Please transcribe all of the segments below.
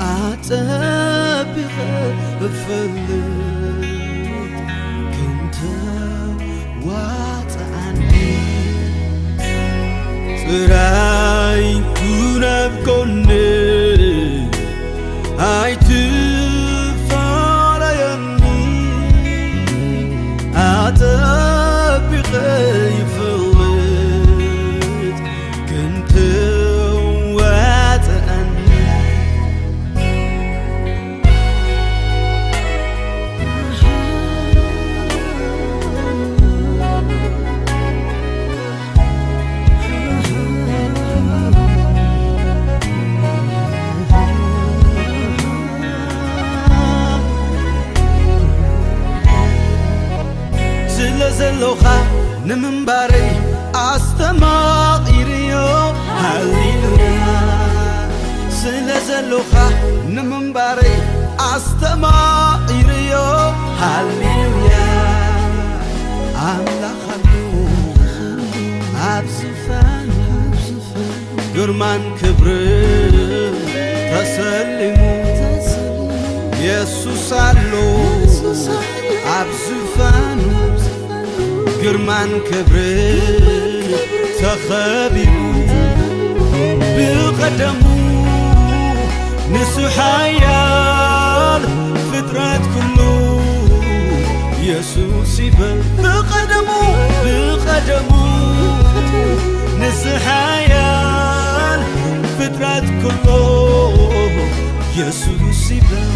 ኣጸቢቐ እፈልጥ ክንተ ዋጽኣኒ ጥራይ ኩን ኣብ ጎነይ ኣይትፋለየኒ ኣጸቢቐ ይፈልጥ ክንተ ዋጽኣኒ ስለ ዘሎኻ ንምንባረይ ኣስተማቒርዮ። ሃሌሉያ። ስለ ዘሎኻ ንምንባረይ ኣስተማቒርዮ። ሃሌሉያ። ኣምላኽ ኣሎ ኣብ ዝፋን ግርማን ክብርን ተሰሊሙ የሱስ ኣሎ ኣብ ዝፋኑ ግርማን ክብርን ተኸቢቡ ብቐደሙ ንሱ ሓያል ፍጥረት ኩሉ የሱስ ይበል ብቐደሙ ብቐደሙ ንዝሓያል ፍጥረት ኩሎ የሱስ ይበል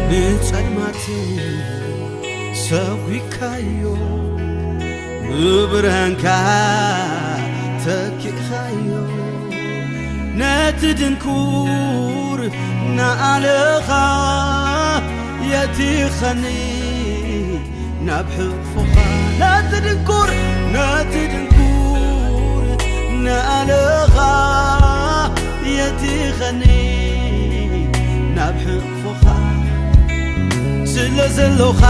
ንጸልማት ሰጒካዮ ብብርሃንካ ተኪእኻዮ ነቲ ድንኩር ንኣለኻ የቲኸኒ ናብ ሕቕፎኻ ነቲ ድንኩር ነቲ ድንኩር ንኣለኻ የቲኸኒ ናብ ሕቕፎኻ ስለ ዘሎኻ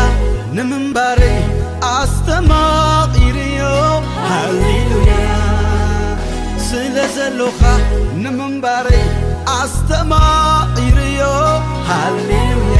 ንምንባረይ ኣስተማቒርዮ ሃሌሉያ ስለ ዘሎኻ ንምንባረይ ኣስተማቒርዮ ሃሌሉያ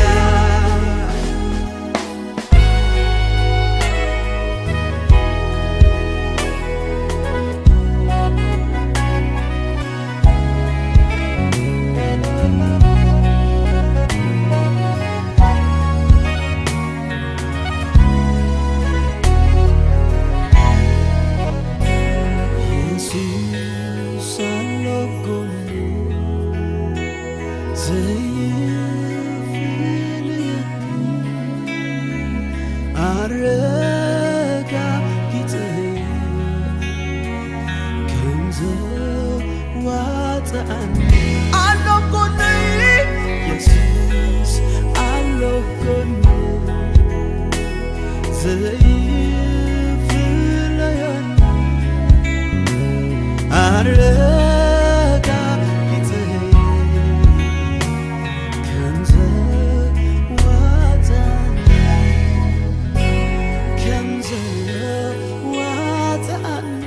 ኣረጋጊጸ ከምዘዋጽኣኒ ኣሎ ጎነይ የሱስ ኣሎ ጎነይ ዘይፍለየኒ ኣረጋጊጸ ከምዘዋጽኣኒ ከምዘዋጽኣኒ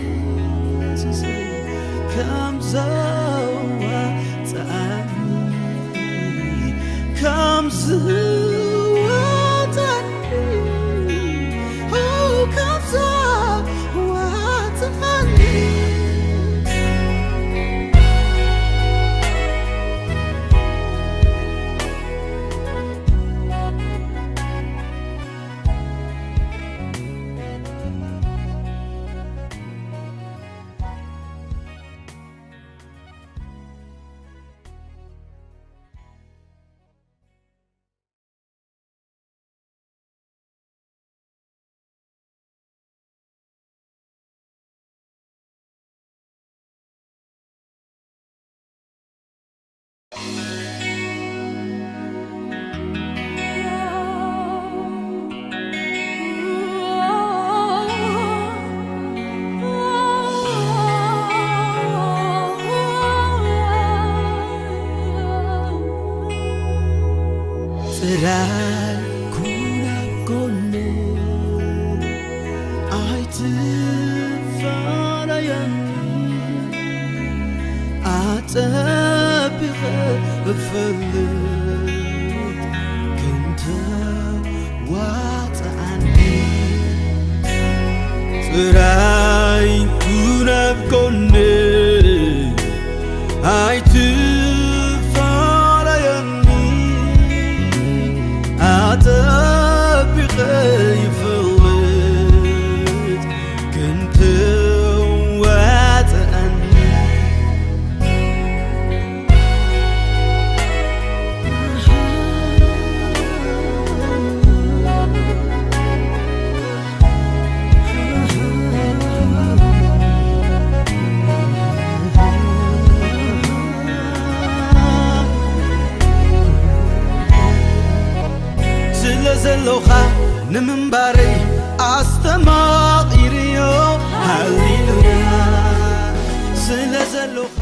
የሱሰይ ከምዘዋጽኣኒ ከምዘዋጽኣኒ እፈልጥ ክንተ ዋጽኣኒ ጥራይ ኩን ኣብ ጎነይ ኣይትፋለየኒ ኣጸቢቐ ይፈልጥ ክንተ ዋጽኣኒ ስለ ዘሎኻ ንምንባረይ ኣስተማቒርዮ ሃሌሉያ ስለ ዘሎኻ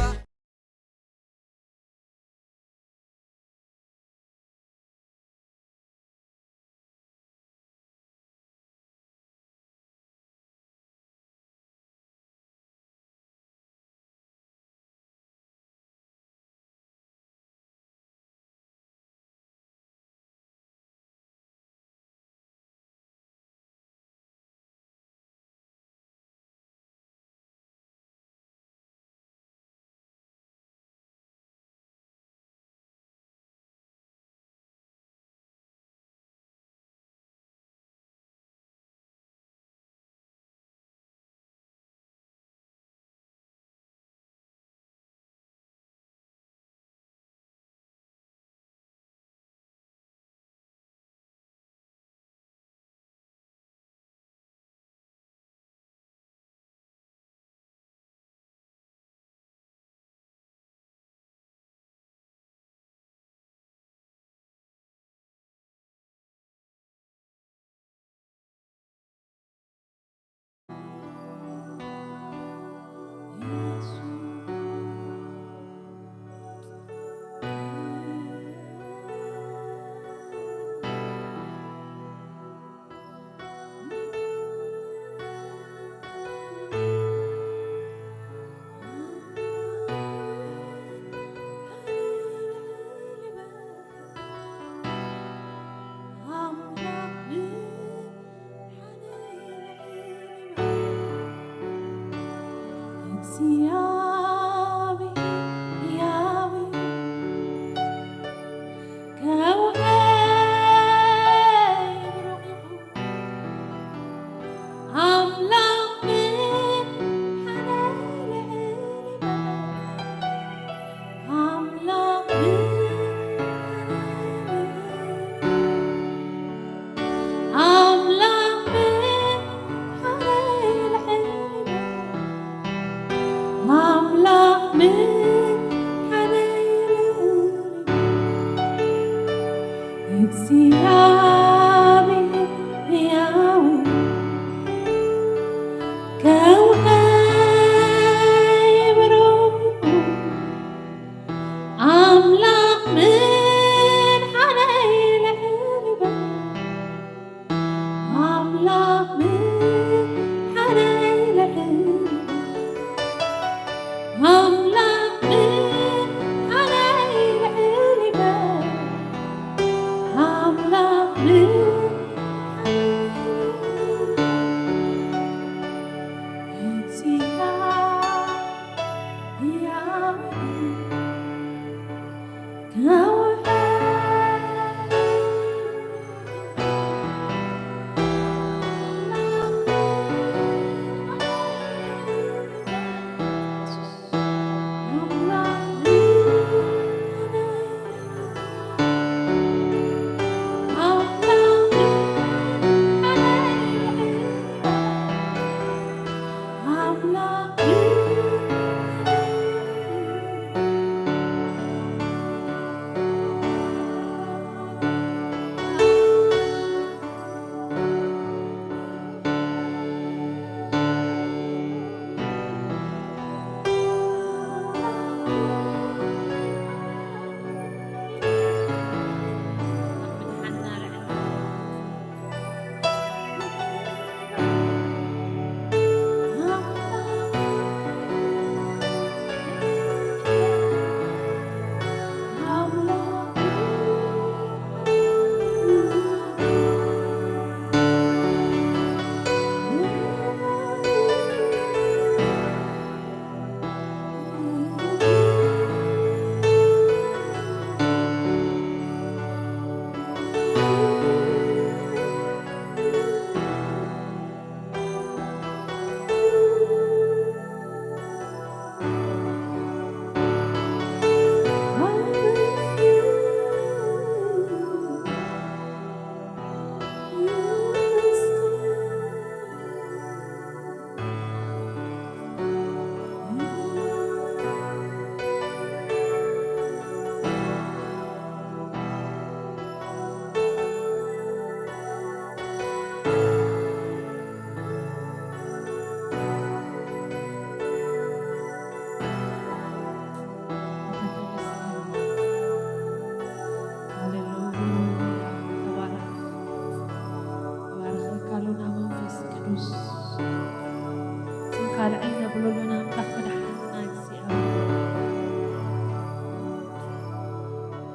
ሎሎና ኣምላኽ መድሓንና እግዚኣብሔር።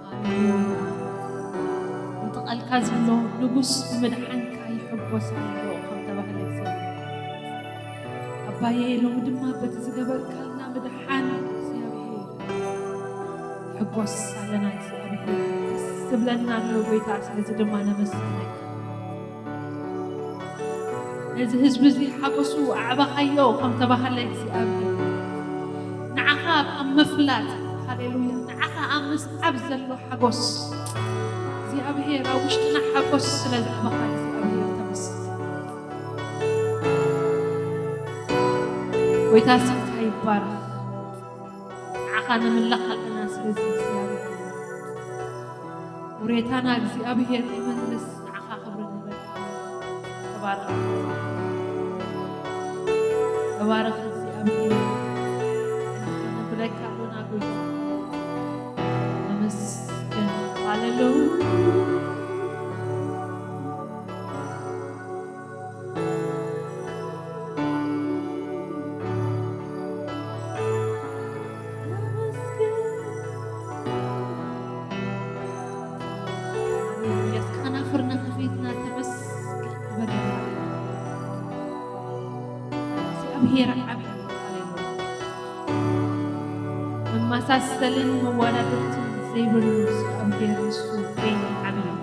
ሃሌሉያ። እቲ ቃልካ ዝብሎ፣ "ንጉስ ብምድሓንካ ይሕጎስ ኣሎ" ከም ተባህለ እግዚኣብሔር። ኣባዬ፣ ሎሚ ድማ በቲ ዝገበርካልና ምድሓን እግዚኣብሔር ሕጎስ ኣለና። እግዚኣብሔር ደስ ዝብለና ኣሎ ጎይታ፣ ስለዚ ድማ ነመስግነካ። ነዚ ህዝቢ እዚ ሓጎሱ ኣዕበኻዮ ከም ተባህለ እግዚኣብሔር፣ ንዓኻ ኣብ ምፍላጥ፣ ሃሌሉያ፣ ንዓኻ ኣብ ምስዓብ ዘሎ ሓጎስ እግዚኣብሔር፣ ኣብ ውሽጥና ሓጎስ ስለ ዘዕበኻ እግዚኣብሔር ተመስገን። ጎይታ ስምካ ይባረኽ። ንዓኻ ንምለኽ ኣለና። ስለዚ እግዚኣብሔር ውሬታና እግዚኣብሔር ይመልስ። ንዓኻ ክብሪ ንህበካ። ተባረኽ። ተባረኽ እግዚኣብሔር። ንብለካ ኣሎና ጎይታ። ተመስገን። ሃሌሉያ። እስከ ከናፍርና ከፊትና ተመስገን ንበል። እግዚኣብሔር ዓቢ እዩ። ሃሌሉያ። መመሳሰልን መወዳደርትን ዘይብሉ እግዚኣብሔር ንሱ በይኑ ዓቢ እዩ።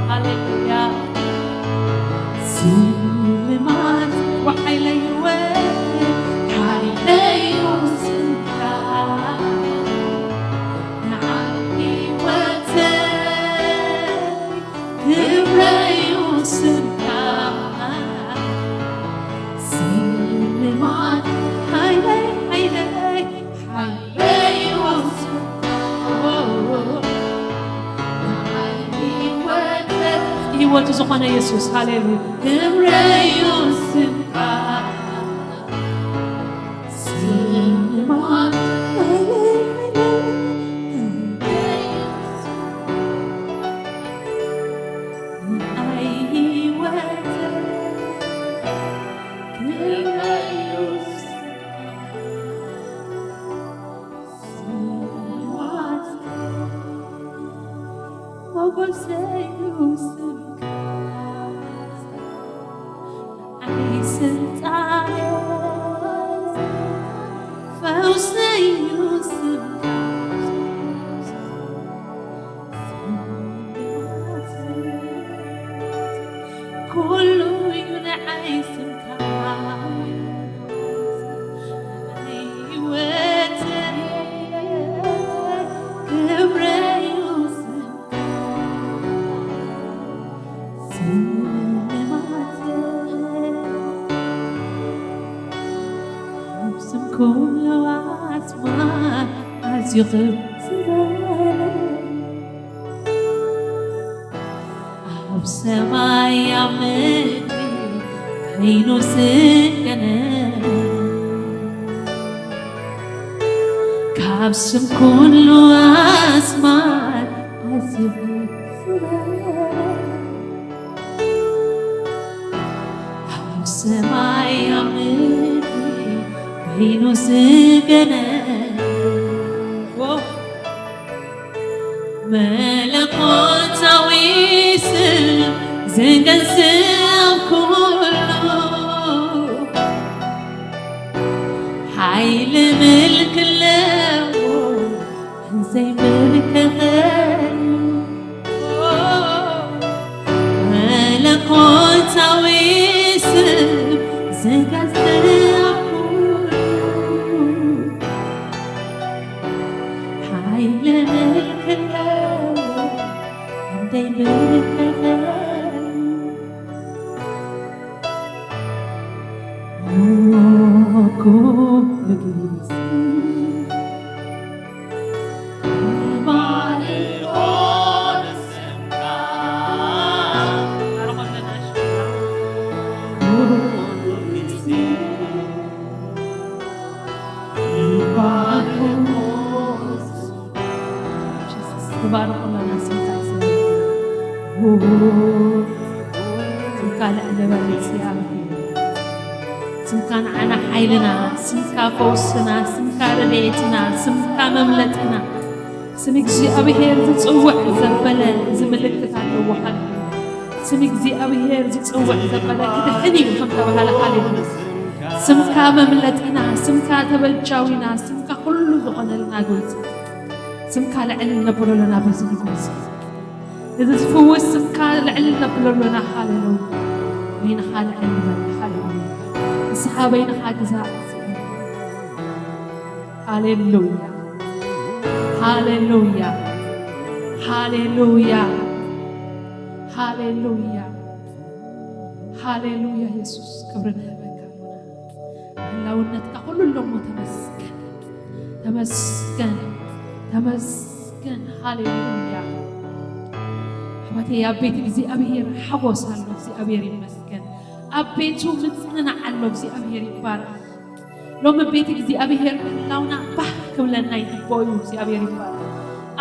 ሃሌሉያ። ስልማት ወሓይለይ ወ-፣ ሓይለይ ስምካ፣ ንዓይ ህይወተይ ክብረይ ስምካ። ስልማት ሓይለይ፣ ሓይለይ፣ ሓይለይ ስምካ። ንዓይ ህይወተይ፣ ህይወቱ ዝኾነ የሱስ፣ ሃሌሉያ። ክብረይ ስምካ። ስልማት ሓይለይ፣ ሓይለይ ስምካ። ንዓይ ህይወተይ ክብረይ ስምካ። ሞገሰይ እዩ ስምካ፣ ንዓይ ስልጣነይ፣ ፈውሰይ እዩ ስምካ። ኩሉ እዩ ንዓይ ስምካ፣ ህይወተይ ክብረይ እዩ ስምካ። ስልማት ኣብ ስም ኩሉ ኣስማት ኣዝዩ ክብ ዝበለ፣ ኣብ ሰማይ ኣብ ምድሪ ኮይኑ ዝገነ፣ ካብ ስም ኩሉ ኣስማት ኣዝዩ ዝበለ፣ ኣብ ሰማይ ኣብ ምድሪ ኮይኑ ዝገነ፣ መለኮታዊ ስም ዝገዝእ ኩሉ፣ ሓይሊ ምልኪ ኣለዎ ዘይምልከኸሉ፣ መለኮታዊ ስም ዝገዝእ ኩሉ፣ ሓይሊ ምልኪ ኣለዎ ዘይምልከኸሉ። ኩሉ ግዜ ንባርኾ ኣለና ስምካ እግዚኣብሔር። ስምካ ልዕሊ በለ እግዚኣብሔር። ስምካ ንዓና ሓይልና፣ ስምካ ፈውስና፣ ስምካ ረድኤትና፣ ስምካ መምለጢና። ስም እግዚኣብሔር ዝጽውዕ ዘበለ እዚ ምልክት ኣለዎ። ሃሌሉያ። ስም እግዚኣብሔር ዝጽውዕ ዘበለ ክድሕን እዩ ከም ተባሃለ። ሃሌሉያ። ስምካ መምለጢና፣ ስምካ ተበጃዊና፣ ስምካ ኩሉ ዝኾነልና ጎይታ። ስምካ ልዕል ነብሎ ኣለና በዚ ንጉስ። እዚ ዝፍውስ ስምካ ልዕል ነብሎ ኣለና። ሃሌሉያ። በይንኻ ልዕል ንበል። ሃሌሉያ። ንስኻ በይንኻ ግዛእ። ሃሌሉያ። ሃሌሉያ። ሃሌሉያ። ሃሌሉያ። ሃሌሉያ። የሱስ ክብሪ ንህበካ ኣቦና። ህላውነትካ ኩሉ ኣሎ እሞ ተመስገን። ተመስገን። ተመስገን። ሃሌሉያ። ኣሕዋተይ ኣብ ቤት እግዚኣብሔር ሓጎስ ኣሎ። እግዚኣብሔር ይመስገን። ኣብ ቤቱ ምጽንናዕ ኣሎ። እግዚኣብሔር ይባረክ። ሎሚ ቤት እግዚኣብሔር ምህላውና ባህ ክብለና ይግብኦ እዩ። እግዚኣብሔር ይባረክ።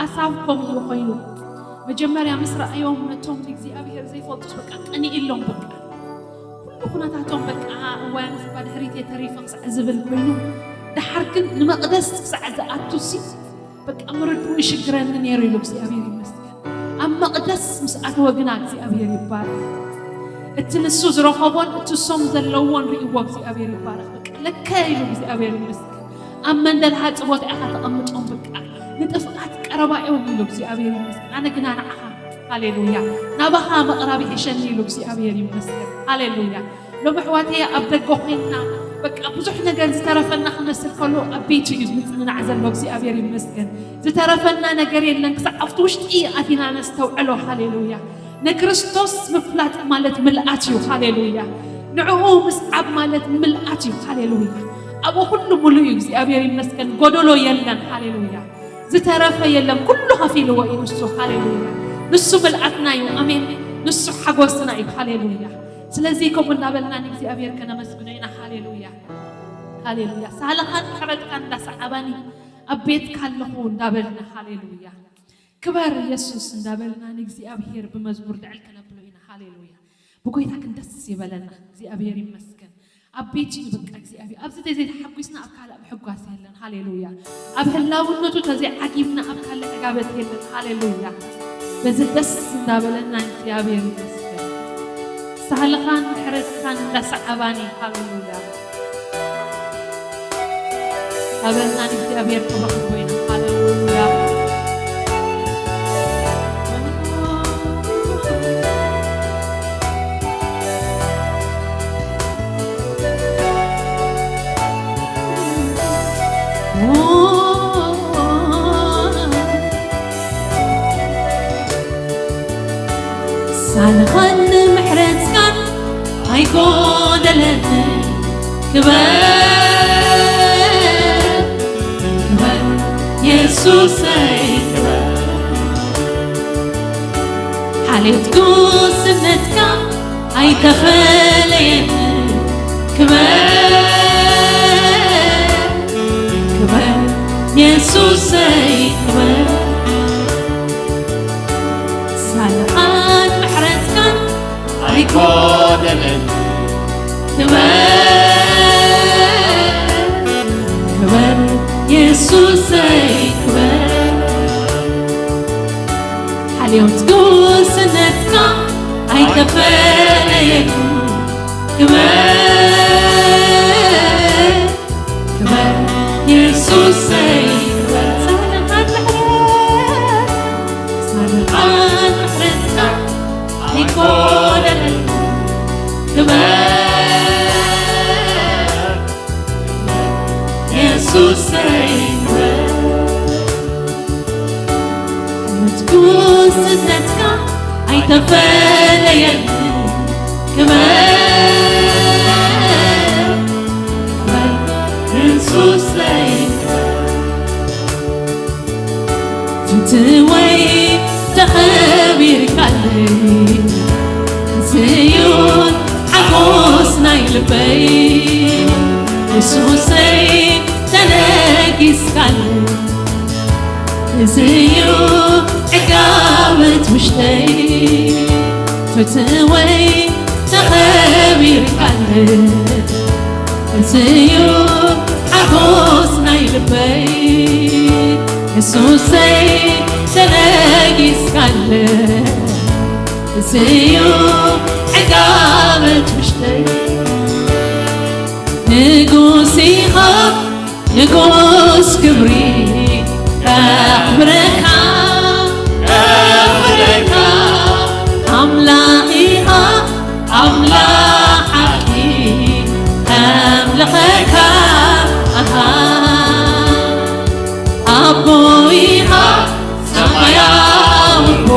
ኣሳብ ከምኡ እዩ ኮይኑ። መጀመርያ ምስ ረኣዮም ነቶም ንእግዚኣብሔር ዘይፈልጡስ በቃ ቀኒእሎም በቃ። ኩሉ ኩነታቶም በቃ እዋይ ኣነስ እባ ድሕሪት እየ ተሪፈ ክሳዕ ዝብል ኮይኑ። ደሓር ግን ንመቕደስ ክሳዕ ዝኣቱሲ በቃ ምርድኡ ይሽግረኒ ነይሩ ኢሉ እግዚኣብሔር ይመስገን። ኣብ መቕደስ ምስ ኣተወ ግና እግዚኣብሔር ይባረክ። እቲ ንሱ ዝረኸቦን እቲ እሶም ዘለዎን ርእይዎ እግዚኣብሔር ይባረክ። በቃ ለከ ኢሉ እግዚኣብሔር ይመስገን። ኣብ መንደል ሓፂቦት ኢኻ ተቐምጦም በቃ ንጥፍኣት ቀረባ እዮም ኢሉ እግዚኣብሔር ይመስገን። ኣነ ግና ንዓኻ ሃሌሉያ። ናባኻ ምቕራብ ይሕሸኒ ኢሉ እግዚኣብሔር ይመስገን። ሃሌሉያ። ሎም ኣሕዋተይ ኣብ ደገ ኮይንና በቃ ብዙሕ ነገር ዝተረፈና ክመስል ከሎ ኣብ ቤቱ እዩ ዝጽንናዕ ዘሎ። እግዚኣብሔር ይመስገን። ዝተረፈና ነገር የለን ክሳዕ ኣብቲ ውሽጢ ኣቲና ነስተውዕሎ። ሃሌሉያ። ንክርስቶስ ምፍላጥ ማለት ምልኣት እዩ። ሃሌሉያ። ንዕኡ ምስዓብ ማለት ምልኣት እዩ። ሃሌሉያ። ኣብኡ ኩሉ ሙሉእ እዩ። እግዚኣብሔር ይመስገን። ጎደሎ የለን። ሃሌሉያ። ዝተረፈ የለን። ኩሉ ከፊልዎ እዩ ንሱ። ሃሌሉያ። ንሱ ምልኣትና እዩ። ኣሜን። ንሱ ሓጎስና እዩ። ሃሌሉያ። ስለዚ ከምኡ እናበልና ንእግዚኣብሔር ከነመስግኖ ኢና። ሃሌሉያ። ሃሌሉያ። ሳህልኻን ምሕረትካን እንዳሰዓባኒ ኣብ ቤትካ ኣለኹ እንዳበልና። ሃሌሉያ። ክበር የሱስ እንዳበልና ንእግዚኣብሔር ብመዝሙር ልዕል ከነብሎ ኢና። ሃሌሉያ። ብጎይታ ግን ደስ ይበለና። እግዚኣብሔር ይመስገን። ኣብ ቤቱ እዩ በቃ እግዚኣብሔር። ኣብዚ ተዘይተሓጒስና ኣብ ካልእ ምሕጓስ የለን። ሃሌሉያ። ኣብ ህላውነቱ ተዘይዓጊብና ኣብ ካልእ ዕጋበት የለን። ሃሌሉያ። በዚ ደስ እንዳበለና እግዚኣብሔር ይመስገን። ሳህልኻን ምሕረትካን እንዳሰዓባኒ። ሃሌሉያ። ኣበልና ንእግዚኣብሔር ክብሪ ክብሪ ኢና። ሃሌሉያ። ሳልኻን ምሕረትካን ኣይጎደለኒ። ክበር፣ ክበር የሱሰይ ክበር። ሓልዮት ጉስነትካ ኣይተፈለየኒ። ክበር፣ ክበር የሱሰይ ክበር። ሳልኻን ምሕረትካን ኣይጎደለኒ። ክበር፣ ክበር የሱሰይ ክበር። ሓልዮት ጉስነትካ ኣይተፈለየኒ። ክበር፣ ክበር የሱሰይ ክበር። ሳልኻን ምሕረት፣ ሳልኻን ምሕረትካ ኣይጎደለኒ። ክበር የሱሰይ ክበር። ሕይወት ጉስነትካ ኣይተፈለየኒ። ክበር፣ ክበር የሱሰይ ክበር። ትንትወይ ተኸቢርካለይ፣ እዚ እዩ ሓጎስ ናይ ልበይ። የሱሰይ ተነጊስካለይ፣ እዚ እዩ ዕጋበት ውሽጠይ። ትንትወይ ተኸቢርካለይ፣ እዚ እዩ ሓጎስ ናይ ልበይ። የሱሰይ ተነጊስካለ፣ እዚ እዩ ዕጋበት ውሽጠይ። ንጉስ ኢኻ ንጉስ ክብሪ ከኽብረካ፣ ከኽብረካ። ኣምላኽ ኢኻ ኣምላኽ ሓቂ ከምልኸካ። ኣሃ። ኣቦ ኢኻ ሰማያዊ ኣቦ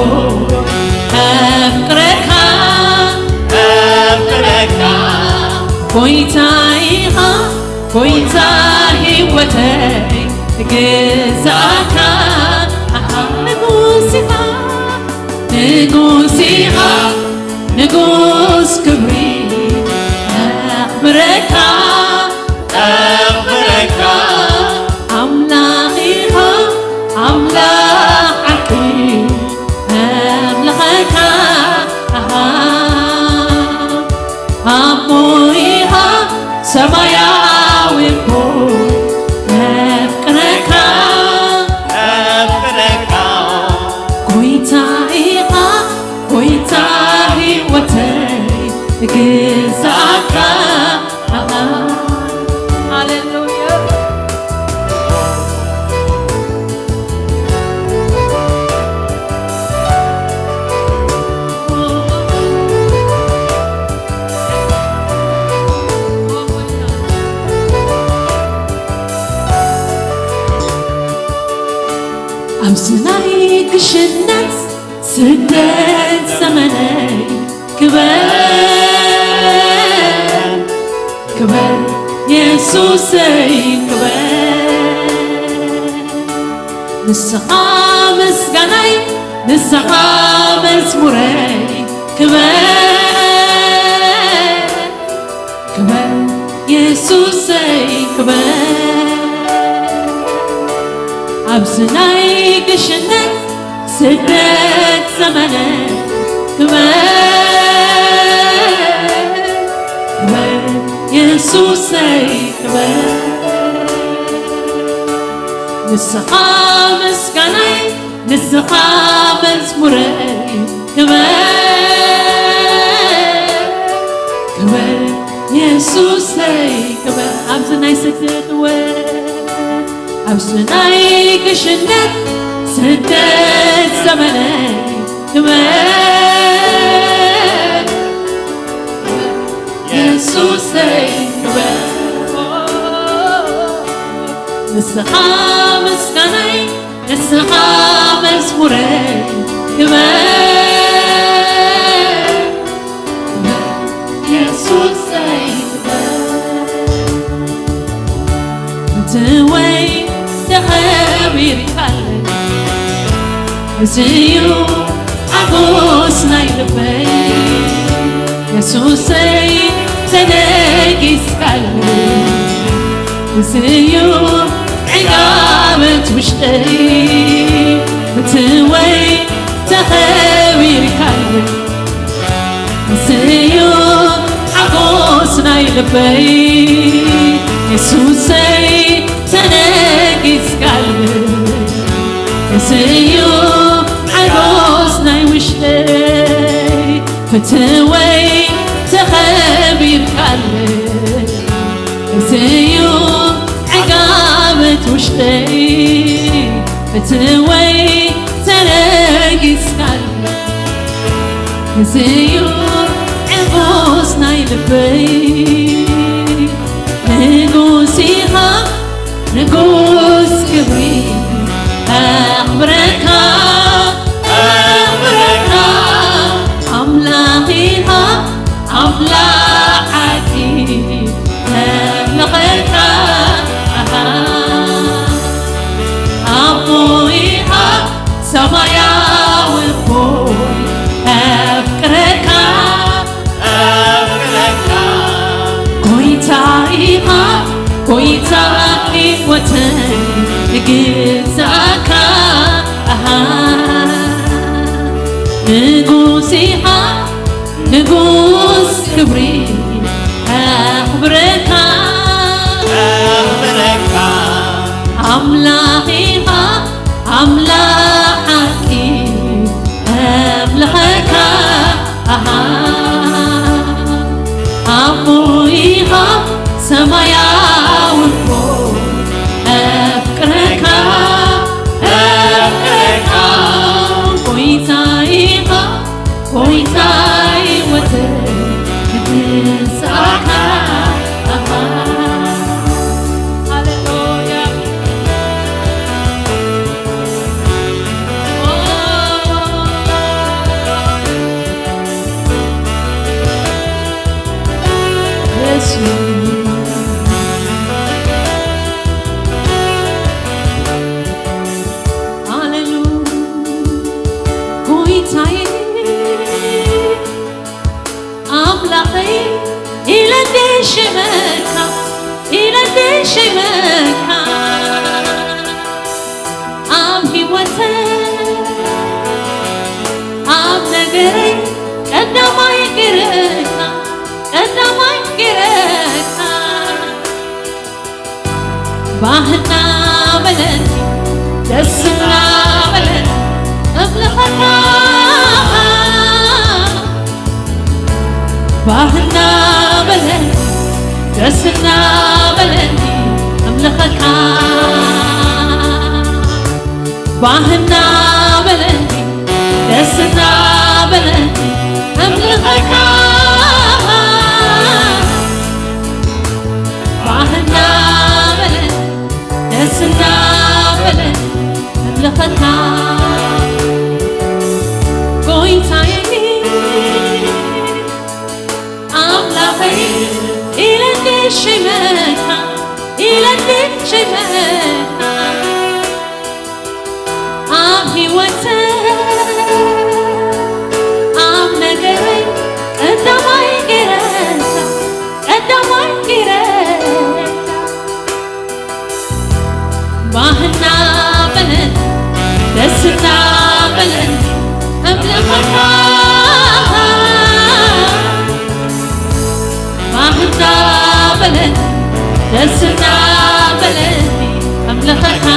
ከፍቅረካ፣ ከፍቅረካ። ጎይታ ኢኻ ጎይታ ህይወተይ ግዛእካ። ኣሃ። ንጉስ ኢኻ ንጉስ ኢኻ ንጉስ ክብሪ ከኽብረካ፣ ከኽብረካ። ኣምላኽ ኢኻ ኣምላኽ ሓቂ ከምልኸካ። ኣሃ። ኣቦ ኢኻ ሰማያዊ ኣቦ ከፍቅረካ፣ ከፍቅረካ። ጎይታ ኢኻ ጎይታ ህይወተይ ግዛእካ። ሃሌሉያ። ሽነት ስደት ዘመነይ ክበር ክበር የሱሰይ ክበር። ንስኻ ምስጋናይ ንስኻ መዝሙረይ ክበር ክበር የሱሰይ ክበር። ኣብዚ ናይ ግሽነት ስደት ዘመነ ክበር ክበር የሱሰይ ክበር። ንስኻ ምስጋናይ ንስኻ መዝሙረይ ክበር ክበር የሱሰይ ክበር። ኣብዚ ናይ ስደት ወ ኣብዚ ናይ ግሽነት ስደት ዘመነይ ክበር የሱሰይ ክበር። ንስኻ ምስጋናይ ንስኻ መዝሙረይ ክበር የሱሰይ ክበር። ፍትወይ ተኸቢርካለይ እዚዩ ሓጎስ ናይ ልበይ የሱሰይ ተነጊስካለይ እዚዩ ዕጋበት ውሽጠይ ፍትወይ ተኸቢርካለይ እዚዩ ሓጎስ ናይ ልበይ የሱሰይ ተነጊስካለይ እዚዩ ሓጎስ ናይ ውሽጠይ ፍትወይ ተኸቢርካለይ እዚዩ ዕጋበት ውሽጠይ ፍትወይ ተነጊስካለይ እዚዩ ዕጎስ ናይ ልበይ ንጉስ ኢኻ ንጉስ ክብሪ ኣኽብረካ ኣኽብረካ ኣምላኽ ኢኻ ኣምላኽ ሓቂ ነምልኸካ ኣቦ ኢኻ ሰማያዊ ኣቦይ ኣፍቅረካ ኣፍቅረካ ጎይታ ኢኻ ጎይታ ህይወተይ ንግዛእካ ኣሃ ንጉስ ኢኻ ንጉስ ክብሪ ኣኽብረካ ኣኽብረካ ኣምላኽ ኢኻ ኣምላኽ ሓቂ ኣምልኸካ ኣሃ ኣቦ ኢኻ ሰማያዊ ኣቦ ኣፍቅረካ ኣፍቅረካ ጎይታ ኢኻ ጎይታ ህይወተይ ንግዛእካ ኣሃ ሃሌሉያ ኣምላኸይ ኢለ እንደ ሸመካ ኢለ እንደ ሸመካ ኣብ ህይወተይ ኣብ ነገረይ ቀዳማይ ገረካ ቀዳማይ ገረካ ባህና በለን ደስና በለን እምልኸካ ባህና በለን ደስና በለን እምልኸካ ባህና በለን ደስና በለን እምልኸካ ባህና በለን ደስና በለን እምልኸካ ኣብ ህይወተይ ኣብ ነገረይ ቀዳማይ ገይረካ ቀዳማይ ገይረካ ባህና በለን ደስና በለን እምልኸካ ባህና በለን ደስና በለን እምልኸካ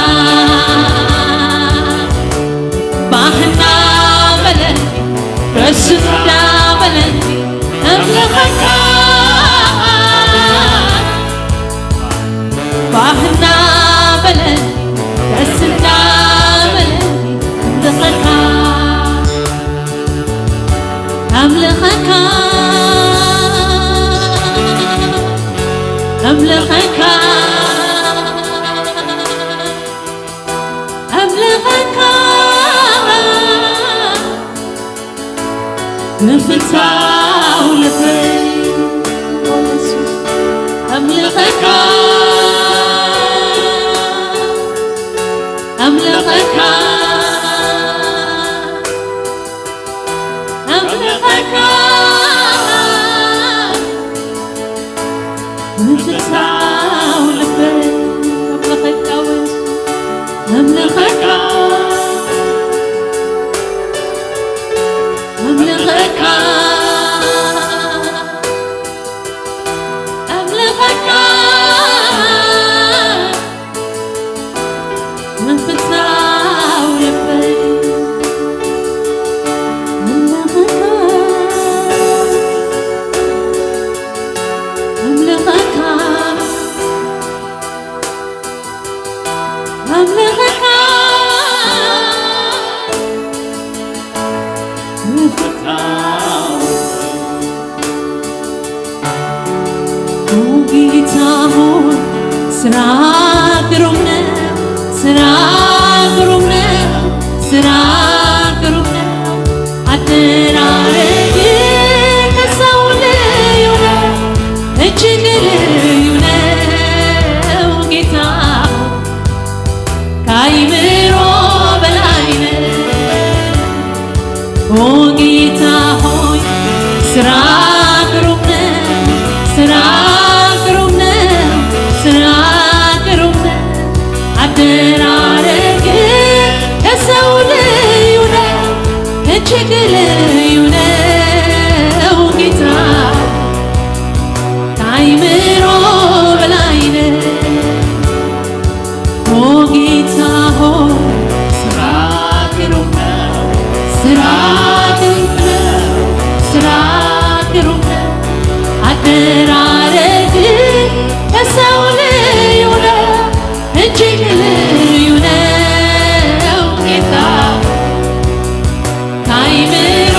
ባህና በለን ደስና በለን እምልኸካ ባህና በለን ደስና በለን እምልኸካ ኣምልኸካ ኣምልኸካ ኣምልኸካ ብፍታው ልበይ ኣምልኸካ ኣምልኸካ ኣምልኸካ ምፍታው ልበይ ኣምልኸካ ኣምልኸካ ኣምልኸካ ምፍታው ልበይ ኣምልኸካ ኣምልኸካ ኣምልኸካ ምፍታው ጌታ ሆይ ስራ ግሩም ነው፣ ስራ ግሩም ነው፣ ስራ ግሩም ነው። አደራረግ ከሰው ልዩ ነው፣ እጅግ ልዩ ነው ጌታ ሆይ ከአይምሮ በላይ ነው። ኦ ጌታ ሆይ ስራ ግሩም ነው፣ ስራ ግሩም ነው፣ ስራ ግሩም ነው። አደራረግ ከሰው ልዩ ነው፣ እጅግ ልዩ ነው ጌታ ከአይምሮ በላይ ነው። ኦ ጌታ ሆይ ስራ ግሩም ነው፣ ስራ ግሩም ነው፣ ስራ ግሩም ነው። አደራረግ ከሰው ልዩ ነው፣ እጅግ ልዩ ነው ጌታ ከአይምሮ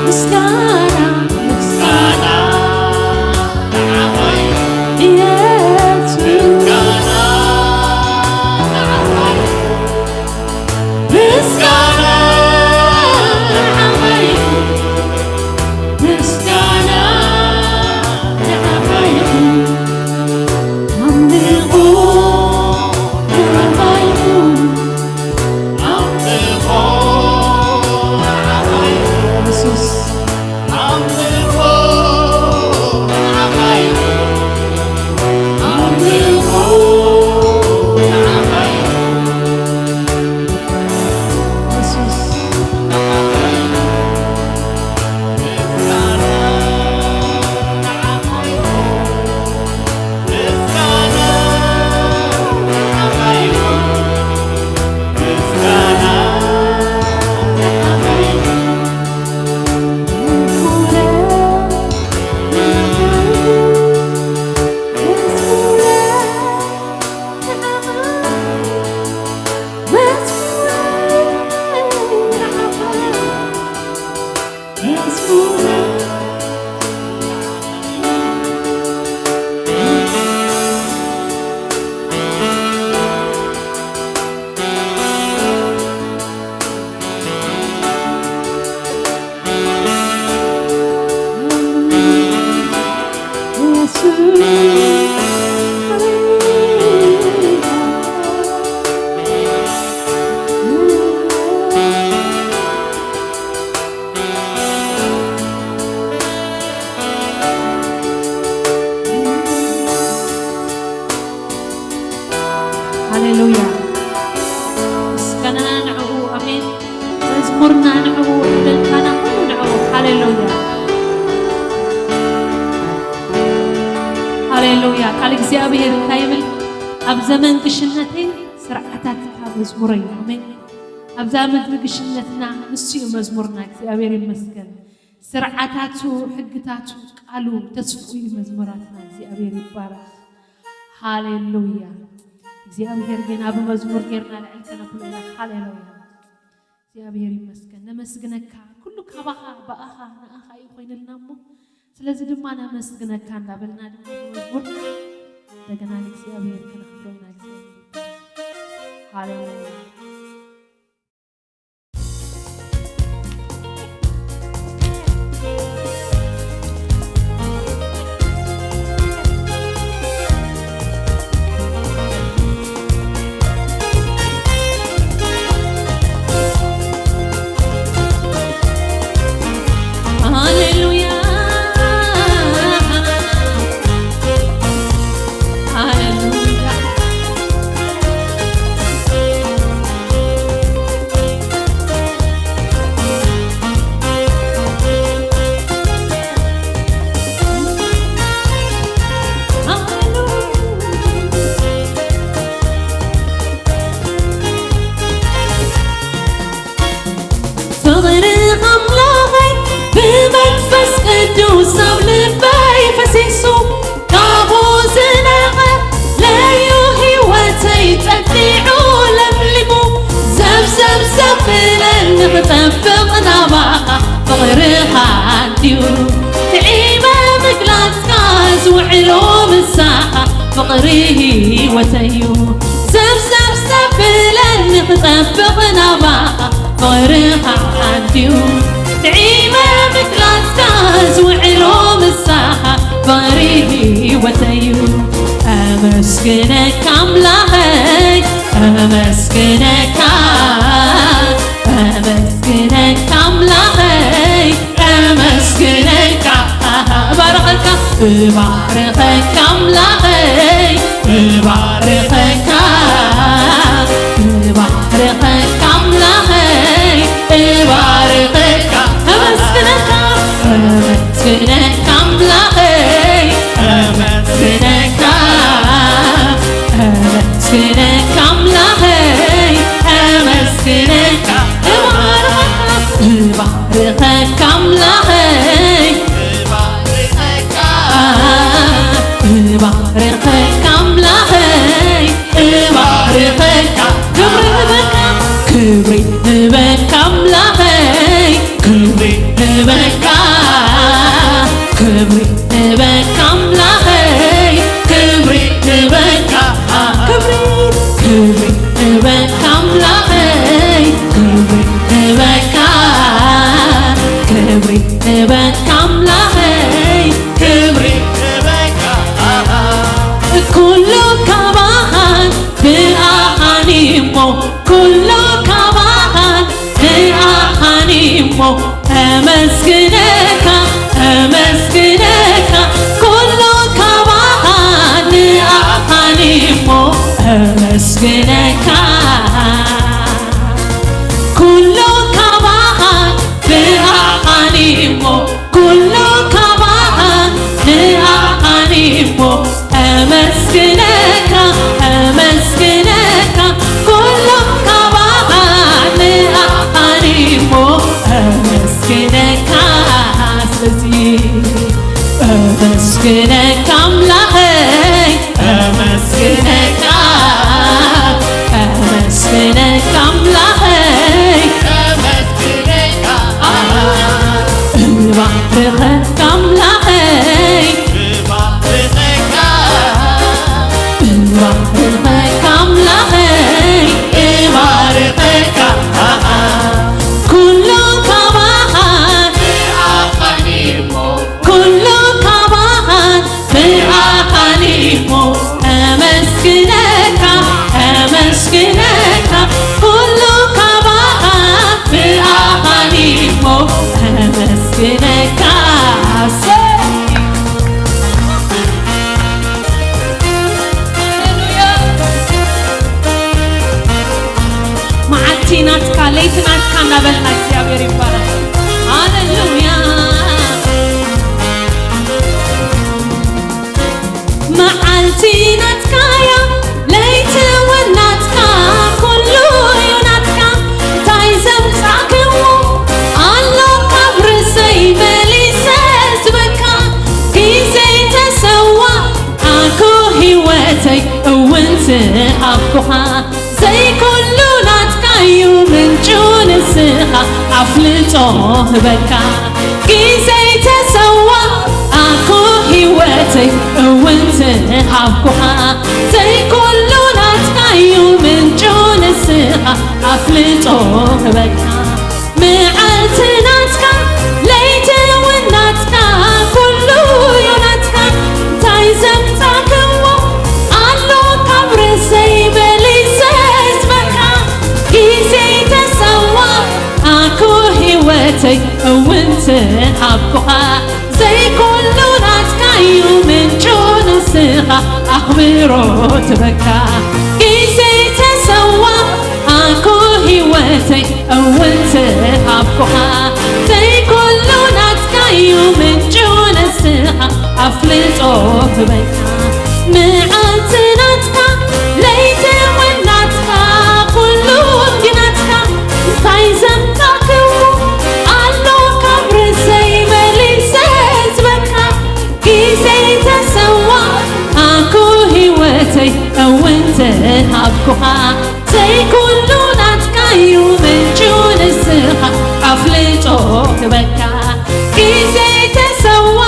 ምስጋና፣ ምስጋና ንዓኻ ኢየሱስ። ምስጋና ንዓኻ፣ ምስጋና ንዓኻ፣ ኣምልኾ ንዓኻ፣ ኣምልኾ ንዓኻ፣ ኢየሱስ። ሃሌሉያ። ምስጋና ንዕኡ። ኣሜን። መዝሙርና ንዕኡ፣ ዕልልታና ኩሉ ንዕኡ። ሃሌሉያ። ሃሌሉያ። ቃል እግዚኣብሔር እንታይ ይብል? ኣብ ዘመን ግሽነተይ ስርዓታትካ መዝሙረይ እዩ። ኣሜን። ኣብዛ ምድሪ ግሽነትና ንሱ እዩ መዝሙርና። እግዚኣብሔር ይመስገን። ስርዓታቱ፣ ሕግታቱ፣ ቃሉ ተስፍኡ እዩ መዝሙራትና። እግዚኣብሔር ይባረክ። ሃሌሉያ። እግዚኣብሔር ጌና ብመዝሙር ጌርና ልዕል ከነብሎ ኢና። ሃሌሉያ። እግዚኣብሔር ይመስገን። ነመስግነካ። ኩሉ ካባኻ፣ ብኣኻ፣ ንኣኻ እዩ ኮይንልና እሞ፣ ስለዚ ድማ ነመስግነካ እንዳበልና ድማ ብመዝሙር እንደገና ንእግዚኣብሔር ክነኽብሮ ኢና። እግዚኣብሔር ይባረክ። ሃሌሉያ። ሃሌሉያ፣ ሃሌሉያ። ፍቕሪ ኣምላኸይ ብመንፈስ ቅዱስ ኣብ ልበይ ፈሲሱ፣ ካብኡ ዝነቐ ለዩ ህይወተይ ጠጢዑ ለምሊሙ። ዘብዘብ ዘብለኒ ክጠብቕ ናባኻ ፍቕርኻ እንድዩ ጥዒመ ምግላጽካ ዝውዕሎ ምሳኻ ፍቕሪ ህይወተይ እዩ። ዘብዘብ ዘብለኒ ክጠብቕ ናባኻ ፍቕርኻ ሓንቲ እዩ። ጥዒመ ምግላጽካ ዝውዕሎ ምሳኻ ፍቕሪ ህይወተይ እዩ። ኣመስግነካ ኣምላኸይ፣ ኣመስግነካ፣ ኣመስግነካ ኣምላኸይ፣ ኣመስግነካ፣ እባርኸካ፣ እባርኸካ ኣምላኸይ፣ እባርኸካ፣ እባርኸካ ኣምላኸይ፣ እባርኸካ፣ ኣመስግነካ፣ ኣመስግነካ ኣምላኸይ፣ ኣመስግነካ፣ ኣመስግነካ ኣምላኸይ፣ ኣመስግነካ፣ እባርኸካ፣ እባርኸካ ኣምላኸይ፣ እባርኸካ፣ እባርኸካ ኣምላኸይ፣ እባርኸካ፣ ክብሪ ንበካ፣ ክብሪ ንበካ በቃ ክብሪ ንበካ ኣምላኸይ፣ ክብሪ ንበካ፣ ክብሪ፣ ክብሪ ንበካ ኣምላኸይ፣ ክብሪ ንበካ፣ ክብሪ ንበካ ኣምላኸይ፣ ክብሪ ንበካ። ኩሉ ካባኻን ብኣኻን እሞ፣ ኩሉ ካባኻን ብኣኻን እሞ፣ ኣመስግነካ፣ ኣመስግነካ፣ ኩሉ ካባኻን ብኣኻን እሞ፣ ኣመስግነካ። ኩሉ ካባኻን ብኣኻን እሞ፣ ኩሉ ካባኻ ንኣኻኒ እሞ፣ ኣመስግነካ፣ ኣመስግነካ፣ ኩሉ ካባኻ ንኣኻኒ እሞ፣ ኣመስግነካ። ስለዚ ኣመስግነካ ኣምላኸይ፣ ኣመስግነካ፣ ኣመስግነካ ኣምላኸይ፣ ኣመስግነካ፣ እባርኸካ ኣምላኸይ፣ እባርኸካ፣ እባርኸካ ኣምላኸይ፣ እባርኸካ። ኩሉ ካባኻ ንኣኻኒ እሞ፣ ኩሉ ካባኻ ንኣኻኒ እሞ፣ ኣመስግነካ፣ ኣመስግነካ፣ ኩሉ ካባኻ ንኣኻኒ እሞ፣ ኣመስግነካ። ኣሰይ! ሃሌሉያ! መዓልቲ ናትካ፣ ለይቲ ናትካ እናበልና እግዚኣብሔር ይባረክ። ሃሌሉያ! መዓልቲ ናትካ እያ፣ ለይቲ እውን ናትካ፣ ኩሉ እዩ ናትካ። እንታይ ዘምጻእክዎ ኣሎ ካብ ርእሰይ መሊሰ ዝበካ? ግዜ ተሰዋ ኣኮ ህይወተይ እውን ትሃብኩኻ። ዘይኩሉ ናትካ እዩ ምንጩ ንስኻ ኣፍልጦ ህበካ። ግዜ ተሰዋ ኣኮ ህይወተይ እውን ትሃብኩኻ። ዘይኩሉ ናትካ እዩ ምንጩ ንስኻ ኣፍልጦ ህበካ። መዓልቲ ናትካ ለይቲ እውን ናትካ ኩሉ እዩ ናትካ። እንታይ ዘምጻእክዎ ኣሎ ካብ ርእሰይ መሊሰ ዝበካ? ግዜ ተሰዋ ኣኮ ህይወተይ እውን ትሃብኩኻ። ዘይኩሉ ናትካ እዩ ምንጩ ንስኻ ኣኽብሮት በካ። ግዜ ተሰዋ ኣኮ ህይወተይ እውን ትሃብኩኻ። ዘይኩሉ ናትካ እዩ ምንጩ ንስኻ ኣፍልጦ ህበካ። መዓልቲ ናትካ ለይቲ እውን ናትካ ኩሉ ግናትካ። እንታይ ዘምጻእክዎ ኣሎ ካብ ርእሰይ መሊሰ ዝበካ? ግዜ ተሰዋ ኣኮ ህይወተይ እውን ትሃብኩኻ። ዘይኩሉ ናትካ እዩ ምንጩ ንስኻ ኣፍልጦ ክበካ። ግዜ ተሰዋ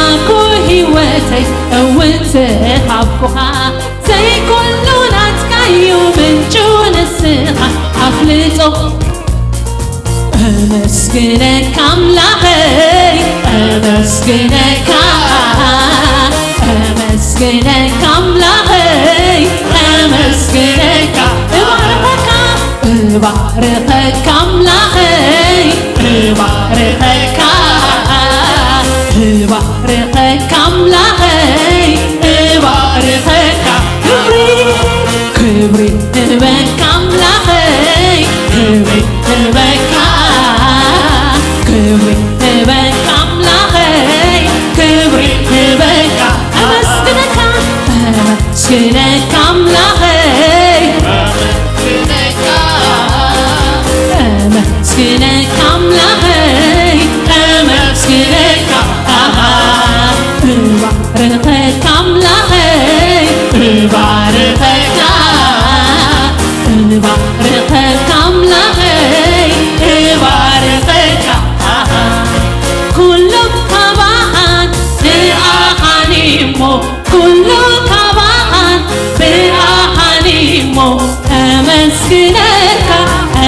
ኣኮ ህይወተይ እውን ትሃብኩኻ። ዘይኩሉ ናትካ እዩ ምንጩ ንስኻ ኣፍልጦ። ኣመስግነካ ኣምላኸይ፣ ኣመስግነካ፣ ኣመስግነካ ኣምላኸይ፣ ኣመስግነካ። እባርኸካ፣ እባርኸካ ኣምላኸይ፣ እባርኸካ፣ እባርኸካ ኣምላኸይ፣ እባርኸካ። ክብሪ፣ ክብሪ ንበካ ኣምላኸይ፣ ክብሪ ንበካ፣ ክብሪ ንበካ ኣምላኸይ፣ ክብሪ ንበካ። ኣመስግነካ፣ ኣመስግነካ ኣምላኸይ፣ ኣመስግነካ ኣምላኸይ፣ ኣመስግነካ። ኣሃ፣ እባርኸካ ኣምላኸይ፣ እባርኸካ፣ እባርኸካ ኣምላኸይ፣ እባርኸካ። ኣሃ፣ ኣመስግነካ፣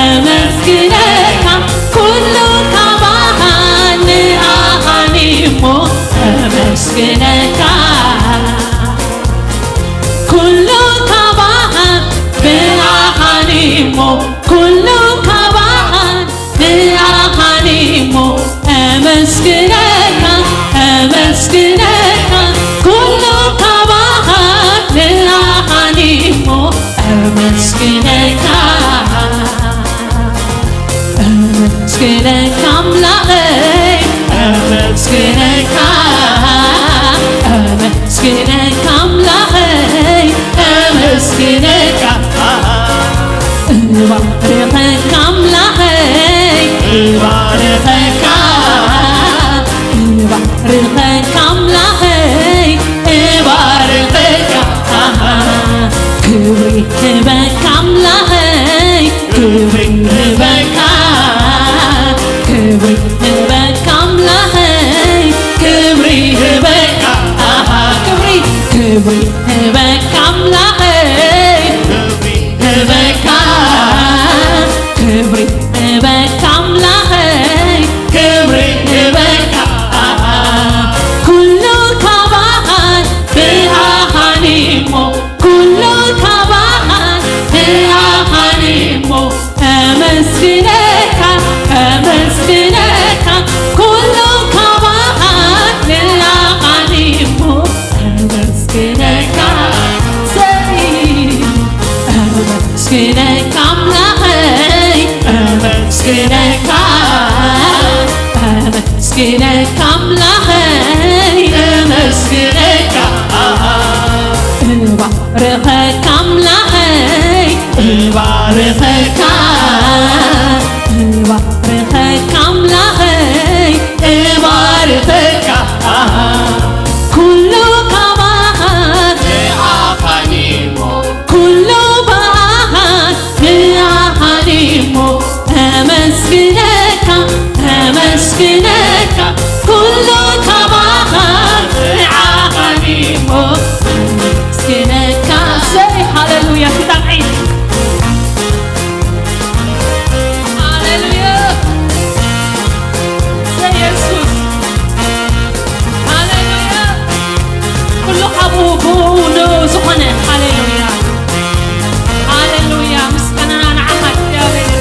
ኣመስግነካ፣ ኩሉ ካባኻ ንኣኻኒ እሞ ኣመስግነካ። ኩሉ ካባኻ ንኣኻኒ እሞ፣ ኩሉ ካባኻ ንኣኻኒ እሞ ኣመስግነካ፣ ኣመስግነካ፣ ኩሉ ካባኻ ንኣኻኒ እሞ ኣመስግነካ። ኣመስግነካ ኣምላኸይ፣ ኣመስግነካ፣ ኣመስግነካ ኣምላኸይ፣ ኣመስግነካ። እባርኸካ ኣምላኸይ፣ እባርኸካ፣ እባርኸካ ኣምላኸይ፣ እባርኸካ። ክብሪ ህበካ ኣምላኸይ፣ ክብሪ ህበካ፣ ክብሪ ህበካ ኣምላኸይ፣ ክብሪ ህበካ። ኣሃ፣ ክብሪ፣ ክብሪ ህበካ ኣምላኸይ፣ ክብሪ ህበካ፣ ክብሪ ህበካ ኣምላኸይ፣ ክብሪ ህበካ። ኣሃ፣ ኩሉ ካባኻ ብኣኻኒ እሞ፣ ኩሉ ካባኻ ብኣኻኒ እሞ ኣመስግነካ፣ ኣመስግነካ፣ ኩሉ ካባኻ ንኣኻኒ እሞ ኣመስግነካ። ሰይ፣ ኣመስግነካ ኣምላኸይ፣ ኣመስግነካ፣ ኣመስግነካ ኣምላኸይ፣ ኣመስግነካ። እባርኸካ ኣምላኸይ፣ እባርኸካ፣ እባርኸካ ኣምላኸይ፣ እባርኸካ። ኩሉ ካባኻ ንኣኻኒ እሞ፣ ኩሉ ባኻ ንኣኻኒ እሞ ኣመስግነካ፣ ኣመስግነካ፣ ኩሉ ካባኻ ንዓኻኒ እሞ ኣመስግነካ። ሰይ፣ ሃሌሉያ፣ ክጣዕዒ። ሃሌሉያ፣ ሰይ የሱስ። ሃሌሉያ፣ ኩሉ ካብኡ ብኡ ንኡ ዝኾነ። ሃሌሉያ፣ ሃሌሉያ፣ ምስጋናና ንዓኻ እግዚኣብሔር።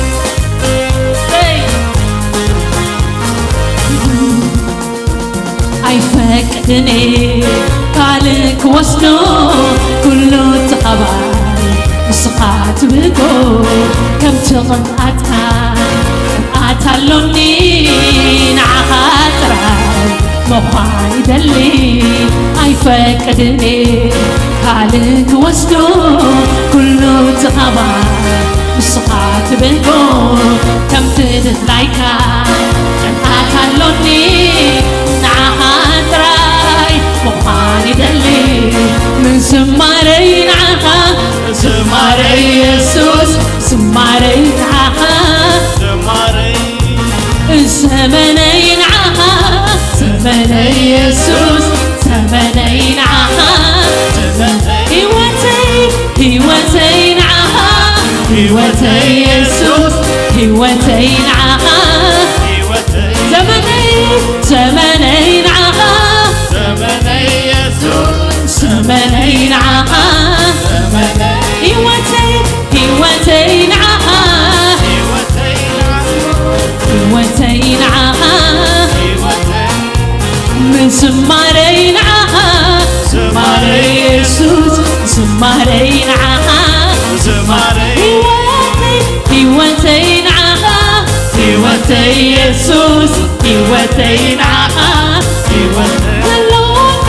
ሰይ። ኣይፈቅድን እየ ካልእ ክወስዶ፣ ኩሉ እቲ ኻባይ ንስኻ ትብልኮ። ከምቲ ቕንኣትካ ቕንኣት ኣሎኒ፣ ንዓኻ ጥራይ ምዃን ይደሊ። ኣይፈቅድን እየ ካልእ ክወስዶ፣ ኩሉ እቲ ኻባይ ንስኻ ትብልኮ። ከምቲ ድላይካ ቕንኣት ኣሎኒ፣ ንዓኻ ጥራይ ምዃን ይደሊ። ምን ዝማረይ ንዓኻ፣ ዝማረይ የሱስ፣ ዝማረይ ንዓኻ፣ ዝማረይ ዘመነይ ንዓኻ፣ ዘመነይ የሱስ፣ ዘመነይ ንዓኻ፣ ህይወተይ፣ ህይወተይ ንዓኻ፣ ህይወተይ የሱስ፣ ህይወተይ ንዓኻ፣ ዘመነይ፣ ዘመነይ ንዓኻ፣ ዘመነይ የሱስ፣ ዘመነይ ንዓኻ፣ ህይወተይ፣ ህይወተይ ንዓኻ፣ ህይወተይ ንዓኻ፣ ምዝማረይ ንዓኻ፣ ዝማሬ የሱስ፣ ዝማሬ ንዓኻ፣ ዝማሬ ህይወተይ፣ ህይወተይ ንዓኻ፣ ህይወተይ የሱስ፣ ህይወተይ ንዓኻ፣ ህይወተይ ዘሎኒ፣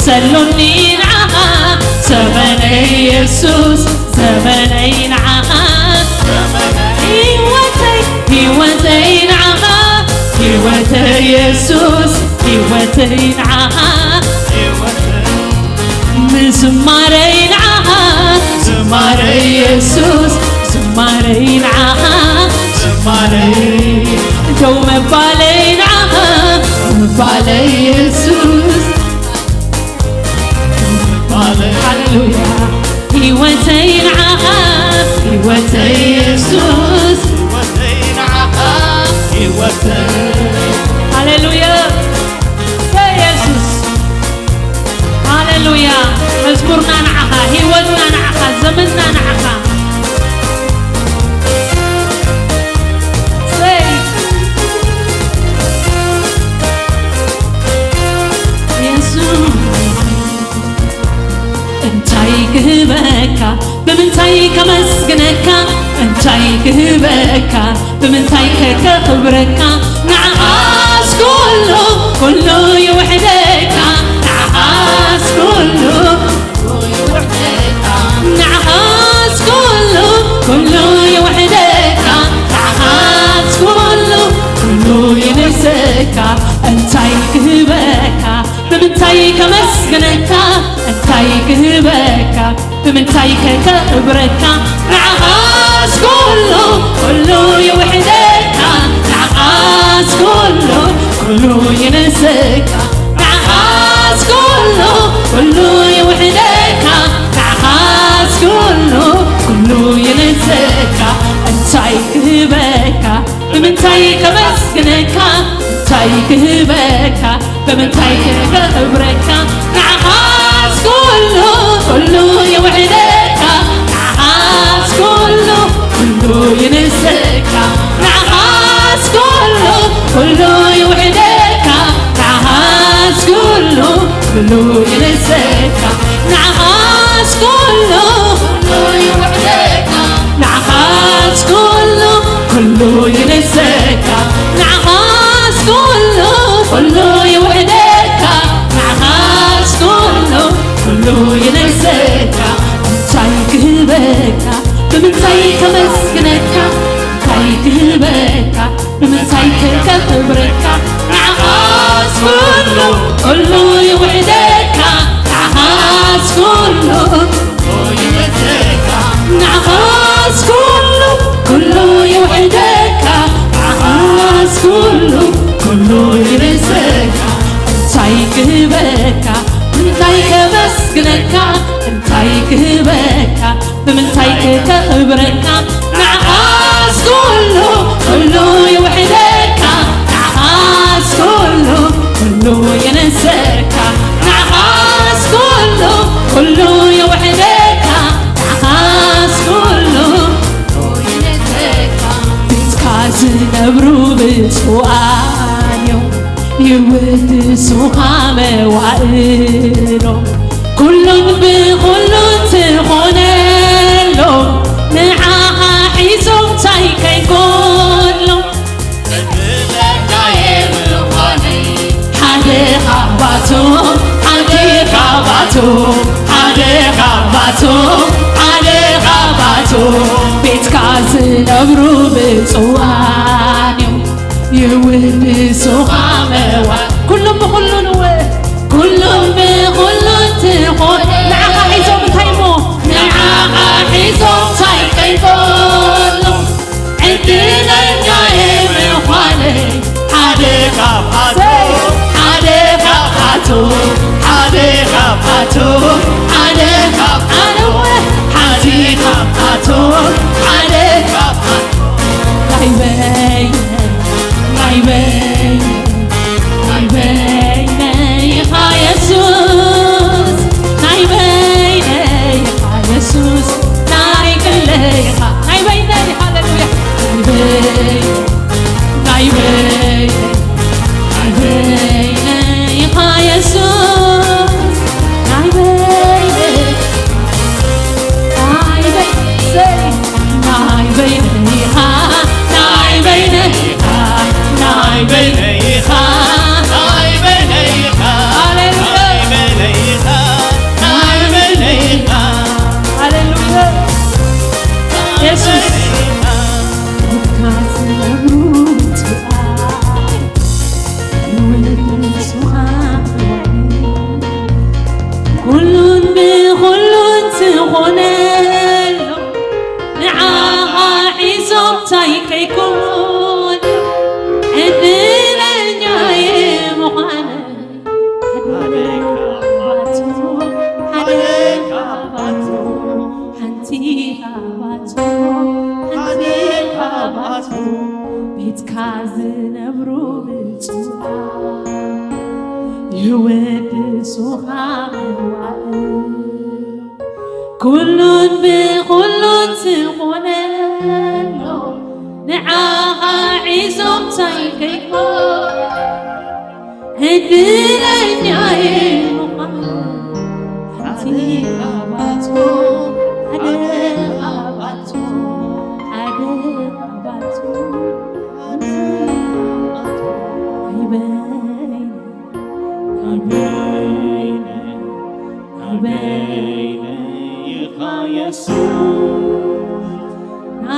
ዘሎኒ ንዓኻ፣ ዘመነይ የሱስ፣ ዘመነይ ንዓኻ፣ ህይወተይ፣ ህይወተይ ንዓኻ፣ ህይወተይ የሱስ፣ ህይወተይ ንዓኻ፣ ምዝማረይ ንዓኻ፣ ዝማሬ የሱስ፣ ዝማሬይ ንዓኻ፣ ዝማሬይ ደው ምባለይ ንዓኻ፣ ምባለይ የሱስ፣ ሃሌሉያ። ህይወተይ ንዓኻ፣ ህይወተይ ኢየሱስ። ህይወተይ ንዓኻ ይወሰን። ሃሌሉያ። ኢየሱስ። ሃሌሉያ። መዝሙርና ንዓኻ፣ ህይወትና ንዓኻ፣ ዘመንና ንዓኻ። ሰይ። የሱስ። እንታይ ክህበካ፣ ብምንታይ ከመስግነካ፣ እንታይ ክህበካ፣ ብምንታይ ከከብረካ፣ ንዓኻስ ኩሉ፣ ኩሉ ይውሕደካ፣ ንዓኻስ ኩሉ፣ ንዓኻስ ኩሉ፣ ኩሉ ይውሕደካ፣ ንዓኻስ ኩሉ፣ ኩሉ ይነሰካ፣ እንታይ ክህበካ፣ ብምንታይ ከመስግነካ፣ እንታይ ክህበካ፣ ብምንታይ ከከብረካ፣ ንዓኻስ ኩሉ፣ ኩሉ ይውሕደካ፣ ንዓኻስ ኩሉ፣ ኩሉ ይነሰካ፣ ንዓኻስ ኩሉ፣ ኩሉ ይውሕደካ፣ ንዓኻስ ኩሉ፣ ኩሉ ይነሰካ፣ እንታይ ክህበካ፣ ብምንታይ ከመስግነካ፣ እንታይ ክህበካ፣ ብምንታይ ከኽብረካ፣ ንዓኻስ ኩሉ፣ ኩሉ ይውሕደካ፣ ንዓኻስ ኩሉ፣ ኩሉ ይንሰካ፣ ንዓኻስ ኩሉ፣ ኩሉ ይውሕደካ፣ ንዓኻስ ኩሉ፣ ኩሉ ይንሰካ፣ ንዓኻስ ኩሉ፣ ኩሉ ይውሕደካ፣ ንዓኻስ ኩሉ፣ ኩሉ ይንሰካ፣ ንዓኻስ ኩሉ፣ ኩሉ ይውሕደካ፣ ንዓኻስ ኩሉ፣ ኩሉ ይንሰካ። እንታይ ክህበካ፣ ብምንታይ ከመስግነካ፣ እንታይ ክህበካ፣ ብምንታይ ከኽብረካ፣ ንዓኻስ ኩሉ፣ ኩሉ ይውሕደካ፣ ንዓኻስ ኩሉ፣ ንዓኻስ ኩሉ፣ ኩሉ ይውሕደካ፣ ንዓኻስ ኩሉ፣ ኩሉ ይንሰካ። እንታይ ክህበካ፣ እንታይ ከመስግነካ፣ እንታይ ክህበካ፣ ብምንታይ ከኽብረካ፣ ንዓኻስ ኩሉ፣ ኩሉ ይውሕደካ፣ ንዓኻስ ኩሉ፣ ኩሉ ይንሰካ፣ ንዓኻስ ኩሉ፣ ኩሉ ይውሕደካ፣ ንዓኻስ ኩሉ፣ ቤትካ ዝነብሩ ብፁዓን እዮም፣ ይውድሱኻ መዋእሎም። ኩሉን ብኹሉን ትኾነሎም፣ ንዓኻ ሒዞም ታይ ከይጎሎም። ዕድለኛ እየ ምዃነይ ሓደ ካብኣቶም፣ ሓደ ካብኣቶም፣ ሓደ ካብኣቶም፣ ሓደ ካብኣቶም። ቤትካ ዝነብሩ ብፁዓን እዮም፣ ይውድሱኻ መዋእሎም። ኩሉን ብኹሉን እወ፣ ኩሉን ብኹሉን ትኾን። ንዓኻ ሒዞም እንታይ እሞ፣ ንዓኻ ሒዞም ታይ ከይጎሎም። ዕድለኛ እየ ምዃነይ ሓደ ካብኣቶም፣ ሓደ ካብኣቶም፣ ሓደ ካብኣቶም፣ ሓደ ካብኣቶም፣ ሓንቲ ካብኣቶም፣ ሓደ ካብኣቶም። ናይ በይነይ፣ ናይ በይነይ፣ ናይ በይነይ ኢኻ የሱስ፣ ናይ በይነይ ኢኻ የሱስ፣ ናይ ግለይ ኢኻ፣ ናይ በይነይ፣ ሃሌሉያ፣ ናይ በይነይ፣ ናይ በይነይ፣ ናይ በይነይ ኢኻ የሱስ፣ ናይ በይነይ፣ ናይ በይነይ፣ ናይ በይነይ ኢኻ፣ ናይ በይነይ ኢኻ፣ ናይ በይነይ ኢኻ፣ ናይ በይነይ ኢኻ፣ ሃሌሉያ። ናይ በይነይ ኢኻ፣ ናይ በይነይ ኢኻ፣ ሃሌሉያ። የሱስ። ኩሉን ብኹሉን ትኾነሉ፣ ንዓኻ ሒዞም ታይ ከይኮን፣ ዕድለኛ እየ ምዃነ። ሓደ ካብኣቶም፣ ሓደ ካብኣቶም፣ ሓንቲ ካብኣቶም፣ ሓንቲ ዝነብሩ ብፁዓን ይውድሱኻ መዋእል። ኩሉን ብኹሉን ዝኾነሎ ንዓኻ ሒዞም እንታይ ከይኮ ዕድለኛ እየ ምዃን ሓንቲ ካብኣቶም ሓደ ካብኣቶም ሓደ ካብኣቶም ኣይበይነ ኣይበይነ ኣይበይነ ኢኻ የሱስ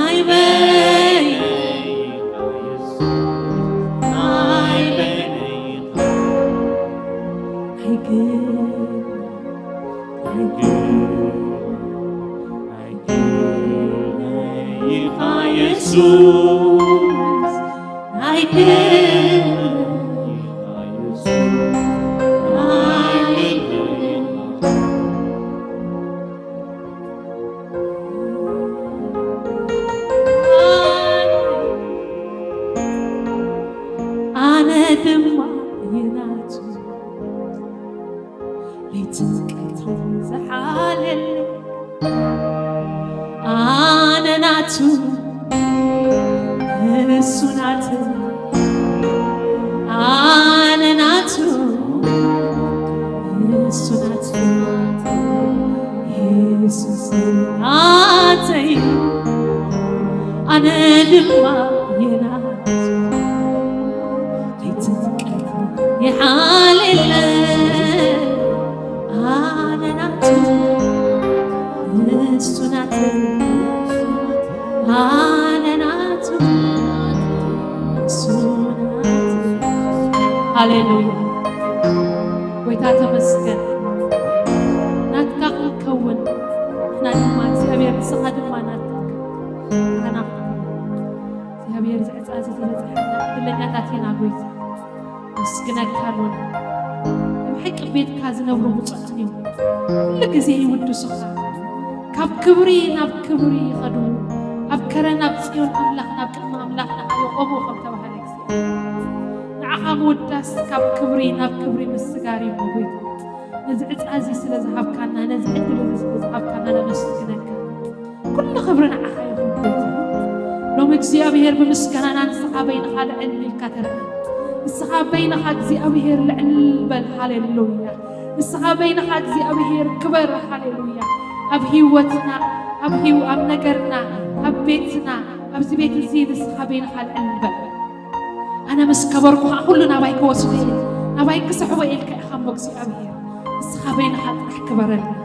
ኣይበይነ ኣነ ድማ የናቱ ለይትን ቀትርን ዝሓለለ ኣነ ናቱ እሱ ናቱ ኣነ ናቱ እሱ ናቱ የሱስ ናተይ ኣነ ድማ የናቱ ይትንቀት ይሓልለ ኣነ ናቱ እሱ ናቱ ኣነ ናቱ እሱ ናቱ። ሃሌሉያ ጎይታ ተመስገን። ናትካ ክንከውን ንሕና ድማ እግዚኣብሔር ንስኻ ድማ ናትካ ንሕና ክንከውን እግዚኣብሔር እዚ ዕፃ እዚ ዝበፅሐና ዕድለኛታት ኢና ጎይታ። መስግነካ ኣሎና። ብሓቂ ቤትካ ዝነብሩ ብፁዓን እዮም። ኩሉ ግዜ ይውድሱኻ። ካብ ክብሪ ናብ ክብሪ ይኸዱ። ኣብ ከረን ኣብ ጽዮን ኣምላኽና ኣብ ቅድሚ ኣምላኽና ይቆሙ ከም ተባህለ ግዜ ንዓኻ ምውዳስ ካብ ክብሪ ናብ ክብሪ ምስጋር እዩ ጎይታ። ነዚ ዕፃ እዚ ስለ ዝሃብካና ነዚ ዕድል እዚ ስለ ዝሃብካና ነመስግነካ። ኩሉ ክብሪ ንዓኻ ይኹን ጎይታ። ሎሚ እግዚኣብሔር ብምስጋናና ንስኻ በይንኻ ልዕል ኢልካ ተረአ። ንስኻ በይንኻ እግዚኣብሔር ልዕል በል። ሃሌሉያ። ንስኻ በይንኻ እግዚኣብሔር ክበር። ሃሌሉያ። ኣብ ህይወትና ኣብ ህይወ ኣብ ነገርና ኣብ ቤትና ኣብዚ ቤት እዚ ንስኻ በይንኻ ልዕል በል። ኣነ ምስ ከበርኩ ከዓ ኩሉ ናባይ ክወስዶ እየ ናባይ ክስሕቦ ኢልካ ኢኻ እሞ እግዚኣብሔር ንስኻ በይንኻ ጥራሕ ክበረልና።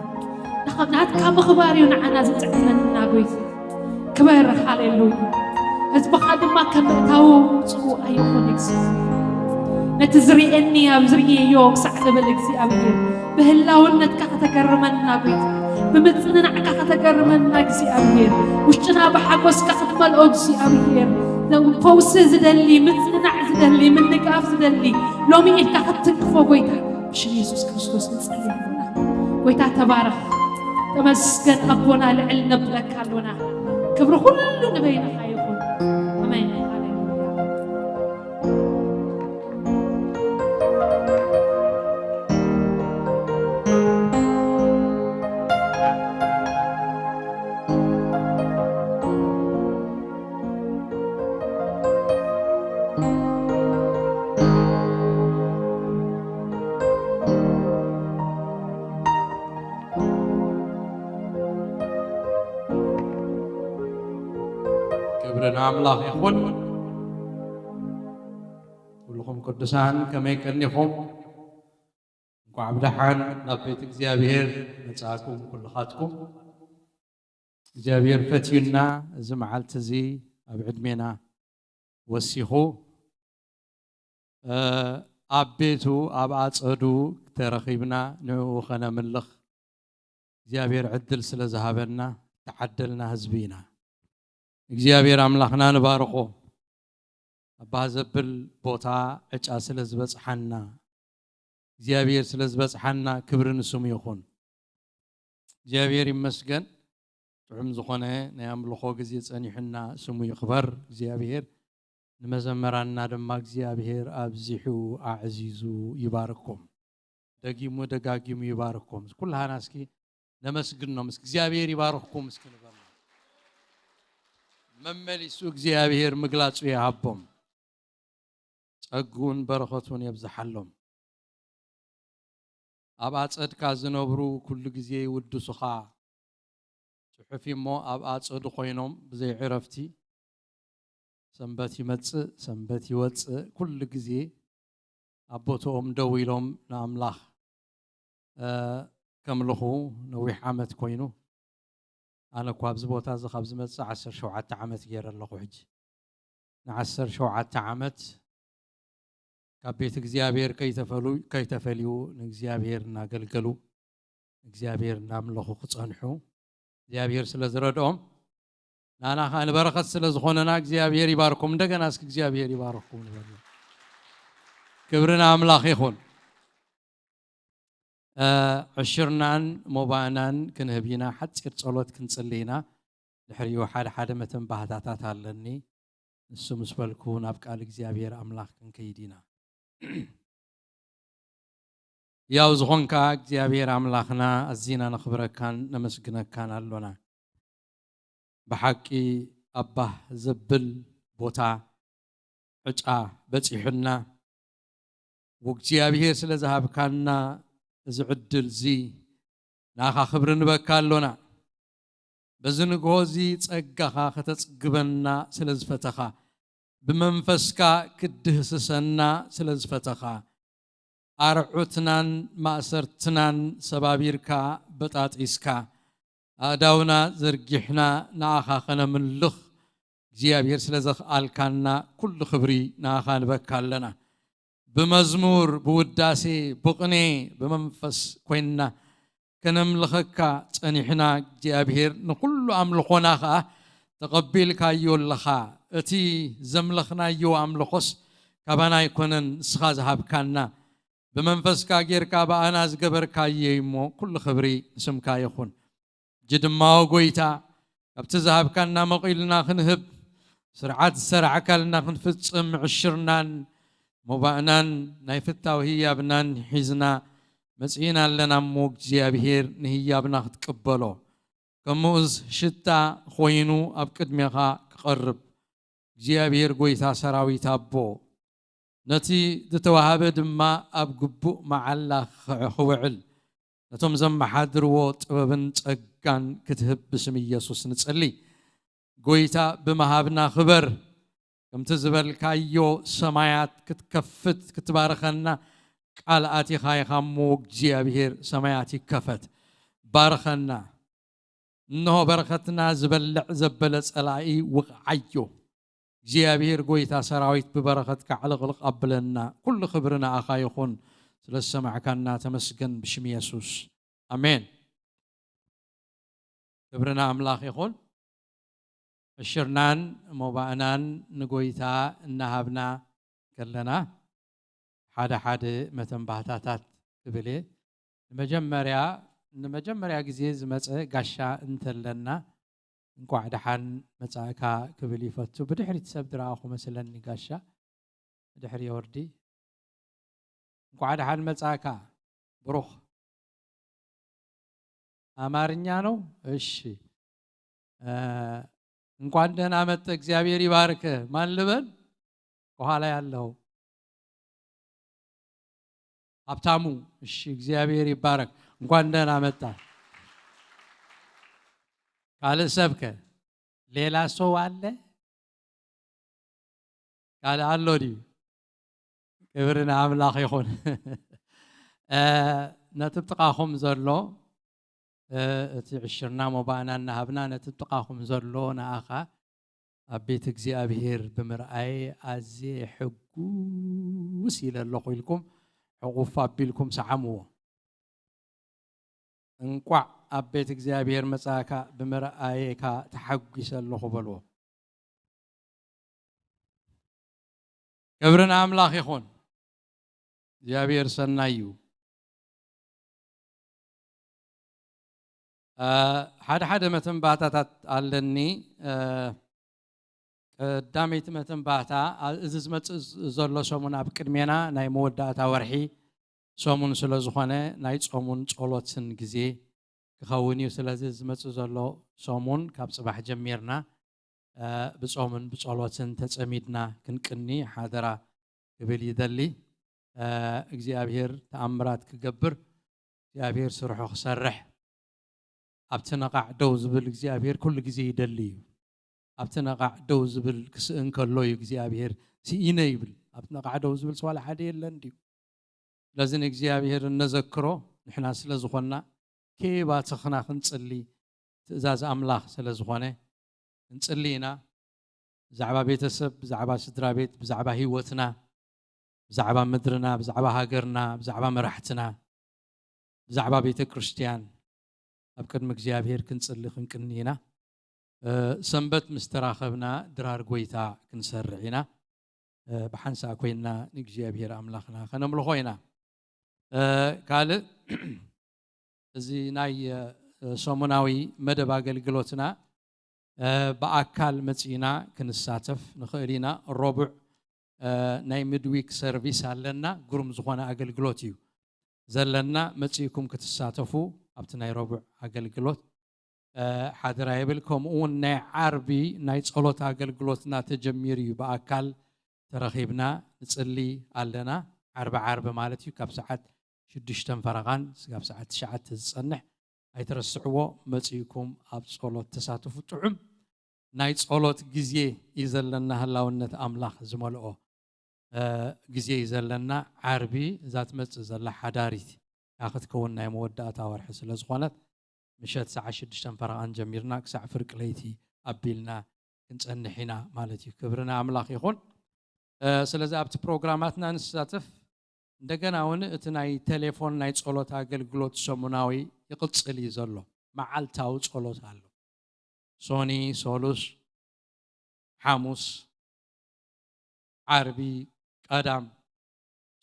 ናትካ ምኽባር እዩ ንዓና ዝጥዕመና ጎይታ። ክበር። ሃሌሉያ። ህዝብኻ ድማ ከም ምእታዉ ምውፅኡ ኣይኹን እግዚኣብሔር። ነቲ ዝርእየኒ ኣብ ዝርእየዮ ክሳዕ ዝብል እግዚኣብሔር ብህላውነትካ ከተገርመና ጎይታ። ብምፅንናዕካ ከተገርመና እግዚኣብሔር። ውሽጥና ብሓጎስካ ክትመልኦ እግዚኣብሔር። ፈውሲ ዝደሊ ምፅንናዕ ዝደሊ ምንጋፍ ዝደሊ ሎሚ ኢድካ ክትትንክፎ ጎይታ ብሽም የሱስ ክርስቶስ ንጸሊ ኣለና። ጎይታ ተባረኽ። ተመስገን ኣቦና ልዕል ነብለካ ኣሎና። ክብሪ ኩሉ ንበይንኻ ይኹን። ኣሜን። ሃሌሉያ። ክብሪ ንኣምላኽ ይኹን። ኩልኹም ቅዱሳን ከመይ ቀኒኹም? እንኳዕ ብደሓን ናብ ቤት እግዚኣብሔር መጻእኩም ኩልኻትኩም። እግዚኣብሔር ፈትዩና እዚ መዓልቲ እዚ ኣብ ዕድሜና ወሲኹ ኣብ ቤቱ ኣብ ኣጸዱ ተረኺብና ንዕኡ ኸነምልኽ እግዚኣብሔር ዕድል ስለ ዝሃበና እተዓደልና ህዝቢ ኢና። እግዚኣብሔር ኣምላኽና ንባርኾ። ኣባ ዘብል ቦታ ዕጫ ስለ ዝበጽሓና እግዚኣብሔር ስለ ዝበጽሓና ክብሪ ንስሙ ይኹን። እግዚኣብሔር ይመስገን። ጥዑም ዝኾነ ናይ ኣምልኾ ግዜ ጸኒሑና ስሙ ይኽበር እግዚኣብሔር። ንመዘመራንና ድማ እግዚኣብሔር ኣብዚሑ ኣዕዚዙ ይባርኮም። ደጊሙ ደጋጊሙ ይባርኮም። ኩልሃና እስኪ ነመስግኖም። እስኪ እግዚኣብሔር ይባርኽኩም እስኪ ንበሎም። መመሊሱ እግዚኣብሔር ምግላጹ ይሃቦም። ጸግኡን በረኸቱን የብዝሓሎም። ኣብ ኣጸድካ ዝነብሩ ኩሉ ግዜ ይውድሱኻ። ጽሑፍ እሞ ኣብ ኣጸዱ ኮይኖም ብዘይ ዕረፍቲ ሰንበት ይመጽእ ሰንበት ይወጽእ ኩሉ ግዜ ኣብ ቦትኦም ደው ኢሎም ንኣምላኽ፣ እ፣ ከምልኹ ነዊሕ ዓመት ኮይኑ። ኣነ እኳ ኣብዚ ቦታ እዚ ካብ ዝመጽእ ዓሰርተ ሸውዓተ ዓመት ገይረ ኣለኹ። ሕጂ ንዓሰርተ ሸውዓተ ዓመት ካብ ቤት እግዚኣብሔር ከይተፈሉ-፣ ከይተፈልዩ ንእግዚኣብሔር እናገልገሉ እግዚኣብሔር እናምለኹ ክጸንሑ እግዚኣብሔር ስለ ዝረድኦም፣ ንኣና ኸዓ ንበረኸት ስለ ዝኾነና እግዚኣብሔር ይባርኩም። እንደገና እስኪ እግዚኣብሔር ይባርኩም ንበሉ። ክብሪ ንኣምላኽ ይኹን። እ፣ ዕሽርናን ሞባእናን ክንህብ ኢና። ሓጺር ጸሎት ክንጽሊ ኢና። ድሕሪኡ ሓደ ሓደ መተንባህታታት ኣለኒ። ንሱ ምስ በልኩ ናብ ቃል እግዚኣብሔር ኣምላኽ ክንከይድ ኢና። ያው ዝኾንካ እግዚኣብሔር ኣምላኽና ኣዚና ነኽብረካን ነመስግነካን ኣሎና። ብሓቂ ኣባህ ዘብል ቦታ ዕጫ በጺሑና፣ እግዚኣብሔር ስለ ዝሃብካና እዚ ዕድል እዚ ንኣኻ ክብሪ ንበካ ኣሎና። በዚ ንግሆ እዚ ጸጋኻ ከተጽግበና ስለ ዝፈተኻ፣ ብመንፈስካ ክትድህስሰና ስለ ዝፈተኻ፣ ኣርዑትናን ማእሰርትናን ሰባቢርካ በጣጢስካ፣ ኣእዳውና ዘርጊሕና ንኣኻ ከነምልኽ እግዚኣብሔር ስለ ዘኽኣልካና ኩሉ ክብሪ ንኣኻ ንበካ ኣለና። ብመዝሙር፣ ብውዳሴ፣ ብቕኔ፣ ብመንፈስ ኮይንና ከነምልኸካ ጸኒሕና፣ እግዚኣብሔር ንኹሉ ኣምልኾና ኸኣ ተቐቢልካዮ ኣለኻ። እቲ ዘምለኽናዮ ኣምልኾስ ካባና ኣይኮነን፣ ንስኻ ዝሃብካና። ብመንፈስካ ጌርካ ብኣና ዝገበርካዮ እሞ፣ ኩሉ ክብሪ ንስምካ ይኹን። ሕጂ ድማ፣ ኦ ጐይታ፣ ካብቲ ዝሃብካና መቒልና ክንህብ፣ ስርዓት ዝሰራዕካልና ክንፍጽም፣ ዕሽርናን ሞባእናን ናይ ፍታው ህያብናን ሒዝና መጺእና ኣለና እሞ፣ እግዚኣብሔር ንህያብና ክትቅበሎ፣ ከም ምኡዝ ሽታ ኾይኑ ኣብ ቅድሜኻ ክቐርብ፣ እግዚኣብሔር ጐይታ ሰራዊት ኣቦ፣ ነቲ ዝተዋህበ ድማ ኣብ ግቡእ መዓላ ክዕ-፣ ክውዕል፣ ነቶም ዘመሓድርዎ ጥበብን ጸጋን ክትህብ ብስም ኢየሱስ ንጸሊ። ጐይታ፣ ብምሃብና ክበር፣ ከምቲ ዝበልካዮ ሰማያት ክትከፍት ክትባርኸና ቃል ኣቲኻ ኢኻ እሞ፣ እግዚኣብሔር፣ ሰማያት ይከፈት። ባርኸና። እንሆ በረኸትና ዝበልዕ ዘበለ ጸላኢ ውቕዓዮ። እግዚኣብሔር ጐይታ ሰራዊት ብበረኸትካ ዕልቕልቕ ኣብለና። ኩሉ ክብሪ ንኣኻ ይኹን፣ ስለ ዝሰማዕካና ተመስገን ብሽም የሱስ። ኣሜን። ክብሪ ንኣምላኽ ይኹን። ዕሽርናን ሞባእናን ንጐይታ እናሃብና ከለና፣ ሓደ ሓደ መተንባህታታት ክብል እየ። ንመጀመርያ፣ ንመጀመርያ ግዜ ዝመጸ ጋሻ እንተለና፣ እንቋዕ ደሓን መጻእካ ክብል ይፈቱ። ብድሕሪት ሰብ ዝረኣኹ መስለኒ ጋሻ፣ ብድሕሪ ወርዲ። እንቋዕ ደሓን መጻእካ ብሩኽ። ኣማርኛ ነው? እሺ። እ፣ እንኳን ደህና መጣ፣ እግዚአብሔር ይባርክ። ማን ልበል? ከኋላ ያለው ሀብታሙ። እሺ፣ እግዚአብሔር ይባረክ። እንኳን ደህና መጣ። ካልእ ሰብከ? ሌላ ሰው አለ? ካልእ ኣሎ ድዩ? ክብሪ ንኣምላኽ ይኹን። እ፣ ነቲ ጥቓኹም ዘሎ፣ እ፣ እቲ ዕሽርና ሞባእና እናሃብና ነቲ ጥቓኹም ዘሎ ንኣኻ ኣብ ቤት እግዚኣብሔር ብምርኣየ ኣዝየ ሕጉስ ኢለ ኣለኹ ኢልኩም ሕቑፍ ኣቢልኩም ሰዓምዎ። እንቋዕ ኣብ ቤት እግዚኣብሔር መጻእካ፣ ብምርኣየካ ተሓጒሰ ኣለኹ በልዎ። ክብሪ ንኣምላኽ ይኹን። እግዚኣብሔር ሰናይ እዩ። እ፣ ሓደ ሓደ መተንባህታታት ኣለኒ። እ፣ ቀዳመይቲ መተንባታ፣ ኣ-፣ እዚ ዝመጽእ ዝ-፣ ዘሎ ሰሙን ኣብ ቅድሜና ናይ መወዳእታ ወርሒ ሰሙን ስለ ዝኾነ፣ ናይ ጾሙን ጸሎትን ግዜ ክኸውን እዩ። ስለዚ ዝመጽእ ዘሎ ሰሙን ካብ ጽባሕ ጀሚርና፣ እ፣ ብጾምን ብጸሎትን ተጸሚድና ክንቅኒ ሓደራ ክብል ይደሊ። እ፣ እግዚኣብሔር ተኣምራት ክገብር፣ እግዚኣብሔር ስርሑ ክሰርሕ፣ ኣብቲ ነቓዕ ደው ዝብል እግዚኣብሔር ኩሉ ግዜ ይደሊ እዩ። ኣብቲ ነቓዕ ደው ዝብል ክስእን ከሎ እዩ እግዚኣብሔር ስኢነ ይብል። ኣብቲ ነቓዕ ደው ዝብል ዋላ ሓደ የለን ድዩ? ስለዚ ንእግዚኣብሔር እነዘክሮ ንሕና ስለ ዝኾንና፣ ከይባተኽና ክንጽሊ ትእዛዝ ኣምላኽ ስለ ዝኾነ፣ ክንጽሊ ኢና። ብዛዕባ ቤተሰብ፣ ብዛዕባ ስድራ ቤት፣ ብዛዕባ ህይወትና፣ ብዛዕባ ምድርና፣ ብዛዕባ ሃገርና፣ ብዛዕባ መራሕትና፣ ብዛዕባ ቤተ ክርስቲያን ኣብ ቅድሚ እግዚኣብሔር ክንጽሊ ክንቅኒ ኢና። እ፣ ሰንበት ምስ ተራኸብና ድራር ጐይታ ክንሰርዕ ኢና። እ፣ ብሓንሳእ ኮይንና ንእግዚኣብሔር ኣምላኽና ከነምልኾ ኢና። እ፣ ካልእ እዚ ናይ፣ እ፣ ሰሙናዊ መደብ ኣገልግሎትና፣ እ፣ ብኣካል መጺእና ክንሳተፍ ንኽእል ኢና። ረቡዕ፣ እ፣ ናይ ሚድዊክ ሰርቪስ ኣለና፣ ግሩም ዝኾነ ኣገልግሎት እዩ ዘለና። መጺእኩም ክትሳተፉ ኣብቲ ናይ ረቡዕ ኣገልግሎት፣ እ፣ ሓደራ ይብል። ከምኡ እውን ናይ ዓርቢ ናይ ጸሎት ኣገልግሎትና ተጀሚሩ እዩ። ብኣካል ተረኺብና ንጽሊ ኣለና። ዓርቢ ዓርቢ ማለት እዩ፣ ካብ ሰዓት ሽዱሽተን ፈረቓን ስጋብ ሰዓት ትሽዓተ ዝጸንሕ። ኣይትረስዕዎ፣ መጺእኩም ኣብ ጸሎት ተሳተፉ። ጥዑም ናይ ጸሎት ግዜ እዩ ዘለና፣ ህላውነት ኣምላኽ ዝመልኦ፣ እ፣ ግዜ እዩ ዘለና። ዓርቢ እዛ ትመጽእ ዘላ ሓዳሪት እያ ክትከውን፣ ናይ መወዳእታ ወርሒ ስለ ዝኾነት፣ ምሸት ሰዓት ሽዱሽተን ፈረቓን ጀሚርና ክሳዕ ፍርቂ ለይቲ ኣቢልና ክንጸንሕ ኢና ማለት እዩ። ክብሪ ንኣምላኽ ይኹን። እ፣ ስለዚ ኣብቲ ፕሮግራማትና ንሳተፍ። እንደገና እውን እቲ ናይ ቴሌፎን ናይ ጸሎት ኣገልግሎት ሰሙናዊ ይቕጽል እዩ ዘሎ። መዓልታዊ ጸሎት ኣሎ። ሶኒ፣ ሶሉስ፣ ሓሙስ፣ ዓርቢ፣ ቀዳም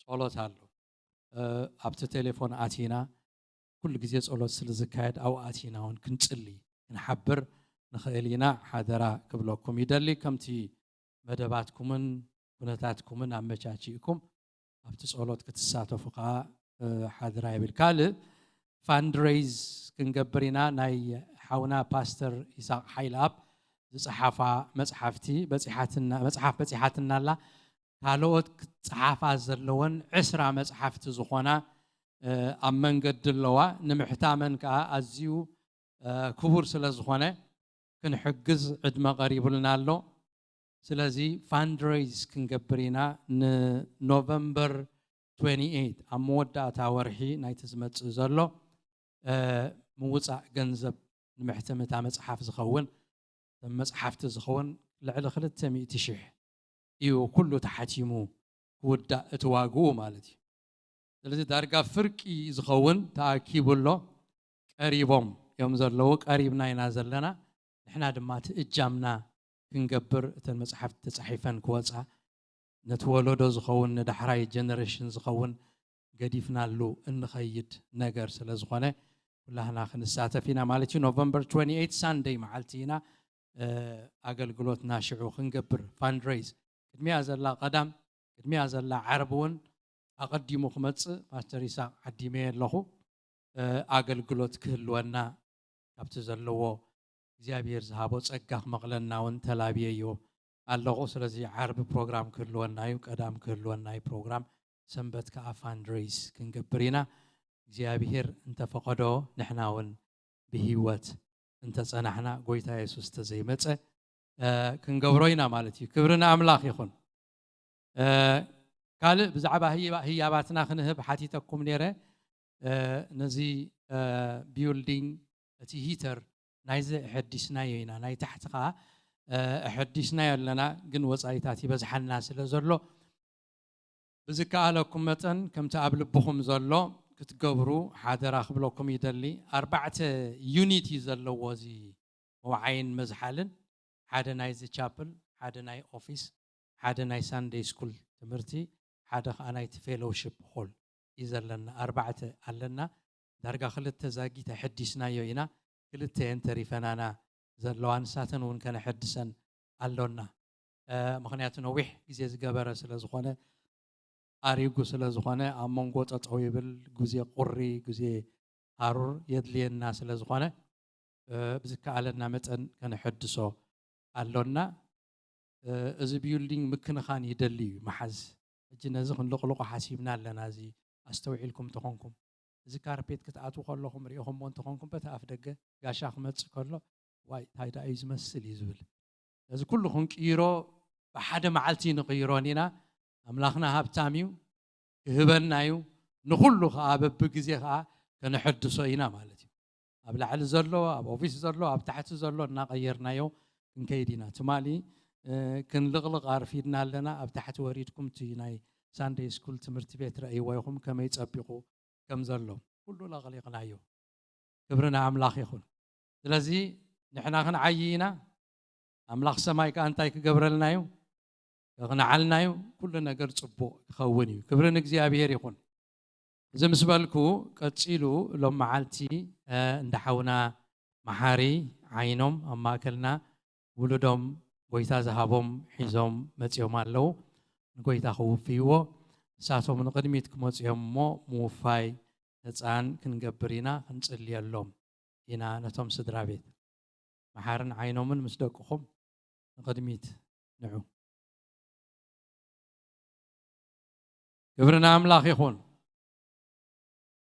ጸሎት ኣሎ። እ፣ ኣብቲ ቴሌፎን ኣቲና ኩሉ ግዜ ጸሎት ስለ ዝካየድ ኣብኡ ኣቲና እውን ክንጽሊ ክንሓብር ንኽእል ኢና። ሓደራ ክብለኩም ይደሊ። ከምቲ መደባትኩምን ኩነታትኩምን ኣመቻችእኩም ኣብቲ ጸሎት ክትሳተፉ ከኣ፣ እ፣ ሓደራ ይብል። ካልእ ፋንድሬይዝ ክንገብር ኢና። ናይ ሓውና ፓስተር ይስሐቅ ሓይለኣብ ዝጸሓፋ መጽሓፍቲ በጺሓትና፣ መጽሓፍ በጺሓትና ኣላ። ካልኦት ክጸሓፋ ዘለወን ዕስራ መጽሓፍቲ ዝኾና፣ እ፣ ኣብ መንገዲ ኣለዋ። ንምሕታመን ከኣ ኣዝዩ፣ እ፣ ክቡር ስለ ዝኾነ ክንሕግዝ ዕድመ ቀሪቡልና ኣሎ። ስለዚ ፋንድሬይዝ ክንገብር ኢና ንኖቨምበር ትዌንቲ ኤይት፣ ኣብ መወዳእታ ወርሒ ናይቲ ዝመጽእ ዘሎ፣ እ፣ ምውጻእ ገንዘብ ንምሕትም እታ መጽሓፍ ዝኸውን፣ መጽሓፍቲ ዝኸውን ልዕሊ ክልተ ሚእቲ ሽሕ እዩ ኩሉ ተሓቲሙ ክውዳእ እቲ ዋግኡ ማለት እዩ። ስለዚ ዳርጋ ፍርቂ ዝኸውን ተኣኪቡ ኣሎ። ቀሪቦም እዮም ዘለዉ፣ ቀሪብና ኢና ዘለና። ንሕና ድማ እቲ እጃምና ክንገብር፣ እተን መጽሓፍቲ ተጻሒፈን ክወጻ፣ ነቲ ወለዶ ዝኸውን፣ ንዳሕራይ ጀነሬሽን ዝኸውን ገዲፍናሉ እንኸይድ ነገር ስለ ዝኾነ፣ ኩላህና ክንሳተፍ ኢና ማለት እዩ። ኖቨምበር ትዌንቲ ኤይት ሳንደይ መዓልቲ ኢና፣ እ፣ ኣገልግሎትና ሽዑ ክንገብር፣ ፋንድሬይዝ። ቅድሚያ ዘላ ቀዳም፣ ቅድሚያ ዘላ ዓርቢ እውን ኣቐዲሙ ክመጽእ ፓስተር ይስሐቅ ዓዲመዮ ኣለኹ። እ፣ ኣገልግሎት ክህልወና ካብቲ ዘለዎ እግዚኣብሔር ዝሃቦ ጸጋ ክመቕለና እውን ተላብየዮ ኣለኹ። ስለዚ ዓርቢ ፕሮግራም ክህልወና እዩ፣ ቀዳም ክህልወና እዩ ፕሮግራም፣ ሰንበት ከኣ ፋንድሬይዝ ክንገብር ኢና። እግዚኣብሔር እንተፈቐዶ ንሕና እውን ብህይወት እንተጸናሕና፣ ጎይታ የሱስ እንተዘይመጸ፣ እ፣ ክንገብሮ ኢና ማለት እዩ። ክብሪ ንኣምላኽ ይኹን። እ፣ ካልእ ብዛዕባ ህይባ-፣ ህያባትና ክንህብ ሓቲተኩም ነይረ። እ፣ ነዚ፣ እ፣ ቢልዲንግ፣ እቲ ሂተር ናይዚ ኣሐዲስናዮ ኢና። ናይ ታሕቲ ኸኣ፣ እ፣ ኣሐዲስናዮ ኣለና፣ ግን ወጻኢታት ይበዝሓና ስለ ዘሎ፣ ብዝከኣለኩም መጠን ከምቲ ኣብ ልብኹም ዘሎ ክትገብሩ ሓደራ ክብለኩም ይደሊ። ኣርባዕተ ዩኒት እዩ ዘለዎ እዚ መውዓይን መዝሓልን፣ ሓደ ናይዚ ቻፕል፣ ሓደ ናይ ኦፊስ፣ ሓደ ናይ ሳንደይ ስኩል ትምህርቲ፣ ሓደ ኸኣ ናይቲ ፌሎውሺፕ ሆል እዩ ዘለና። ኣርባዕተ ኣለና። ዳርጋ ክልተ ዛጊት ኣሐዲስናዮ ኢና። ክልተ እየን ተሪፈናና ዘለዋ፣ ንሳተን እውን ከነሐድሰን ኣሎና። ምክንያቱ ነዊሕ ግዜ ዝገበረ ስለ ዝኾነ፣ ኣሪጉ ስለ ዝኾነ፣ ኣብ መንጎ ጠጠው ይብል፣ ግዜ ቁሪ፣ ግዜ ሃሩር የድልየና ስለ ዝኾነ፣ ብዝከኣለና መጠን ከነሐድሶ ኣሎና። እዚ ቢልዲንግ ምክንኻን ይደሊ እዩ፣ መሓዝ። ሕጂ ነዚ ክንልቕልቆ ሓሲብና ኣለና። እዚ ኣስተውዒልኩም ተኾንኩም፣ እዚ ካርፔት ክትኣትዉ ከለኹም ሪኢኹምዎ እንተኾንኩም፣ በቲ ኣፍ ደገ ጋሻ ክመጽእ ከሎ፣ ዋይ እንታይ ደኣ እዩ ዝመስል እዩ ዝብል። እዚ ኩሉ ክንቅይሮ ብሓደ መዓልቲ ንቕይሮን ኢና። ኣምላኽና ሃብታም እዩ፣ ክህበና እዩ። ንኹሉ ከዓ በብግዜ ከዓ ከነሐድሶ ኢና ማለት እዩ። ኣብ ላዕሊ ዘሎ፣ ኣብ ኦፊስ ዘሎ፣ ኣብ ታሕቲ ዘሎ እናቐየርናዮ ክንከይድ ኢና። ትማሊ ክንልቕልቕ ኣርፊድና ኣለና። ኣብ ታሕቲ ወሪድኩም እቲ ናይ ሳንደይ ስኩል ትምህርቲ ቤት ረእይዎ ይኹም ከመይ ጸቢቑ ከም ዘሎ ኩሉ ለቕሊቕናዮ። ክብሪ ንኣምላኽ ይኹን። ስለዚ ንሕና ክንዓዪ ኢና። ኣምላኽ ሰማይ ከኣ እንታይ ክገብረልና እዩ? ከቕንዓልና እዩ። ኩሉ ነገር ጽቡቕ ክኸውን እዩ። ክብሪ ንእግዚኣብሔር ይኹን። እዚ ምስ በልኩ ቀጺሉ ሎም መዓልቲ እንዳ ሓውና መሓሪ ዓይኖም ኣብ ማእከልና ውሉዶም ጎይታ ዝሃቦም ሒዞም መጺኦም ኣለዉ። ንጎይታ ክውፍይዎ ንሳቶም ንቕድሚት ክመጹ እዮም እሞ ምውፋይ ህፃን ክንገብር ኢና ክንጽልየሎም ኢና ነቶም ስድራ ቤት። መሓርን ዓይኖምን ምስ ደቅኹም ንቕድሚት ንዑ። ክብሪ ንኣምላኽ ይኹን።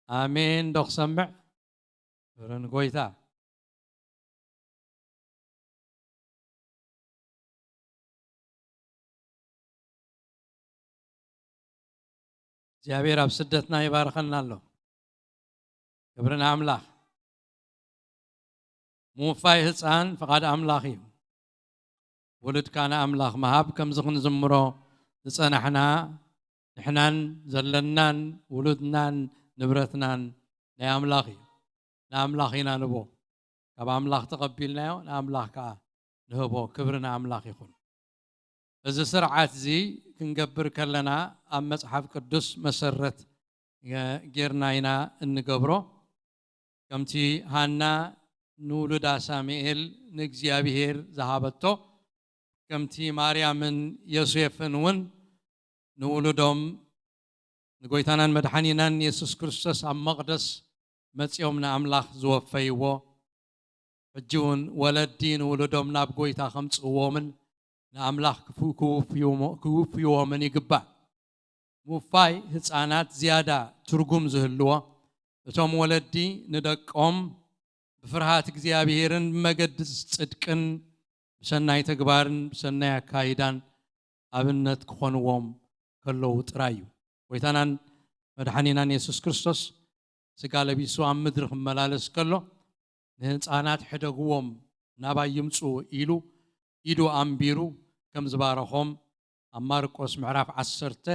ኣሜን ዶ ክሰምዕ? ክብሪ ንጎይታ። እግዚኣብሔር ኣብ ስደትና ይባርኸና ኣሎ። ክብሪ ንኣምላኽ። ምውፋይ ህፃን ፍቓድ ኣምላኽ እዩ። ውሉድካ ንኣምላኽ ምሃብ ከምዚ ክንዝምሮ ዝፀናሕና ንሕናን ዘለናን ውሉድናን ንብረትናን ናይ ኣምላኽ እዩ። ንኣምላኽ ኢና ንቦ። ካብ ኣምላኽ ተቐቢልናዮ ንኣምላኽ ከዓ ንህቦ። ክብሪ ንኣምላኽ ይኹን። እዚ ስርዓት እዚ ክንገብር ከለና ኣብ መጽሓፍ ቅዱስ መሰረት ጌርና ኢና እንገብሮ። ከምቲ ሃና ንውሉዳ ሳሙኤል ንእግዚኣብሔር ዝሃበቶ፣ ከምቲ ማርያምን ዮሴፍን እውን ንውሉዶም ንጎይታናን መድሓኒናን የሱስ ክርስቶስ ኣብ መቕደስ መጺኦም ንኣምላኽ ዝወፈይዎ፣ ሕጂ እውን ወለዲ ንውሉዶም ናብ ጎይታ ከምጽእዎምን ንኣምላኽ ክውፍይዎምን ይግባእ። ምውፋይ ህፃናት ዝያዳ ትርጉም ዝህልዎ፣ እቶም ወለዲ ንደቆም ብፍርሃት እግዚኣብሔርን ብመገዲ ጽድቅን ብሰናይ ተግባርን ብሰናይ ኣካይዳን ኣብነት ክኾንዎም ከለዉ ጥራይ እዩ። ጎይታናን መድሓኒናን የሱስ ክርስቶስ ስጋ ለቢሱ ኣብ ምድሪ ክመላለስ ከሎ ንህፃናት ሕደግዎም ናባይ ይምፁ ኢሉ ኢዱ ኣንቢሩ ከም ዝባረኾም ኣብ ማርቆስ ምዕራፍ ዓሰርተ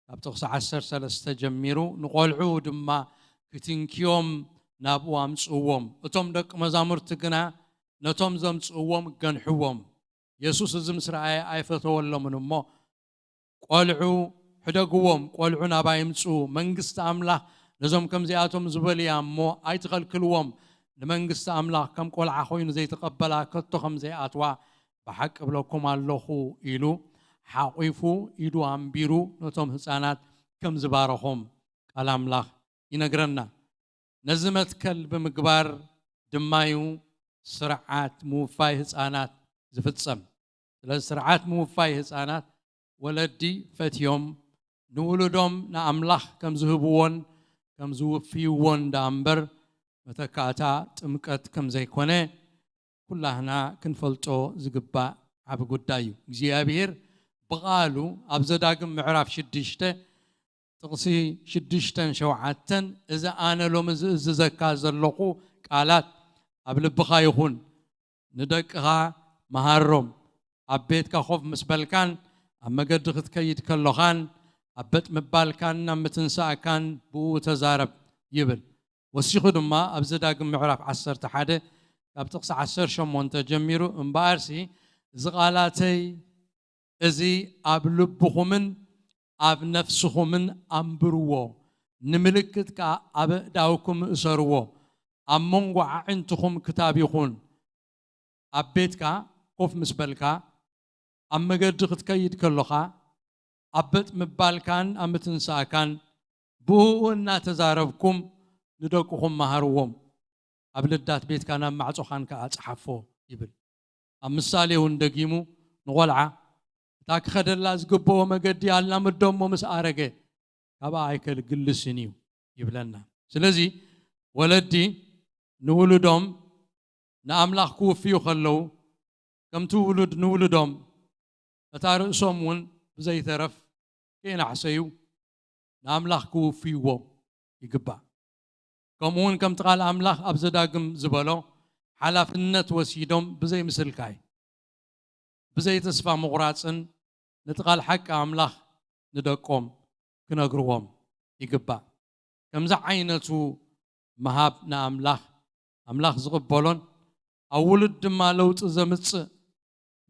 ካብ ጥቕሲ ዓሰርተ ሰለስተ ጀሚሩ ንቆልዑ ድማ ክትንክዮም ናብኡ ኣምፅእዎም። እቶም ደቂ መዛሙርቲ ግና ነቶም ዘምፅእዎም ገንሕዎም። የሱስ እዚ ምስ ረኣየ ኣይፈተወሎምን እሞ ቆልዑ ሕደግዎም፣ ቆልዑ ናባይ ይምፁ፣ መንግስቲ ኣምላኽ ነዞም ከምዚኣቶም ዝበሉ እያ እሞ ኣይትኸልክልዎም፣ ንመንግስቲ ኣምላኽ ከም ቆልዓ ኮይኑ ዘይተቐበላ ከቶ ከም ዘይኣትዋ ብሓቂ እብለኩም ኣለኹ ኢሉ ሓቒፉ ኢዱ ኣንቢሩ ነቶም ህፃናት ከም ዝባረኾም ቃል ኣምላኽ ይነግረና። ነዚ መትከል ብምግባር ድማ እዩ ስርዓት ምውፋይ ህፃናት ዝፍፀም። ስለዚ ስርዓት ምውፋይ ህፃናት ወለዲ ፈትዮም ንውሉዶም ንኣምላኽ ከም ዝህብዎን ከም ዝውፍይዎን ደኣ እምበር መተካእታ ጥምቀት ከም ዘይኮነ ኩላህና ክንፈልጦ ዝግባእ ዓቢ ጉዳይ እዩ። እግዚኣብሔር ብቓሉ ኣብ ዘዳግም ምዕራፍ ሽዱሽተ ጥቕሲ ሽዱሽተን ሸውዓተን፣ እዚ ኣነ ሎሚ ዝእዝዘካ ዘለኹ ቃላት ኣብ ልብኻ ይኹን፣ ንደቅኻ መሃሮም። ኣብ ቤትካ ኮፍ ምስ በልካን ኣብ መገዲ ክትከይድ ከሎኻን ኣብ በጥ ምባልካን ኣብ ምትንሳእካን ብኡ ተዛረብ ይብል። ወሲኹ ድማ ኣብ ዘዳግም ምዕራፍ ዓሰርተ ሓደ ካብ ጥቕሲ ዓሰርተ ሸሞንተ ጀሚሩ፣ እምበኣርሲ እዚ ቃላተይ እዚ ኣብ ልብኹምን ኣብ ነፍስኹምን ኣንብርዎ፣ ንምልክት ከኣ ኣብ ኣእዳውኩም እሰርዎ፣ ኣብ መንጎ ኣዒንትኹም ክታብ ይኹን። ኣብ ቤትካ ኮፍ ምስ በልካ ኣብ መገዲ ክትከይድ ከሎኻ ኣብ በጥ ምባልካን ኣብ ምትንሳእካን ብእኡ እናተዛረብኩም ንደቅኹም መሃርዎም። ኣብ ልዳት ቤትካ ናብ ማዕጾኻን ከኣ ጸሓፎ ይብል። ኣብ ምሳሌ እውን ደጊሙ ንቖልዓ እታ ክኸደላ ዝግብኦ መገዲ ኣላምዶ እሞ ምስ ኣረገ ካብኣ ኣይከልግልስን እዩ ይብለና። ስለዚ ወለዲ ንውሉዶም ንኣምላኽ ክውፍዩ ከለዉ ከምቲ ውሉድ ንውሉዶም እታ ርእሶም እውን ብዘይተረፍ ከየናሕሰዩ ንኣምላኽ ክውፍይዎ ይግባእ። ከምኡ እውን ከምቲ ቃል ኣምላኽ ኣብ ዘዳግም ዝበሎ ሓላፍነት ወሲዶም ብዘይ ምስልካይ ብዘይ ተስፋ ምቑራጽን ነቲ ቃል ሓቂ ኣምላኽ ንደቆም ክነግርዎም ይግባእ። ከምዚ ዓይነቱ ምሃብ ንኣምላኽ ኣምላኽ ዝቕበሎን ኣብ ውሉድ ድማ ለውጢ ዘምጽእ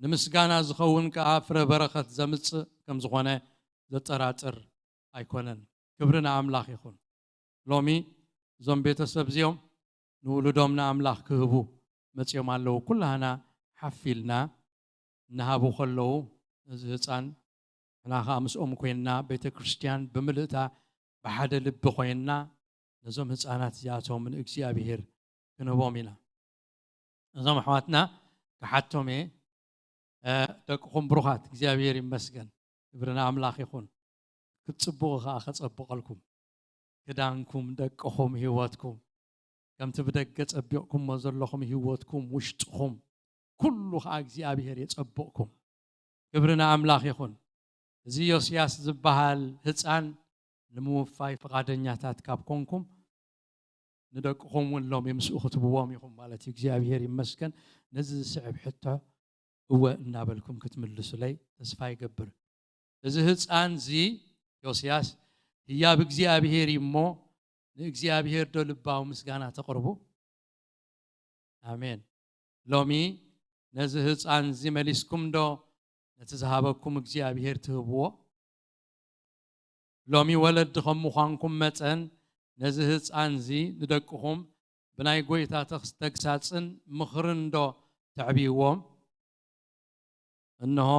ንምስጋና ዝኸውን ከኣ ፍረ በረኸት ዘምጽእ ከም ዝኾነ ዘጠራጥር ኣይኮነን። ክብሪ ንኣምላኽ ይኹን። ሎሚ እዞም ቤተሰብ እዚኦም ንውሉዶም ንኣምላኽ ክህቡ መጺኦም ኣለዉ። ኩላህና ሓፍ ኢልና እናሃቡ ከለዉ ነዚ ህፃን ንሕና ከዓ ምስኦም ኮይንና ቤተ ክርስቲያን ብምልእታ ብሓደ ልቢ ኮይንና ነዞም ህፃናት እዚኣቶም ንእግዚኣብሔር ክንህቦም ኢና። እዞም ኣሕዋትና ክሓቶም እየ። ደቅኹም ብሩኻት እግዚኣብሔር ይመስገን። ክብሪ ንኣምላኽ ይኹን። ክትፅብቑ ከዓ ከፀብቐልኩም ክዳንኩም፣ ደቅኹም፣ ህይወትኩም ከምቲ ብደገ ጸቢቕኩሞ ዘለኹም ህይወትኩም፣ ውሽጥኹም፣ ኩሉ ኸኣ እግዚኣብሔር የጸብቕኩም። ክብሪ ንኣምላኽ ይኹን። እዚ ዮስያስ ዝበሃል ህጻን ንምውፋይ ፍቓደኛታት ካብ ኮንኩም፣ ንደቅኹም እውን ሎሚ ምስኡ ክትብዎም ኢኹም ማለት እዩ። እግዚኣብሔር ይመስገን። ነዚ ዝስዕብ ሕቶ እወ እናበልኩም ክትምልሱለይ ተስፋ ይገብር። እዚ ህፃን እዚ ዮስያስ ህያብ እግዚኣብሔር እዩ እሞ ንእግዚኣብሔር ዶ ልባዊ ምስጋና ተቕርቡ? ኣሜን። ሎሚ ነዚ ህፃን እዚ መሊስኩም ዶ ነቲ ዝሃበኩም እግዚኣብሔር ትህብዎ? ሎሚ ወለዲ ከም ምዃንኩም መጠን ነዚ ህፃን እዚ ንደቅኹም ብናይ ጎይታ ተግሳፅን ምኽርን ዶ ተዕብይዎም? እንሆ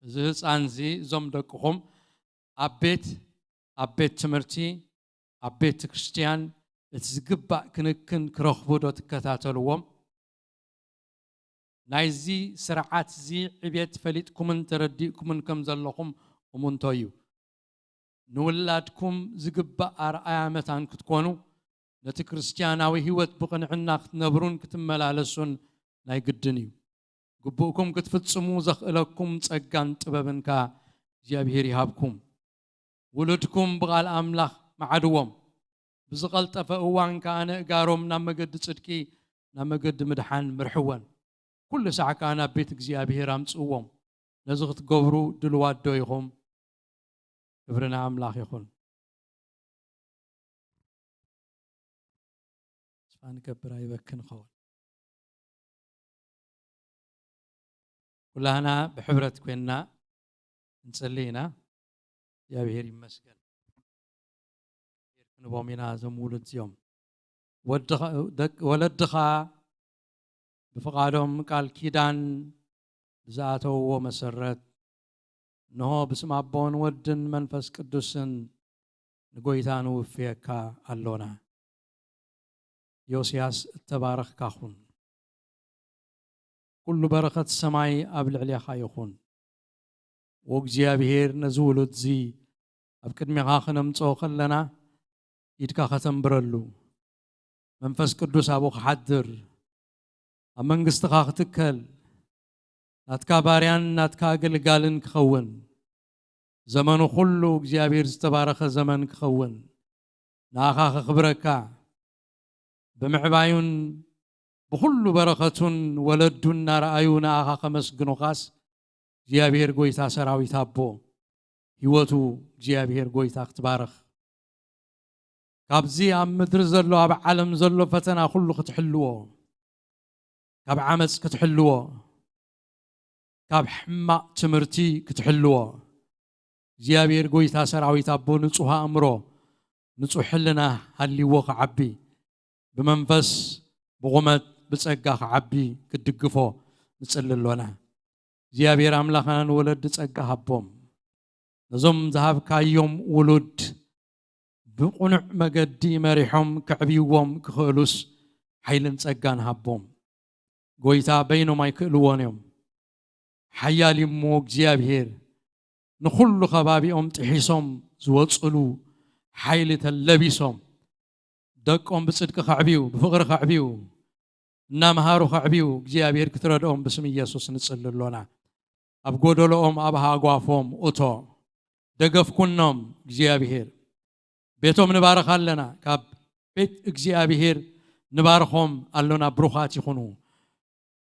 እዚ ህፃን እዚ እዞም ደቅኹም ኣብ ቤት ኣብ ቤት ትምህርቲ ኣብ ቤተ ክርስቲያን እቲ ዝግባእ ክንክን ክረኽቡ ዶ ትከታተልዎም? ናይዚ ስርዓት እዚ ዕቤት ፈሊጥኩምን ተረዲእኩምን ከም ዘለኹም እሙንቶ እዩ። ንውላድኩም ዝግባእ ኣርኣያ መታን ክትኮኑ ነቲ ክርስትያናዊ ህይወት ብቕንዕና ክትነብሩን ክትመላለሱን ናይ ግድን እዩ። ግቡእኩም ክትፍጽሙ ዘኽእለኩም ጸጋን ጥበብን ከኣ እግዚኣብሔር ይሃብኩም። ውሉድኩም ብቓል ኣምላኽ መዓድዎም፣ ብዝቐልጠፈ እዋን ከኣ ነእጋሮም ናብ መገዲ ጽድቂ፣ ናብ መገዲ ምድሓን ምርሕወን። ኩሉ ሳዕ ከኣ ናብ ቤት እግዚኣብሔር ኣምጽእዎም። ነዚ ክትገብሩ ድልዋት ዶ ኢኹም? ክብሪ ንኣምላኽ ይኹን። ተስፋ ንገብር ኣይበክን ኸውን። ኩላህና ብሕብረት ኮይንና እንጽሊ ኢና። እግዚኣብሔር ይመስገን። ክንቦም ኢና እዞም ውሉድ እዚኦም። ወድኻ- ደቅ- ወለድኻ ብፍቓዶም ቃል ኪዳን ብዝኣተውዎ መሰረት፣ እንሆ ብስም ኣቦን ወድን መንፈስ ቅዱስን ንጎይታ ንውፍየካ ኣሎና። ዮስያስ እተባረኽካ ኩን። ኩሉ በረኸት ሰማይ ኣብ ልዕሌኻ ይኹን። ወእግዚኣብሔር ነዚ ውሉድዚ ኣብ ቅድሜኻ ኸነምጽኦ ኸለና ኢድካ ኸተንብረሉ፣ መንፈስ ቅዱስ ኣብኡ ክሓድር፣ ኣብ መንግስትኻ ክትከል፣ ናትካ ባርያን ናትካ ኣገልጋልን ክኸውን፣ ዘመኑ ኩሉ እግዚኣብሔር ዝተባረኸ ዘመን ክኸውን፣ ንኣኻ ከኽብረካ፣ ብምዕባዩን ብኹሉ በረኸቱን ወለዱ እናረኣዩ ንኣኻ ከመስግኑኻስ እግዚኣብሔር ጎይታ ሰራዊት ኣቦ ህይወቱ እግዚኣብሔር ጎይታ ክትባረኽ ካብዚ ኣብ ምድሪ ዘሎ ኣብ ዓለም ዘሎ ፈተና ኩሉ ክትሕልዎ ካብ ዓመፅ ክትሕልዎ ካብ ሕማቕ ትምህርቲ ክትሕልዎ እግዚኣብሔር ጎይታ ሰራዊት ኣቦ ንጹህ ኣእምሮ ንጹህ ሕልና ሃልይዎ ክዓቢ ብመንፈስ ብቑመት ብጸጋ ክዓቢ ክትድግፎ ንጽሊ ኣሎና። እግዚኣብሔር ኣምላኽና ንወለዲ ጸጋ ሃቦም። ነዞም ዝሃብካዮም ውሉድ ብቕኑዕ መገዲ መሪሖም ከዕብይዎም ክኽእሉስ ሓይልን ጸጋን ሃቦም። ጎይታ በይኖም ኣይክእልዎን እዮም። ሓያል እዩ እሞ እግዚኣብሔር ንኹሉ ከባቢኦም ጥሒሶም ዝወጽሉ ሓይሊ ተለቢሶም ደቆም ብጽድቂ ከዕብዩ፣ ብፍቕሪ ከዕብዩ፣ እናምሃሩ ከዕብዩ እግዚኣብሔር ክትረድኦም ብስም ኢየሱስ ንጽሊ ኣሎና። ኣብ ጎደሎኦም ኣብ ሃጓፎም እቶ ደገፍ ኩኖም እግዚኣብሔር። ቤቶም ንባርኽ ኣለና። ካብ ቤት እግዚኣብሔር ንባርኾም ኣሎና። ብሩኻት ይኹኑ።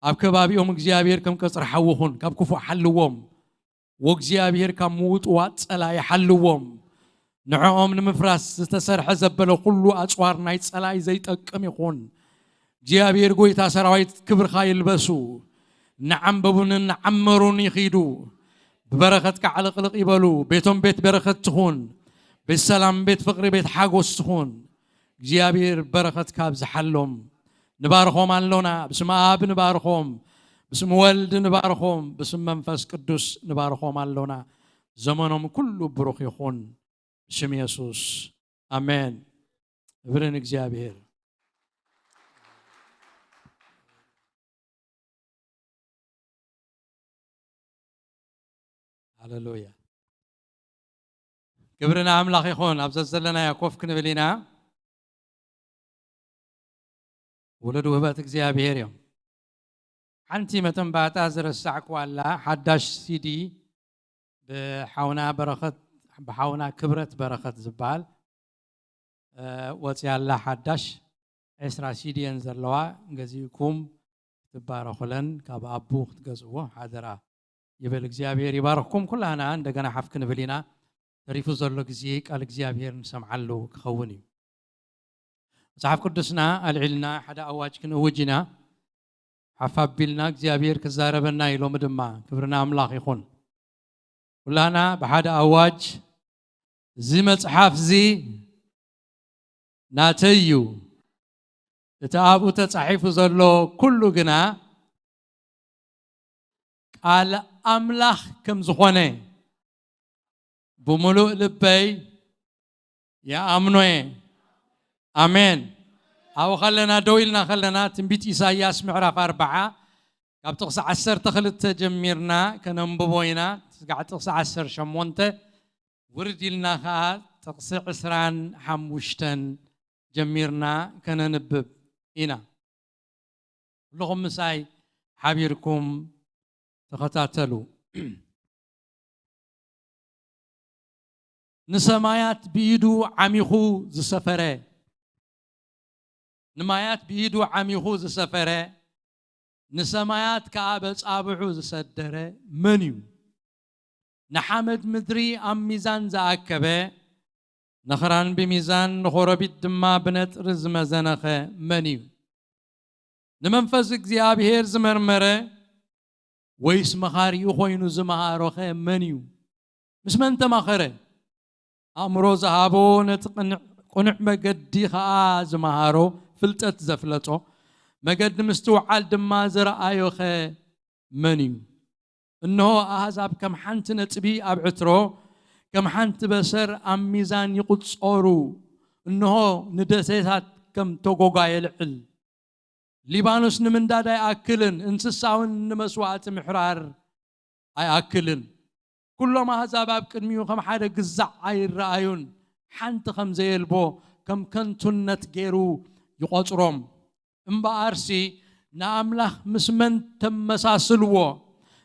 ኣብ ከባቢኦም እግዚኣብሔር ከም ቀጽሪ ሓዊ ኹን። ካብ ክፉእ ሓልዎም። ወእግዚኣብሔር ካብ ምውጥዋጥ ጸላኢ ሓልዎም። ንዕኦም ንምፍራስ ዝተሰርሐ ዘበለ ኩሉ ኣጽዋር ናይ ጸላኢ ዘይጠቅም ይኹን። እግዚኣብሔር ጎይታ ሰራዊት ክብርኻ ይልበሱ። እናዓንበቡን እናዓመሩን ይኺዱ። ብበረኸትካ ዕልቕልቕ ይበሉ። ቤቶም ቤት በረኸት ትኹን። ቤት ሰላም፣ ቤት ፍቕሪ፣ ቤት ሓጎስ ትኹን። እግዚኣብሔር በረኸትካ ኣብዝሓሎም። ንባርኾም ኣሎና። ብስም ኣብ ንባርኾም። ብስም ወልድ ንባርኾም። ብስም መንፈስ ቅዱስ ንባርኾም ኣሎና። ዘመኖም ኩሉ ብሩኽ ይኹን። ብስም የሱስ። ኣሜን። ክብሪ ንእግዚኣብሔር። ሃሌሉያ። ክብሪ ንኣምላኽ ይኹን። ኣብ ዘዘለናዮ ኮፍ ክንብል ኢና። ውሉድ ውህበት እግዚኣብሔር እዮም። ሓንቲ መተንባታ ዝረሳዕኩዋ ኣላ፣ ሓዳሽ ሲዲ ብሓውና በረኸት፣ ብሓውና ክብረት በረኸት ዝበሃል፣ እ፣ ወፂኣ ኣላ። ሓዳሽ ዕስራ ሲዲ እየን ዘለዋ። ገዚእኩም ክትባረኹለን፣ ካብ ኣቡ ክትገዝእዎ ሓደራ ይብል። እግዚኣብሔር ይባርኽኩም። ኩላህና እንደገና ሓፍ ክንብል ኢና። ተሪፉ ዘሎ ግዜ ቃል እግዚኣብሔር ንሰምዓሉ ክኸውን እዩ። መጽሓፍ ቅዱስና ኣልዒልና ሓደ ኣዋጅ ክንእውጅ ኢና። ሓፍ ኣቢልና እግዚኣብሔር ክዛረበና እዩ ሎሚ ድማ። ክብሪ ንኣምላኽ ይኹን። ኩላና ብሓደ ኣዋጅ፣ እዚ መጽሓፍ እዚ ናተይ እዩ፣ እቲ ኣብኡ ተጻሒፉ ዘሎ ኩሉ ግና ቃል ኣምላኽ ከም ዝኾነ ብምሉእ ልበይ ይኣምኖ እየ። ኣሜን። ኣብኡ ከለና፣ ደው ኢልና ከለና፣ ትንቢት ኢሳይያስ ምዕራፍ ኣርብዓ ካብ ጥቕሲ ዓሰርተ ክልተ ጀሚርና ከነንብቦ ኢና። ስጋዕ ጥቕሲ ዓሰርተ ሸሞንተ ውርድ ኢልና ኸዓ ጥቕሲ ዕስራን ሓሙሽተን ጀሚርና ከነንብብ ኢና። ኩልኹም ምሳይ ሓቢርኩም ተኸታተሉ። ንሰማያት ብኢዱ ዓሚኹ ዝሰፈረ፣ ንማያት ብኢዱ ዓሚኹ ዝሰፈረ፣ ንሰማያት ከኣ በጻብዑ ዝሰደረ መን እዩ? ንሓመድ ምድሪ ኣብ ሚዛን ዝኣከበ፣ ንኽራን ብሚዛን ንኾረቢት ድማ ብነጥሪ ዝመዘነኸ መን እዩ? ንመንፈስ እግዚኣብሔር ዝመርመረ፣ ወይስ መኻሪኡ ኾይኑ ዝመሃሮኸ መን እዩ? ምስ መን ተማኸረ? ኣእምሮ ዝሃቦ፣ ነቲ ቅንዕ-፣ ቅኑዕ መገዲ ኸኣ ዝመሃሮ፣ ፍልጠት ዘፍለጦ፣ መገዲ ምስትውዓል ድማ ዘርኣዮኸ መን እዩ? እንሆ፣ ኣህዛብ ከም ሓንቲ ነጥቢ ኣብ ዕትሮ፣ ከም ሓንቲ በሰር ኣብ ሚዛን ይቑጸሩ። እንሆ፣ ንደሴታት ከም ተጎጓ የልዕል። ሊባኖስ ንምንዳድ ኣይኣክልን፣ እንስሳውን ንመስዋእቲ ምሕራር ኣይኣክልን። ኩሎም ኣህዛብ ኣብ ቅድሚኡ ከም ሓደ ግዛዕ ኣይረኣዩን፣ ሓንቲ ከም ዘየልቦ ከም ከንቱነት ገይሩ ይቖጽሮም። እምበኣርሲ ንኣምላኽ ምስ መን ተመሳስልዎ?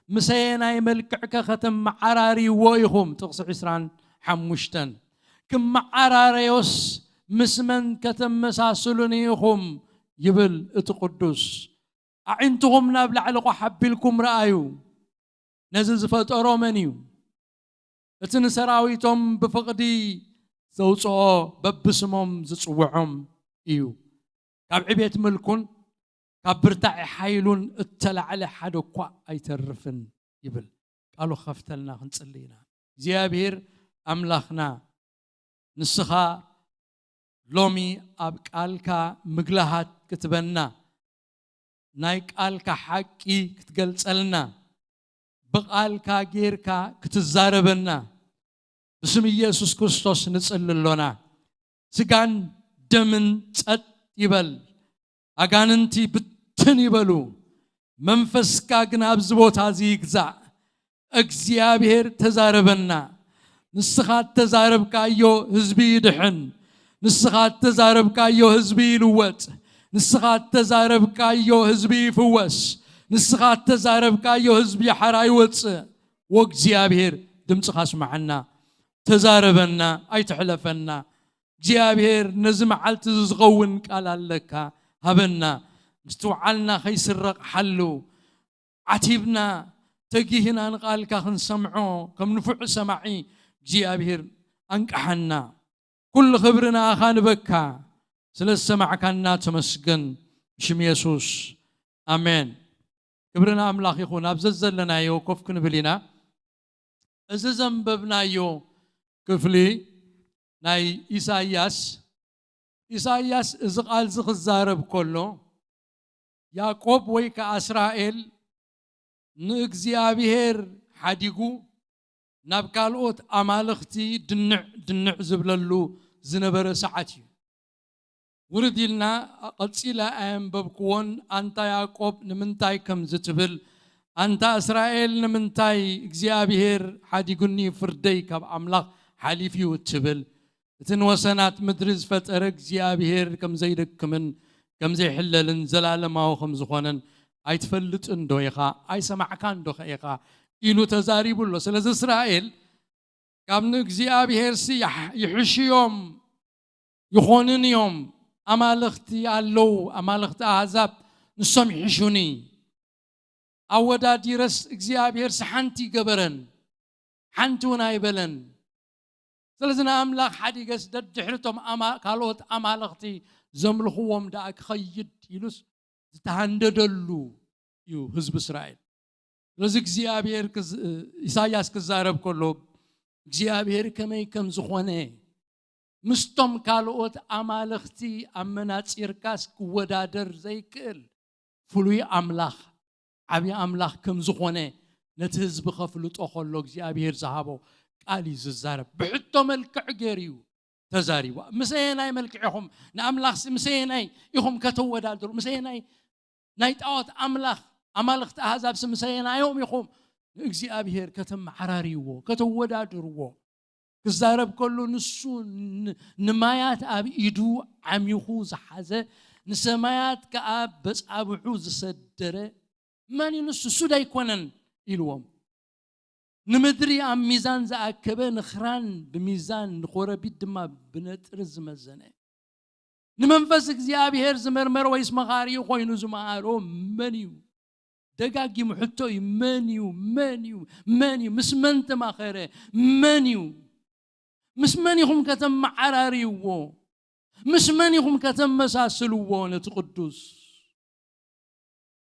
ምሰየናይ መልክዕከ ከተመዓራርይዎ ኢኹም? ጥቕሲ ዕስራን ሓሙሽተን። ክመዓራረዮስ ምስ መን ከተመሳስሉኒ ኢኹም? ይብል እቲ ቅዱስ። ኣዒንትኹም ናብ ላዕሊ ቋሕ ኣቢልኩም ረኣዩ። ነዚ ዝፈጠሮ መን እዩ? እቲ ንሰራዊቶም ብፍቕዲ ዘውጽኦ በብስሞም ዝጽውዖም እዩ። ካብ ዕቤት ምልኩን ካብ ብርታዒ ሓይሉን እተላዕለ ሓደ እኳ ኣይተርፍን ይብል። ቃሉ ክኸፍተልና ክንጽሊ ኢና። እግዚኣብሔር ኣምላኽና፣ ንስኻ ሎሚ ኣብ ቃልካ ምግላሃት ክትበና፣ ናይ ቃልካ ሓቂ ክትገልጸልና፣ ብቓልካ ጌርካ ክትዛረበና ብስም ኢየሱስ ክርስቶስ ንጽሊ ኣሎና። ስጋን ደምን ጸጥ ይበል። ኣጋንንቲ ብትን ይበሉ። መንፈስካ ግን ኣብዚ ቦታ እዚ ይግዛእ። እግዚኣብሔር ተዛረበና። ንስኻ እተዛረብካዮ ህዝቢ ይድሕን። ንስኻ እተዛረብካዮ ህዝቢ ይልወጥ። ንስኻ እተዛረብካዮ ህዝቢ ይፍወስ። ንስኻ እተዛረብካዮ ህዝቢ ሓራ ይወጽእ። ወእግዚኣብሔር ድምፅኻ ስምዓና። ተዛረበና፣ ኣይትሕለፈና። እግዚኣብሔር ነዚ መዓልቲ እዚ ዝኸውን ቃል ኣለካ፣ ሃበና። ምስትውዓልና ከይስረቕ ሓሉ። ዓቲብና፣ ተጊህና ንቓልካ ክንሰምዖ፣ ከም ንፉዕ ሰማዒ እግዚኣብሔር ኣንቅሓና። ኩሉ ክብሪ ንኣኻ ንበካ፣ ስለ ዝሰማዕካና ተመስገን። ብሽም የሱስ፣ ኣሜን። ክብሪ ንኣምላኽ ይኹን። ኣብ ዘዘለናዮ ኮፍ ክንብል ኢና። እዚ ዘንበብናዮ ክፍሊ ናይ ኢሳይያስ፣ ኢሳይያስ እዚ ቃል እዚ ክዛረብ ከሎ፣ ያዕቆብ ወይ ከኣ እስራኤል ንእግዚኣብሔር ሓዲጉ ናብ ካልኦት ኣማልኽቲ ድንዕ ድንዕ ዝብለሉ ዝነበረ ሰዓት እዩ። ውርድ ኢልና ቀጺለ ኣየንበብክዎን፣ ኣንታ ያዕቆብ ንምንታይ ከምዚ ትብል? ኣንታ እስራኤል ንምንታይ እግዚኣብሔር ሓዲጉኒ ፍርደይ ካብ ኣምላኽ ሓሊፉ እዩ እትብል? እቲ ንወሰናት ምድሪ ዝፈጠረ እግዚኣብሔር ከም ዘይደክምን ከም ዘይሕለልን ዘላለማዊ ከም ዝኾነን ኣይትፈልጥን ዶ ኢኻ? ኣይሰማዕካን ዶ ኢኻ? ኢሉ ተዛሪቡ ኣሎ። ስለዚ እስራኤል ካብ ንእግዚኣብሔርሲ ይሕ-፣ ይሕሽዮም ይኾኑን እዮም። ኣማልኽቲ ኣለዉ፣ ኣማልኽቲ ኣህዛብ ንሶም ይሕሹኒ። ኣወዳዲረስ እግዚኣብሔርሲ ሓንቲ ይገበረን፣ ሓንቲ እውን ኣይበለን። ስለዚ ንኣምላኽ ሓዲገስ ደድሕርቶም ኣማ-፣ ካልኦት ኣማልኽቲ ዘምልኽዎም ደኣ ክኸይድ ኢሉስ ዝተሃንደደሉ እዩ ህዝቢ እስራኤል። ስለዚ እግዚኣብሔር ክዝ-፣ ኢሳይያስ ክዛረብ ከሎ እግዚኣብሔር ከመይ ከም ዝኾነ ምስቶም ካልኦት ኣማልኽቲ ኣመናጺርካስ ክወዳደር ዘይክእል ፍሉይ ኣምላኽ፣ ዓብዪ ኣምላኽ ከም ዝኾነ ነቲ ህዝቢ ከፍልጦ ከሎ እግዚኣብሔር ዝሃቦ ቃል እዩ ዝዛረብ። ብሕቶ መልክዕ ገይሩ እዩ ተዛሪቡ። ምስ ኣየናይ መልክዕ ኢኹም ንኣምላኽሲ፣ ምስ ኣየናይ ኢኹም ከተወዳድሩ? ምስ ኣየናይ ናይ ጣዖት ኣምላኽ፣ ኣማልኽቲ ኣህዛብሲ ምስ ኣየናዮም ኢኹም ንእግዚኣብሔር ከተመዓራርይዎ፣ ከተወዳድርዎ? ክዛረብ ከሎ ንሱ ን-፣ ንማያት ኣብ ኢዱ ዓሚኹ ዝሓዘ፣ ንሰማያት ከኣ በጻብዑ ዝሰደረ መን እዩ ንሱ? እሱ ዶ ኣይኮነን? ኢልዎም። ንምድሪ ኣብ ሚዛን ዝኣከበ፣ ንኽራን ብሚዛን፣ ንኮረቢት ድማ ብነጥሪ ዝመዘነ፣ ንመንፈስ እግዚኣብሔር ዝመርመረ ወይስ መኻሪኡ ኮይኑ ዝመሃሮ መን እዩ? ደጋጊሙ ሕቶ እዩ። መን እዩ? መን እዩ? መን እዩ? ምስ መን ተማኸረ? መን እዩ? ምስ መን ኢኹም ከተመዓራርይዎ? ምስ መን ኢኹም ከተመሳስልዎ ነቲ ቅዱስ?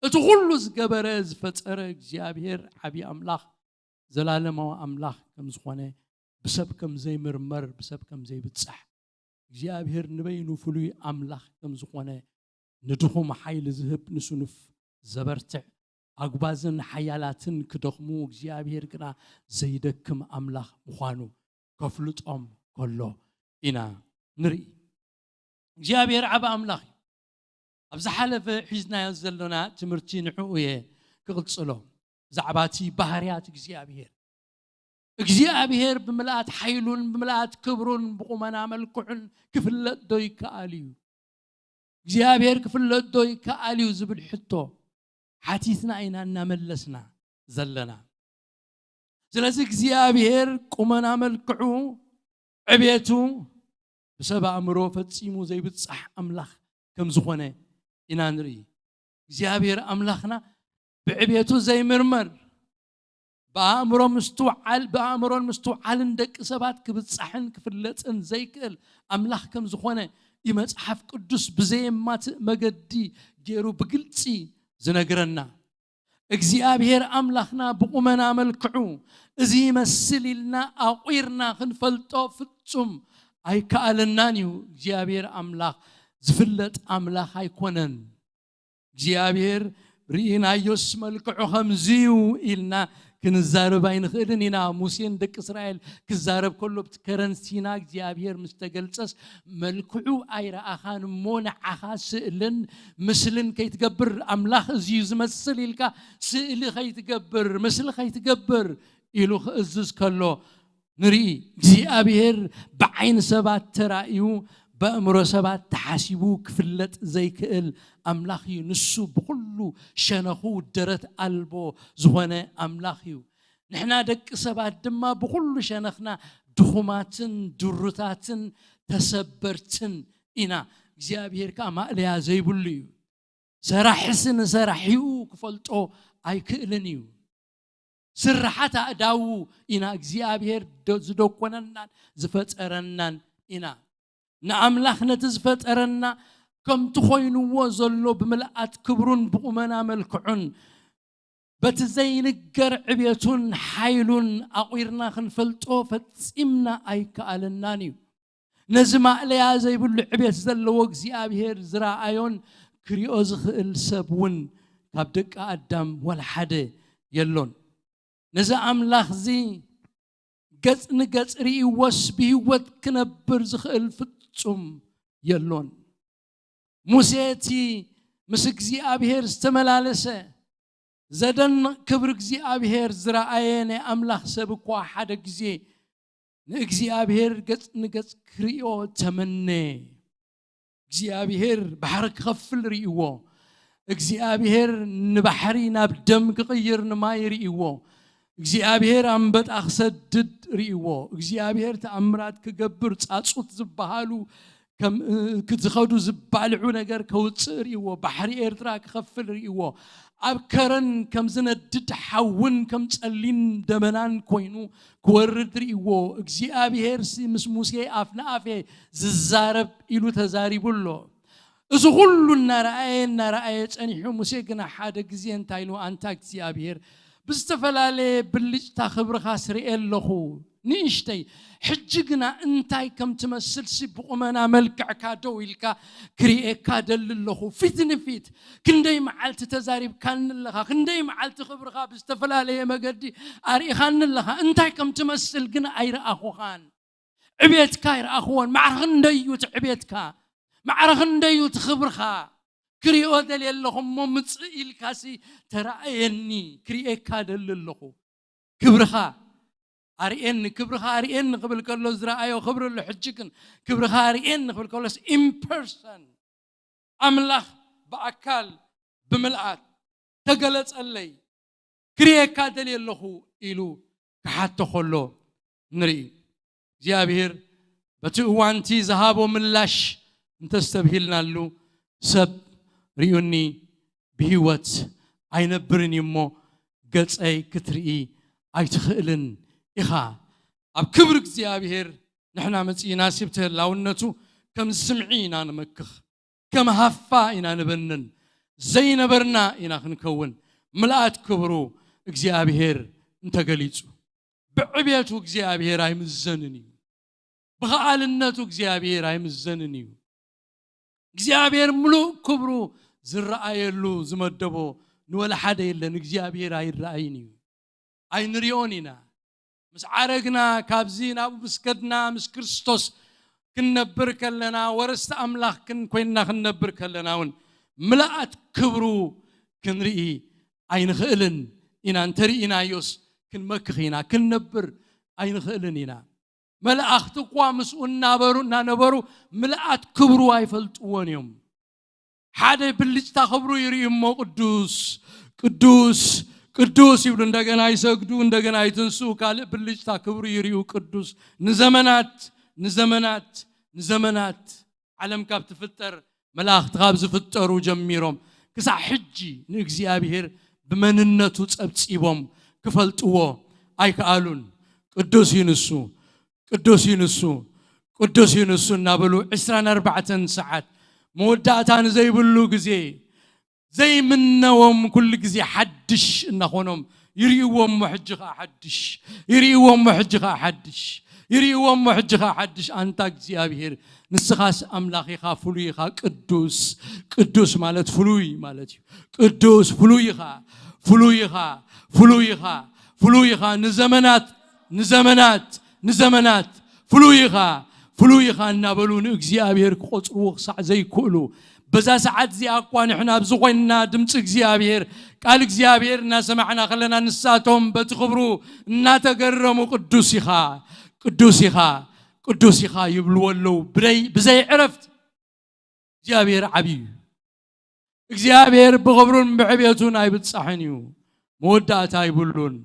እቲ ኩሉ ዝገበረ ዝፈጠረ እግዚኣብሔር ዓቢ ኣምላኽ፣ ዘላለማዊ ኣምላኽ ከም ዝኾነ፣ ብሰብ ከም ዘይምርመር፣ ብሰብ ከም ዘይብጻሕ፣ እግዚኣብሔር ንበይኑ ፍሉይ ኣምላኽ ከም ዝኾነ፣ ንድኹም ሓይሊ ዝህብ፣ ንስኑፍ ዘበርትዕ፣ ኣጉባዝን ሓያላትን ክደኽሙ፣ እግዚኣብሔር ግና ዘይደክም ኣምላኽ ምዃኑ ከፍልጦም ከሎ ኢና ንርኢ። እግዚኣብሔር ዓቢ ኣምላኽ እዩ። ኣብ ዝሓለፈ ሒዝናዮ ዘሎና ትምህርቲ ንዕኡ እየ ክቕጽሎ። ብዛዕባ እቲ ባህርያት እግዚኣብሔር። እግዚኣብሔር ብምልኣት ሓይሉን ብምልኣት ክብሩን ብቑመና መልክዑን ክፍለጥ ዶ ይከኣል እዩ? እግዚኣብሔር ክፍለጥ ዶ ይከኣል እዩ ዝብል ሕቶ ሓቲትና ኢና እናመለስና ዘለና። ስለዚ እግዚኣብሔር ቁመና መልክዑ፣ ዕቤቱ ብሰብ ኣእምሮ ፈጺሙ ዘይብጻሕ ኣምላኽ ከም ዝኾነ ኢና ንርኢ። እግዚኣብሔር ኣምላኽና ብዕቤቱ ዘይምርመር፣ ብኣእምሮ ምስትውዓል፣ ብኣእምሮን ምስትውዓልን ደቂ ሰባት ክብጻሕን ክፍለጥን ዘይክእል ኣምላኽ ከም ዝኾነ እዩ መጽሓፍ ቅዱስ ብዘየማትእ መገዲ ገይሩ ብግልጺ ዝነግረና። እግዚኣብሔር ኣምላኽና ብቑመና መልክዑ እዚ ይመስል ኢልና ኣቑርና ክንፈልጦ ፍጹም ኣይከኣለናን እዩ። እግዚኣብሔር ኣምላኽ ዝፍለጥ ኣምላኽ ኣይኮነን። እግዚኣብሔር ርኢናዮስ መልክዑ ከምዚ እዩ ኢልና ክንዛረብ ኣይንኽእልን ኢና። ሙሴን ደቂ እስራኤል ክዛረብ ከሎ ኣብቲ ከረን ሲና እግዚኣብሔር ምስ ተገልጸስ፣ መልክዑ ኣይረኣኻን እሞ፣ ንዓኻ ስእልን ምስልን ከይትገብር፣ ኣምላኽ እዚ እዩ ዝመስል ኢልካ ስእሊ ከይትገብር፣ ምስሊ ከይትገብር ኢሉ ክእዝዝ ከሎ ንርኢ። እግዚኣብሔር ብዓይኒ ሰባት ተራእዩ፣ በእምሮ ሰባት ተሓሲቡ ክፍለጥ ዘይክእል ኣምላኽ እዩ። ንሱ ብኹሉ ሸነኹ ደረት ኣልቦ ዝኾነ ኣምላኽ እዩ። ንሕና ደቂ ሰባት ድማ ብኹሉ ሸነኽና ድኹማትን ድሩታትን ተሰበርትን ኢና። እግዚኣብሔር ከኣ ማእለያ ዘይብሉ እዩ። ሰራሕሲ ንሰራሒኡ ክፈልጦ ኣይክእልን እዩ። ስርሓት ኣእዳዉ ኢና እግዚኣብሔር ዶ-፣ ዝደኮነናን ዝፈጠረናን ኢና። ንኣምላኽ ነቲ ዝፈጠረና ከምቲ ኮይንዎ ዘሎ ብምልኣት ክብሩን ብቑመና መልክዑን በቲ ዘይንገር ዕቤቱን ሓይሉን ኣቑርና ክንፈልጦ ፈጺምና ኣይከኣለናን እዩ። ነዚ ማእለያ ዘይብሉ ዕቤት ዘለዎ እግዚኣብሔር ዝረኣዮን ክሪኦ ዝኽእል ሰብ እውን ካብ ደቂ ኣዳም ዋላ ሓደ የሎን። ነዚ ኣምላኽ እዚ ገጽ ንገጽ ርእይዎስ ብህይወት ክነብር ዝኽእል ፍጹም የሎን። ሙሴ እቲ ምስ እግዚኣብሔር ዝተመላለሰ ዘደንቕ ክብሪ እግዚኣብሔር ዝረኣየ ናይ ኣምላኽ ሰብ እኳ ሓደ ግዜ ንእግዚኣብሔር ገጽ ንገጽ ክርእዮ ተመነ። እግዚኣብሔር ባሕሪ ክኸፍል ርእይዎ። እግዚኣብሔር ንባሕሪ ናብ ደም ክቕይር ንማይ ርእይዎ። እግዚኣብሔር ኣንበጣ ክሰድድ ርእይዎ። እግዚኣብሔር ተኣምራት ክገብር፣ ጻጹት ዝበሃሉ ከም፣ እ፣ ዝኸዱ ዝባልዑ ነገር ከውጽእ ርእይዎ። ባሕሪ ኤርትራ ክኸፍል ርእይዎ። ኣብ ከረን ከም ዝነድድ ሓውን ከም ጸሊም ደመናን ኮይኑ ክወርድ ርእይዎ። እግዚኣብሔርሲ ምስ ሙሴ ኣፍ ንኣፍ እየ ዝዛረብ ኢሉ ተዛሪቡ ኣሎ። እዚ ኩሉ እናረኣየ እናረኣየ ጸኒሑ፣ ሙሴ ግና ሓደ ግዜ እንታይ ኢሉ? ኣንታ እግዚኣብሔር፣ ብዝተፈላለየ ብልጭታ ክብርኻ ስርኤ ኣለኹ፣ ንእሽተይ፣ ሕጂ ግና እንታይ ከም ትመስልሲ ብቑመና መልክዕካ ደው ኢልካ ክርእየካ ደሊ ኣለኹ፣ ፊት ንፊት። ክንደይ መዓልቲ ተዛሪብካኒ ኣለኻ፣ ክንደይ መዓልቲ ክብርኻ ብዝተፈላለየ መገዲ ኣርኢኻኒ ኣለኻ፣ እንታይ ከም ትመስል ግን ኣይረኣኹኻን። ዕቤትካ ኣይረኣኽዎን። ማዕረ ክንደይ እዩ እቲ ዕቤትካ፣ ማዕረ ክንደይ እዩ እቲ ክብርኻ። ክሪኦ ደልየ ኣለኹ እሞ ምጽእ ኢልካሲ ተራእየኒ፣ ክርእየካ ደሊ ኣለኹ። ክብርኻ ኣርእየኒ፣ ክብርኻ ኣርእየኒ ክብል ከሎ ዝረኣዮ ክብሪ ኣሎ። ሕጂ ግን ክብርኻ ኣርእየኒ ክብል ከሎስ ኢምፐርሰን ኣምላኽ ብኣካል ብምልኣት ተገለጸለይ፣ ክርእየካ ደልየ ኣለኹ ኢሉ ክሓቶ ከሎ ንርኢ። እግዚኣብሔር በቲ እዋንቲ ዝሃቦ ምላሽ እንተስተብሂልናሉ፣ ሰብ ርዩኒ ብህይወት ኣይነብርን እዩ እሞ፣ ገጸይ ክትርኢ ኣይትኽእልን ኢኻ። ኣብ ክብሪ እግዚኣብሔር ንሕና መጺእናሲ ብቲ ህላውነቱ ከም ስምዒ ኢና ንመክኽ፣ ከም ሃፋ ኢና ንበንን፣ ዘይነበርና ኢና ክንከውን። ምልኣት ክብሩ እግዚኣብሔር እንተገሊጹ፣ ብዕቤቱ እግዚኣብሔር ኣይምዘንን እዩ። ብኸኣልነቱ እግዚኣብሔር ኣይምዘንን እዩ። እግዚኣብሔር ምሉእ ክብሩ ዝረኣየሉ ዝመደቦ ንወላ ሓደ የለን። እግዚኣብሔር ኣይረኣይን እዩ። ኣይንሪኦን ኢና። ምስ ዓረግና፣ ካብዚ ናብኡ ምስ ከድና፣ ምስ ክርስቶስ ክንነብር ከለና፣ ወረስቲ ኣምላኽ ክን-፣ ኮይንና ክንነብር ከለና እውን ምልኣት ክብሩ ክንርኢ ኣይንኽእልን ኢና። እንተርኢናዮስ ክንመክኽ ኢና፣ ክንነብር ኣይንኽእልን ኢና። መላእኽቲ እኳ ምስኡ እናበሩ፣ እናነበሩ ምልኣት ክብሩ ኣይፈልጥዎን እዮም። ሓደ ብልጭታ ክብሩ ይርእዩ እሞ ቅዱስ፣ ቅዱስ፣ ቅዱስ ይብሉ። እንደገና ይሰግዱ፣ እንደገና ይትንስኡ፣ ካልእ ብልጭታ ክብሩ ይርእዩ። ቅዱስ ንዘመናት፣ ንዘመናት፣ ንዘመናት ዓለም ካብ ትፍጠር፣ መላእኽቲ ካብ ዝፍጠሩ ጀሚሮም ክሳዕ ሕጂ ንእግዚኣብሔር ብመንነቱ ጸብጺቦም ክፈልጥዎ ኣይከኣሉን። ቅዱስ እዩ ንሱ፣ ቅዱስ እዩ ንሱ፣ ቅዱስ እዩ ንሱ እናበሉ ዕስራን ኣርባዕተን ሰዓት መወዳእታ ንዘይብሉ ግዜ ዘይምነዎም ኩሉ ግዜ ሓድሽ እናኾኖም ይርእይዎ እሞ ሕጂ ኸዓ ሓድሽ፣ ይርእይዎ እሞ ሕጂ ኸዓ ሓድሽ፣ ይርእይዎ እሞ ሕጂ ኸዓ ሓድሽ። ኣንታ እግዚኣብሔር፣ ንስኻስ ኣምላኽ ኢኻ፣ ፍሉይ ኢኻ፣ ቅዱስ፣ ቅዱስ ማለት ፍሉይ ማለት እዩ። ቅዱስ ፍሉይ ኢኻ፣ ፍሉይ ኢኻ፣ ፍሉይ ኢኻ፣ ፍሉይ ኢኻ፣ ንዘመናት ንዘመናት ንዘመናት ፍሉይ ኢኻ፣ ፍሉይ ኢኻ እናበሉ ንእግዚኣብሔር ክቖጽርዎ ክሳዕ ዘይክእሉ፣ በዛ ሰዓት እዚኣ እኳ ንሕና ኣብዚ ኮይንና ድምፂ እግዚኣብሔር፣ ቃል እግዚኣብሔር እናሰማዕና ከለና፣ ንሳቶም በቲ ክብሩ እናተገረሙ፣ ቅዱስ ኢኻ፣ ቅዱስ ኢኻ፣ ቅዱስ ኢኻ ይብልዎ ኣለዉ። ብደይ-፣ ብዘይ ዕረፍት እግዚኣብሔር ዓብዪ እዩ። እግዚኣብሔር ብኽብሩን ብዕቤቱን ኣይብጻሕን እዩ። መወዳእታ ኣይብሉን።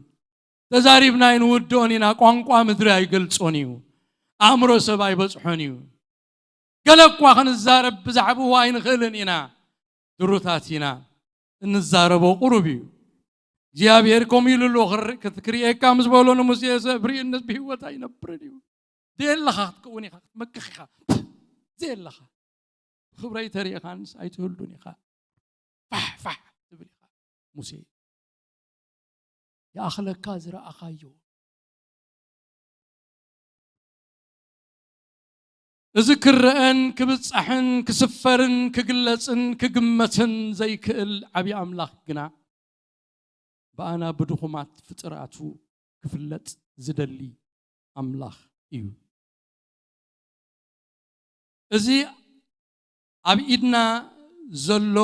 ተዛሪብና ኣይንውድኦን ኢና። ቋንቋ ምድሪ ኣይገልጾን እዩ። ኣእምሮ ሰብ ኣይበጽሖን እዩ። ገለ እኳ ክንዛረብ ብዛዕባኡ ኣይንኽእልን ኢና። ድሩታት ኢና። እንዛረቦ ቁሩብ እዩ። እግዚኣብሔር ከምኡ ኢሉ ኣሎ፣ ክር-፣ ክት-፣ ክርእየካ ምስ በሎ ንሙሴ፣ "ሰብ ርእይነት ብህይወት ኣይነብርን እዩ። ዘየለኻ ክትከውን ኢኻ፣ ክትመክኽ ኢኻ። ዘየለኻ። ብኽብረይ ተሪእኻንስ ኣይትህሉን ኢኻ። ፋሕ ፋሕ ትብል ኢኻ። ሙሴ፣ ይኣኽለካ ዝረኣኻዮ." እዚ ክረአን ክብጻሕን ክስፈርን ክግለጽን ክግመትን ዘይክእል ዓብዪ ኣምላኽ ግና፣ ብኣና ብድኹማት ፍጥራቱ ክፍለጥ ዝደሊ ኣምላኽ እዩ። እዚ ኣብ ኢድና ዘሎ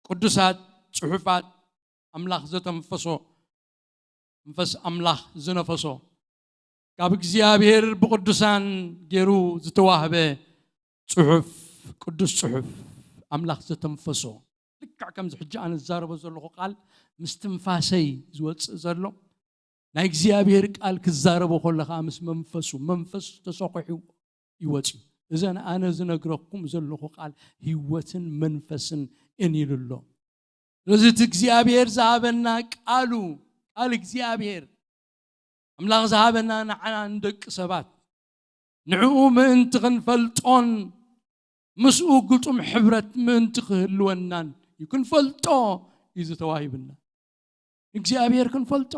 ቅዱሳት ጽሑፋት፣ ኣምላኽ ዘተንፈሶ፣ መንፈስ ኣምላኽ ዝነፈሶ፣ ካብ እግዚኣብሔር ብቅዱሳን ገይሩ ዝተዋህበ ጽሑፍ፣ ቅዱስ ጽሑፍ፣ ኣምላኽ ዘተንፈሶ፣ ልክዕ ከምዚ ሕጂ ኣነ ዝዛረቦ ዘለኹ ቃል ምስ ትንፋሰይ ዝወጽእ ዘሎ፣ ናይ እግዚኣብሔር ቃል ክዛረቦ ከሎ ኸኣ ምስ መንፈሱ፣ መንፈስ ተሰኺሑ ይወጽእ እዩ። እዘን ኣነ ዝነግረኩም ዘለኹ ቃል ህይወትን መንፈስን እየን ኢሉ ኣሎ። ስለዚ እቲ እግዚኣብሔር ዝሃበና ቃሉ፣ ቃል እግዚኣብሔር ኣምላኽ ዝሃበና ንዓና ንደቂ ሰባት፣ ንዕኡ ምእንቲ ክንፈልጦን ምስኡ ግጡም ሕብረት ምእንቲ ክህልወናን እዩ። ክንፈልጦ እዩ ዝተዋሂብና። እግዚኣብሔር ክንፈልጦ።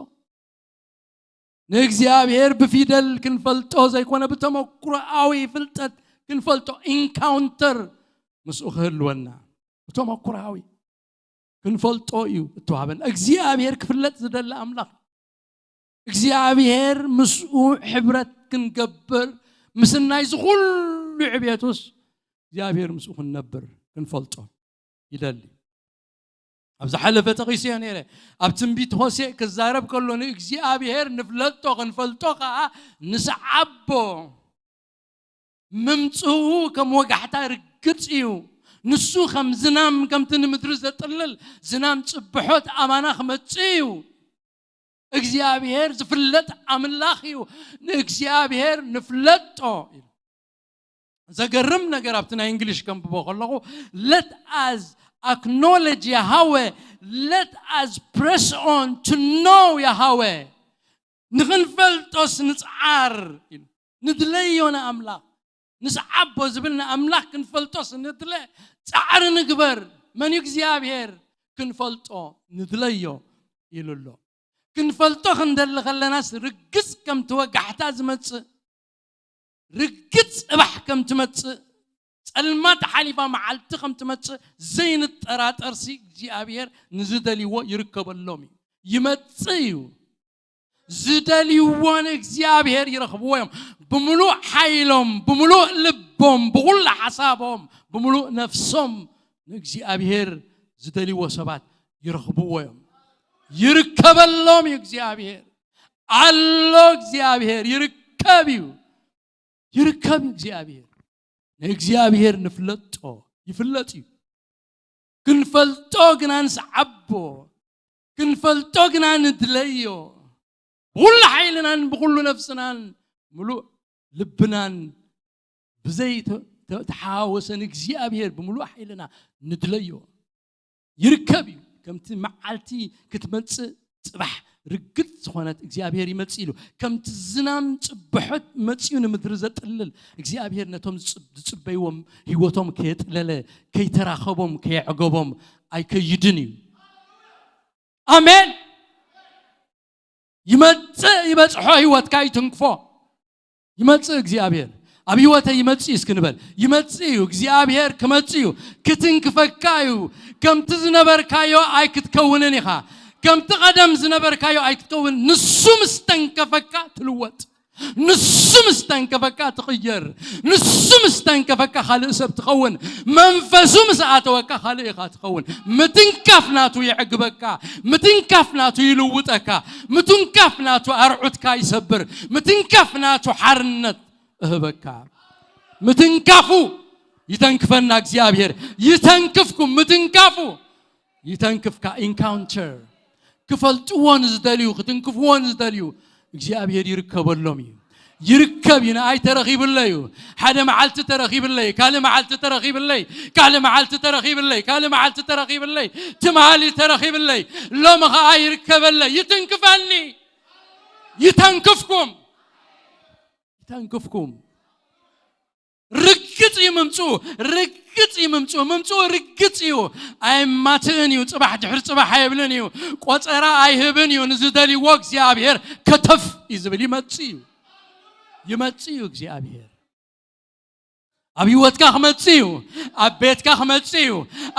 ንእግዚኣብሔር ብፊደል ክንፈልጦ ዘይኮነ፣ ብተመኩሮኣዊ ፍልጠት ክንፈልጦ፣ ኢንካውንተር ምስኡ ክህልወና፣ ብተመኩሮኣዊ ክንፈልጦ እዩ እተዋህበና። እግዚኣብሔር ክፍለጥ ዝደሊ ኣምላኽ፣ እግዚኣብሔር ምስኡ ሕብረት ክንገብር፣ ምስናይ ዝኹሉ ዕብየቱስ እግዚኣብሔር ምስኡ ክንነብር፣ ክንፈልጦ ይደሊ። ኣብ ዝሓለፈ ጠቒሰዮ ነይረ። ኣብ ትንቢት ሆሴእ ክዛረብ ከሎ፣ ንእግዚኣብሔር ንፍለጦ፣ ክንፈልጦ ከኣ ንስዓቦ። ምምጽኡ ከም ወጋሕታ ርግጽ እዩ። ንሱ ከም ዝናም፣ ከምቲ ንምድሪ ዘጥልል ዝናም ጽብሖት ኣባና ክመጽእ እዩ። እግዚኣብሔር ዝፍለጥ ኣምላኽ እዩ። ንእግዚኣብሔር ንፍለጦ ኢሉ። ዘገርም ነገር፣ ኣብቲ ናይ እንግሊሽ ከንብቦ ከለኹ፣ "Let us acknowledge Yahweh, let us press on to know Yahweh." ንኽንፈልጦስ ንጽዓር ኢሉ። ንድለዮ ንኣምላኽ። ንስዓቦ ዝብል ንኣምላኽ ክንፈልጦስ ንድለ፣ ጻዕሪ ንግበር። መን እዩ እግዚኣብሔር? ክንፈልጦ ንድለዮ ኢሉ ኣሎ። ክንፈልጦ ክንደሊ ከለናስ፣ ርግጽ ከም ትወጋሕታ ዝመጽእ፣ ርግጽ ጽባሕ ከም ትመጽእ፣ ጸልማት ሓሊፋ መዓልቲ ከም ትመጽእ ዘይንጠራጠርሲ፣ እግዚኣብሔር ንዝደልይዎ ይርከበሎም እዩ። ይመጽእ እዩ። ዝደልይዎ ንእግዚኣብሔር ይረኽብዎ እዮም። ብምሉእ ሓይሎም፣ ብምሉእ ልቦም፣ ብኹሉ ሓሳቦም፣ ብምሉእ ነፍሶም ንእግዚኣብሔር ዝደልይዎ ሰባት ይረኽብዎ እዮም። ይርከበሎም እዩ እግዚኣብሔር። ኣሎ እግዚኣብሔር፣ ይርከብ እዩ። ይርከብ እዩ እግዚኣብሔር። ንእግዚኣብሔር ንፍለጦ፣ ይፍለጥ እዩ። ክንፈልጦ ግና ንስዓቦ፣ ክንፈልጦ ግና ንድለዮ። ብኹሉ ሓይልናን ብኹሉ ነፍስናን ምሉእ ልብናን ብዘይ ተ-፣ ተ-፣ ተሓዋወሰ ንእግዚኣብሔር ብምሉእ ሓይልና ንድለዮ። ይርከብ እዩ። ከምቲ መዓልቲ ክትመጽእ ጽባሕ ርግጽ ዝኾነት እግዚኣብሔር ይመጽእ ኢሉ። ከምቲ ዝናም ጽብሖት መጺኡ ንምድሪ ዘጥልል እግዚኣብሔር ነቶም ዝጽ-፣ ዝጽበይዎም ህይወቶም ከየጥለለ፣ ከይተራኸቦም፣ ከየዕገቦም ኣይከይድን እዩ። ኣሜን። ይመጽእ፣ ይበጽሖ፣ ህይወትካ ይትንክፎ። ይመጽእ እግዚኣብሔር። ኣብ ህይወተይ ይመጽእ እዩ እስኪ ንበል። ይመጽእ እዩ፣ እግዚኣብሔር ክመጽእ እዩ። ክትንክፈካ እዩ። ከምቲ ዝነበርካዮ ኣይክትከውንን ኢኻ። ከምቲ ቀደም ዝነበርካዮ ኣይትከውን። ንሱ ምስ ተንከፈካ ትልወጥ። ንሱ ምስ ተንከፈካ ትቕየር። ንሱ ምስ ተንከፈካ ካልእ ሰብ ትኸውን። መንፈሱ ምስ ኣተወካ ካልእ ኢኻ ትኸውን። ምትንካፍ ናቱ የዕግበካ። ምትንካፍ ናቱ ይልውጠካ። ምትንካፍ ናቱ ኣርዑትካ ይሰብር። ምትንካፍ ናቱ ሓርነት እህበካ። ምትንካፉ ይተንክፈና እግዚኣብሔር። ይተንክፍኩም። ምትንካፉ ይተንክፍካ። ኢንካውንተር ክፈልጥዎ ንዝደልዩ፣ ክትንክፍዎ ንዝደልዩ እግዚኣብሔር ይርከበሎም እዩ። ይርከብ እዩ። ንኣይ ተረኺብለይ እዩ። ሓደ መዓልቲ ተረኺብለይ፣ ካልእ መዓልቲ ተረኺብለይ፣ ካልእ መዓልቲ ተረኺብለይ፣ ካልእ መዓልቲ ተረኺብለይ፣ ትማሊ ተረኺብለይ፣ ሎሚ ኸዓ ይርከበለይ። ይትንክፈኒ። ይተንክፍኩም። ይተንክፍኩም። ርግጽ እዩ ምምጽኡ። ርግጽ እዩ ምምጽኡ። ምምጽኡ ርግጽ እዩ። ኣይማትእን እዩ። ጽባሕ ድሕሪ ጽባሕ ኣይብልን እዩ። ቆጸራ ኣይህብን እዩ። ንዝደልይዎ እግዚኣብሔር ከተፍ እዩ ዝብል። ይመጽእ እዩ። ይመጽእ እዩ እግዚኣብሔር። ኣብ ህይወትካ ክመጽእ እዩ። ኣብ ቤትካ ክመጽእ እዩ።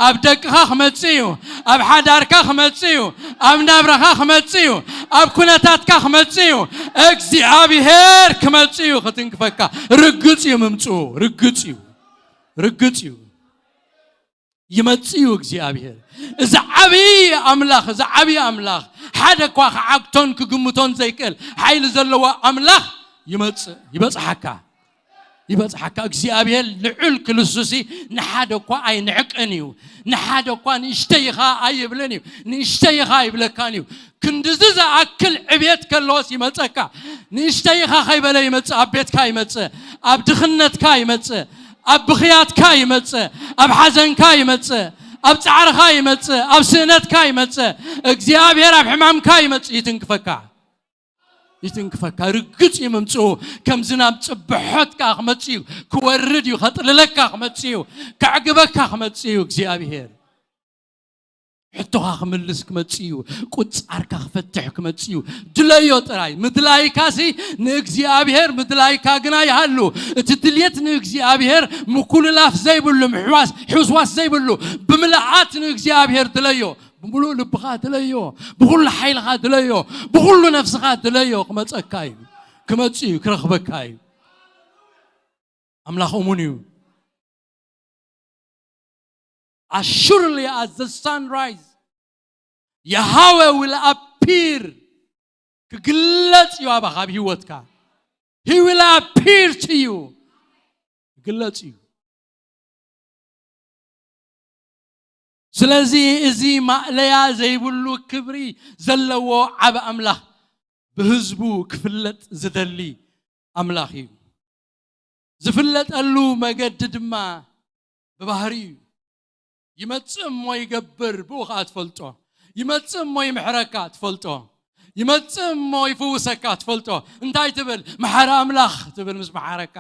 ኣብ ደቅኻ ክመጽእ እዩ። ኣብ ሓዳርካ ክመጽእ እዩ። ኣብ ናብራኻ ክመጽእ እዩ። ኣብ ኩነታትካ ክመጽእ እዩ። እግዚኣብሔር ክመጽእ እዩ። ክትንክፈካ ርግጽ እዩ ምምጽኡ። ርግጽ እዩ። ርግጽ እዩ። ይመጽእ እዩ እግዚኣብሔር። እዚ ዓብዪ ኣምላኽ፣ እዚ ዓብዪ ኣምላኽ፣ ሓደ እኳ ክዓግቶን ክግምቶን ዘይክእል ሓይሊ ዘለዎ ኣምላኽ ይመጽእ። ይበጽሓካ። ይበጽሓካ። እግዚኣብሔር ልዑል ክልሱሲ ንሓደ እኳ ኣይንዕቅን እዩ። ንሓደ እኳ ንእሽተይ ኢኻ ኣይብልን እዩ። ንእሽተይ ኢኻ ኣይብለካን እዩ። ክንድዚ ዝኣክል ዕብየት ከለዎስ ይመጸካ። ንእሽተይ ኢኻ ከይበለ ይመጽእ። ኣብ ቤትካ ይመጽእ። ኣብ ድኽነትካ ይመጽእ። ኣብ ብኽያትካ ይመጽእ። ኣብ ሓዘንካ ይመጽእ። ኣብ ጻዕርኻ ይመጽእ። ኣብ ስእነትካ ይመጽእ። እግዚኣብሔር ኣብ ሕማምካ ይመጽእ። ይትንክፈካ። ይትንክፈካ። ርግጽ እዩ ምምጽኡ። ከም ዝናብ ጽብሖት ከኣ ክመጽእ እዩ። ክወርድ እዩ። ከጥልለካ ክመጽእ እዩ። ከዕግበካ ክመጽእ እዩ እግዚኣብሔር። ሕቶኻ ክምልስ ክመጽእ እዩ። ቁጻርካ ክፈትሕ ክመጽእ እዩ። ድለዮ ጥራይ። ምድላይካሲ ንእግዚኣብሔር ምድላይካ ግና ይሃሉ። እቲ ድልየት ንእግዚኣብሔር ምኩልላፍ ዘይብሉ፣ ምሕዋስ፣ ሕውስዋስ ዘይብሉ፣ ብምልኣት ንእግዚኣብሔር ድለዮ። ብምሉእ ልብኻ ድለዮ። ብኹሉ ሓይልኻ ድለዮ። ብኹሉ ነፍስኻ ድለዮ። ክመጸካ እዩ። ክመጽእ እዩ። ክረኽበካ እዩ። ኣምላኽ እሙን እዩ። As surely as the sun rise, Yahweh will appear. ክግለጽ እዩ ኣባኻ ኣብ ህይወትካ። He will appear to you. ክግለጽ እዩ። ስለዚ እዚ ማእለያ ዘይብሉ ክብሪ ዘለዎ ዓቢ ኣምላኽ ብህዝቡ ክፍለጥ ዝደሊ ኣምላኽ እዩ። ዝፍለጠሉ መገዲ ድማ ብባህሪ እዩ። ይመጽእ እሞ ይገብር፣ ብኡ ኸኣ ትፈልጦ። ይመጽእ እሞ ይምሕረካ፣ ትፈልጦ። ይመጽእ እሞ ይፍውሰካ፣ ትፈልጦ። እንታይ ትብል? መሓሪ ኣምላኽ ትብል ምስ መሓረካ፣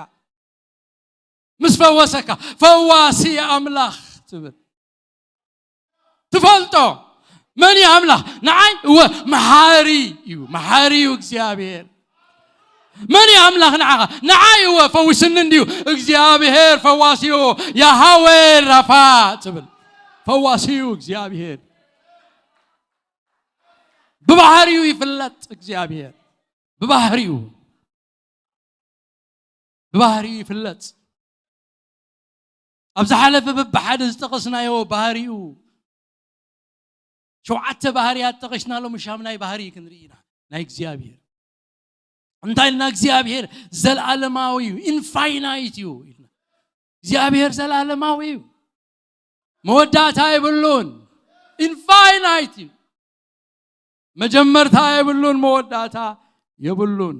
ምስ ፈወሰካ። ፈዋሲ ኣምላኽ ትብል፣ ትፈልጦ። መን እዩ ኣምላኽ? ንዓይ? እወ፣ መሓሪ እዩ። መሓሪ እዩ እግዚኣብሔር። መን እዩ ኣምላኽ ንዓኻ? ንዓይ? እወ፣ ፈዊስኒ እንድዩ እግዚኣብሔር። ፈዋሲ እዩ። ያሃዌ ራፋ ትብል። ፈዋሲ እዩ እግዚኣብሔር። ብባህሪኡ ይፍለጥ እግዚኣብሔር። ብባህሪኡ። ብባህሪኡ ይፍለጥ። ኣብ ዝሓለፈ በብሓደ ዝጠቐስናዮ ባህሪኡ፣ ሸውዓተ ባህርያት ጠቐስና፣ ሎሚ ሻምናይ ባህሪ ክንርኢ ኢና፣ ናይ እግዚኣብሔር። እንታይ ኢልና? እግዚኣብሔር ዘለዓለማዊ እዩ፣ ኢንፋይናይት እዩ ኢልና። እግዚኣብሔር ዘለዓለማዊ እዩ፣ መወዳእታ የብሉን፣ ኢንፋይናይት እዩ። መጀመርታ የብሉን፣ መወዳእታ የብሉን።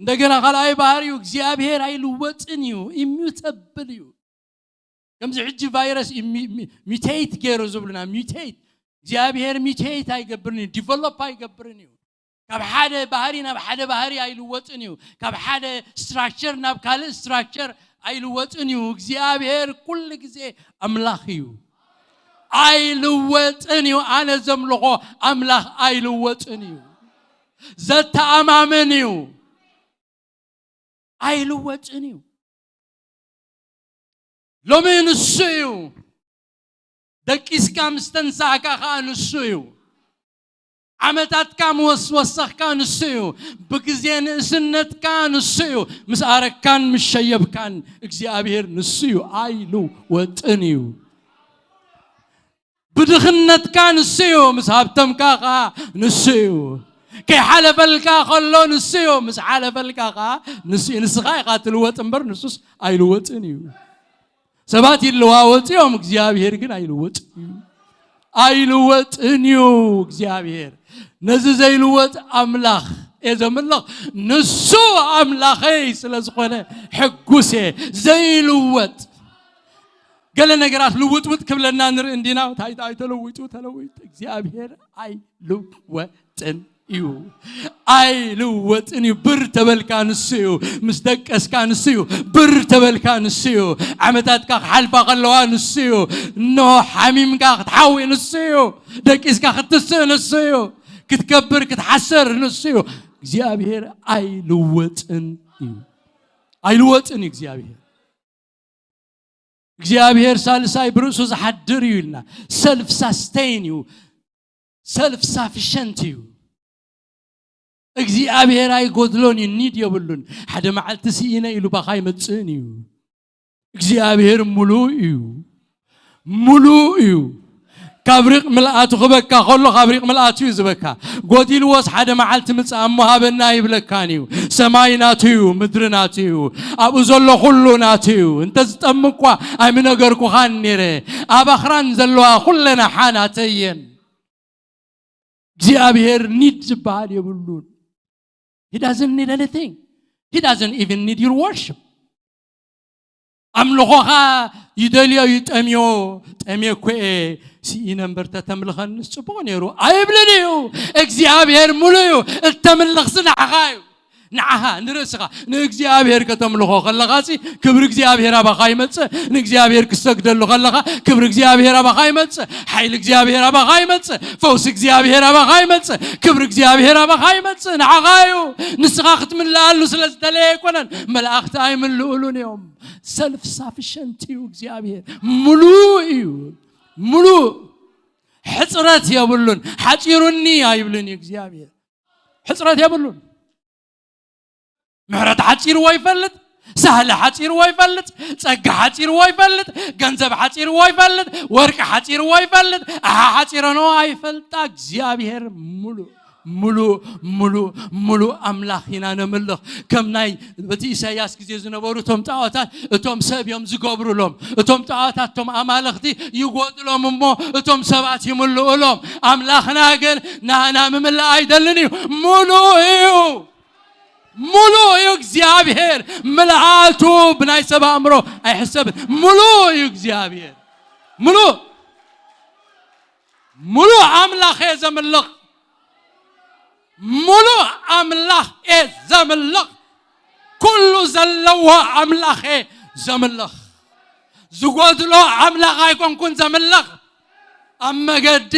እንደገና ካልኣይ ባህሪኡ እግዚኣብሔር ኣይልወጥን እዩ፣ ኢሚዩተብል እዩ። ከምዚ ሕጂ ቫይረስ እዩ ሚ-፣ ሚ-፣ ሚቴት ገይሩ ዝብሉና፣ ሚቴት። እግዚኣብሔር ሚቴት ኣይገብርን እዩ፣ ዲቨሎፕ ኣይገብርን እዩ። ካብ ሓደ ባህሪ ናብ ሓደ ባህሪ ኣይልወጥን እዩ። ካብ ሓደ ስትራክቸር ናብ ካልእ ስትራክቸር ኣይልወጥን እዩ። እግዚኣብሔር ኩሉ ግዜ ኣምላኽ እዩ። ኣይልወጥን እዩ። ኣነ ዘምልኾ ኣምላኽ ኣይልወጥን እዩ። ዘተኣማምን እዩ። ኣይልወጥን እዩ። ሎሚ ንሱ እዩ። ደቂስካ ምስ ተንሳእካ ኸዓ ንሱ እዩ። ዓመታትካ ምወስ-፣ ወሰኽካ ንሱ እዩ። ብግዜ ንእስነትካ ንሱ እዩ። ምስ ኣረካን ምስ ሸየብካን እግዚኣብሔር ንሱ እዩ። ኣይልወጥን እዩ። ብድኽነትካ ንሱ እዩ። ምስ ሃብተምካ ኸዓ ንሱ እዩ። ከይሓለፈልካ ከሎ ንሱ እዩ። ምስ ሓለፈልካ ኸዓ ንሱ እዩ። ንስኻ ኢኻ ትልወጥ እምበር ንሱስ ኣይልወጥን እዩ። ሰባት ይለዋወጡ እዮም፣ እግዚኣብሔር ግን ኣይልወጥን እዩ። ኣይልወጥን እዩ እግዚኣብሔር። ነዚ ዘይልወጥ ኣምላኽ እየ ዘምልኽ። ንሱ ኣምላኸይ ስለ ዝኾነ ሕጉስ እየ። ዘይልወጥ ገለ ነገራት ልውጥውጥ ክብለና ንርኢ እንዲና። እንታይ እንታይ ተለዊጡ ተለዊጡ። እግዚኣብሔር ኣይልወጥን እዩ። ኣይልወጥን እዩ። ብር ተበልካ ንሱ እዩ። ምስ ደቀስካ ንሱ እዩ። ብር ተበልካ ንሱ እዩ። ዓመታትካ ክሓልፋ ከለዋ ንሱ እዩ። እንሆ ሓሚምካ ክትሓዊ ንሱ እዩ። ደቂስካ ክትስእ ንሱ እዩ። ክትከብር ክትሓስር ንሱ እዩ። እግዚኣብሔር ኣይልወጥን እዩ። ኣይልወጥን እዩ እግዚኣብሔር። እግዚኣብሔር ሳልሳይ ብርእሱ ዝሓድር እዩ ኢልና። ሰልፍ ሳስቴን እዩ። ሰልፍ ሳፊሸንት እዩ። እግዚኣብሔር ኣይጎድሎን እዩ፣ ኒድ የብሉን። ሓደ መዓልቲ ስኢነ ኢሉ ባኻ ኣይመጽእን እዩ። እግዚኣብሔር ሙሉእ እዩ። ሙሉእ እዩ። ካብ ሪቕ ምልኣቱ ክበካ ከሎ ካብ ሪቕ ምልኣቱ እዩ ዝበካ። ጎዲልዎስ ሓደ መዓልቲ ምጽእ እሞ ሃበና ይብለካን እዩ። ሰማይ ናቱ እዩ፣ ምድሪ ናቱ እዩ። ኣብኡ ዘሎ ኩሉ ናቱ እዩ። እንተ ዝጠም እኳ ኣይምነገርኩኻን ነይረ። ኣብ ኣኽራን ዘለዋ ኩለን ኣሓ ናተይ እየን። እግዚኣብሔር ኒድ ዝበሃል የብሉን። He doesn't need anything. He doesn't even need your worship. ኣምልኾኻ ይደልዮ ይጠምዮ። ጠምየ እኮ እየ ስኢነ እምበር ተተምልኸንስ ጽቡቕ ነይሩ ኣይብልን እዩ። እግዚኣብሔር ሙሉ እዩ። እተምልኽሲ ንዓኻ እዩ። ንዓኻ ንርእስኻ ንእግዚኣብሔር ከተምልኾ ከለኻሲ ክብሪ እግዚኣብሔር ኣባኻ ይመጽእ። ንእግዚኣብሔር ክሰግደሉ ከለኻ ክብሪ እግዚኣብሔር ኣባኻ ይመጽእ። ሓይሊ እግዚኣብሔር ኣባኻ ይመጽእ። ፈውሲ እግዚኣብሔር ኣባኻ ይመጽእ። ክብሪ እግዚኣብሔር ኣባኻ ይመጽእ። ንዓኻ እዩ። ንስኻ ክትምልኣሉ ስለ ዝደለየ ኣይኮነን። መላእኽቲ ኣይምልኡሉን እዮም። ሰልፍ ሳፊሸንት እዩ እግዚኣብሔር። ሙሉእ እዩ። ሙሉእ። ሕጽረት የብሉን። ሓጺሩኒ ኣይብልን እዩ እግዚኣብሔር። ሕጽረት የብሉን። ምሕረት ሓጺርዎ ይፈልጥ። ሳህለ ሓጺርዎ ይፈልጥ። ጸጋ ሓጺርዎ ይፈልጥ። ገንዘብ ሓጺርዎ ይፈልጥ። ወርቂ ሓጺርዎ ይፈልጥ። ኣሃ ሓጺረንዎ ኣይፈልጣ። እግዚኣብሔር ሙሉእ፣ ሙሉእ፣ ሙሉእ፣ ሙሉእ ኣምላኽ ኢና ነምልኽ። ከም ናይ በቲ ኢሳይያስ ግዜ ዝነበሩ እቶም ጣዖታት፣ እቶም ሰብ እዮም ዝገብሩሎም። እቶም ጣዖታት፣ እቶም ኣማልኽቲ ይጎድሎም እሞ እቶም ሰባት ይምልኡሎም። ኣምላኽና ግን ናህና ምምላእ ኣይደልን እዩ። ሙሉእ እዩ። ሙሉእ እዩ እግዚኣብሔር። ምልኣቱ ብናይ ሰብ ኣእምሮ ኣይሕሰብን። ሙሉእ እዩ እግዚኣብሔር። ሙሉእ፣ ሙሉእ ኣምላኽ እየ ዘምልኽ። ሙሉእ ኣምላኽ እየ ዘምልኽ። ኩሉ ዘለዎ ኣምላኽ እየ ዘምልኽ። ዝጎድሎ ኣምላኽ ኣይኮንኩን ዘምልኽ። ኣብ መገዲ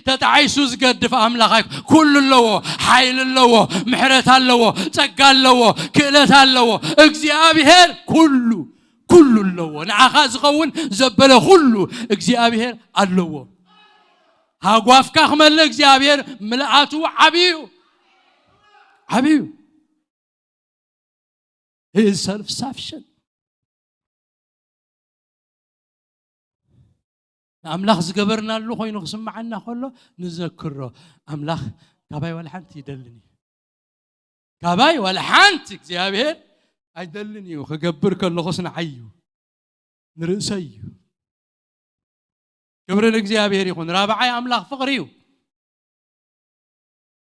ተጣዒሱ ዝገድፍ ኣምላኽ ኣይኮ-፣ ኩሉ ኣለዎ። ሓይሊ ኣለዎ። ምሕረት ኣለዎ። ጸጋ ኣለዎ። ክእለት ኣለዎ። እግዚኣብሔር ኩሉ፣ ኩሉ ኣለዎ። ንዓኻ ዝኸውን ዘበለ ኩሉ እግዚኣብሔር ኣለዎ። ሃጓፍካ ክመልእ እግዚኣብሔር ምልኣቱ ዓብዩ፣ ዓብዩ። He is self sufficient። ንኣምላኽ ዝገበርናሉ ኮይኑ ክስምዓና ከሎ ንዘክሮ። ኣምላኽ ካባይ ዋላ ሓንቲ ይደልን እዩ። ካባይ ዋላ ሓንቲ እግዚኣብሔር ኣይደልን እዩ። ክገብር ከለኹስ ንዓይ እዩ። ንርእሰይ እዩ። ክብሪ ንእግዚኣብሔር ይኹን። ራብዓይ ኣምላኽ ፍቕሪ እዩ።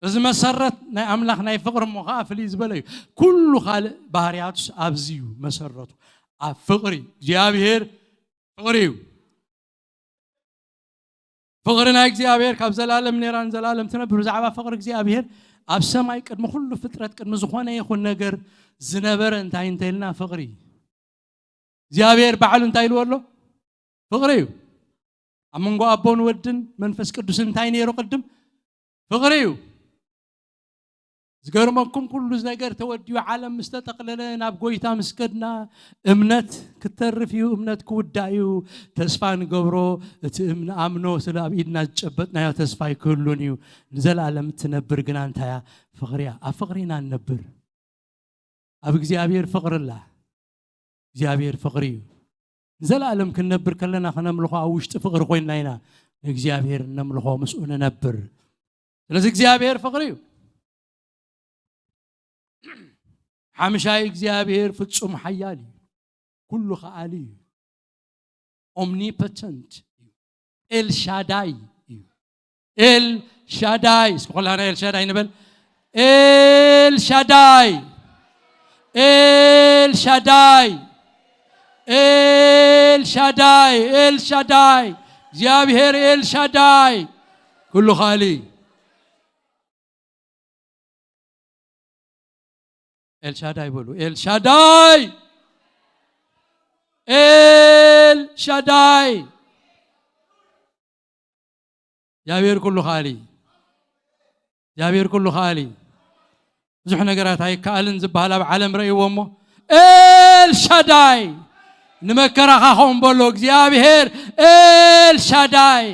እዚ መሰረት ናይ ኣምላኽ ናይ ፍቕሪ እሞ ኸዓ ፍልይ ዝበለ እዩ። ኩሉ ካልእ ባህርያቱስ ኣብዚ እዩ መሰረቱ። ኣብ ፍቕሪ። እግዚኣብሔር ፍቕሪ እዩ። ፍቕሪ ናይ እግዚኣብሔር ካብ ዘላለም ነይራ ንዘላለም ትነብር። ብዛዕባ ፍቕሪ እግዚኣብሔር ኣብ ሰማይ ቅድሚ ኩሉ ፍጥረት ቅድሚ ዝኾነ ይኹን ነገር ዝነበረ እንታይ እንተኢልና ፍቕሪ እዩ። እግዚኣብሔር ባዕሉ እንታይ ኢልዎ ኣሎ? ፍቕሪ እዩ። ኣብ መንጎ ኣቦን ወድን መንፈስ ቅዱስን እንታይ ነይሩ ቅድም? ፍቕሪ እዩ። ዝገርመኩም፣ ኩሉ ነገር ተወዲኡ፣ ዓለም ምስ ተጠቕለለ፣ ናብ ጎይታ ምስ ከድና፣ እምነት ክተርፍ እዩ፣ እምነት ክውዳእ እዩ። ተስፋ ንገብሮ፣ እቲ እም- ንኣምኖ፣ ስለ ኣብ ኢድና ዝጨበጥናዮ ተስፋ ኣይክህሉን እዩ። ንዘለኣለም እትነብር ግና እንታይ እያ? ፍቕሪ እያ። ኣብ ፍቕሪ ኢና ንነብር። ኣብ እግዚኣብሔር ፍቕሪ ኣላ። እግዚኣብሔር ፍቕሪ እዩ። ንዘለኣለም ክንነብር ከለና፣ ክነምልኾ ኣብ ውሽጢ ፍቕሪ ኮይንና ኢና ንእግዚኣብሔር እነምልኾ፣ ምስኡ ንነብር። ስለዚ እግዚኣብሔር ፍቕሪ እዩ። ሓምሻይ፣ እግዚኣብሔር ፍጹም ሓያል እዩ። ኩሉ ከኣሊ እዩ። ኦምኒፖተንት እዩ። ኤልሻዳይ እዩ። ኤልሻዳይ። እስኪ ኩላና ኤልሻዳይ ንበል። ኤልሻዳይ፣ ኤልሻዳይ፣ ኤልሻዳይ፣ ኤልሻዳይ። እግዚኣብሔር ኤልሻዳይ፣ ኩሉ ኻሊ። ኤልሻዳይ በሉ። ኤልሻዳይ፣ ኤልሻዳይ። እግዚኣብሔር ኩሉ ኻሊ፣ እግዚኣብሔር ኩሉ ኻሊ። ብዙሕ ነገራት ኣይከኣልን ዝበሃል ኣብ ዓለም ረእይዎ እሞ፣ ኤልሻዳይ፣ ንመከራኻ ኸውን በሎ። እግዚኣብሔር ኤልሻዳይ፣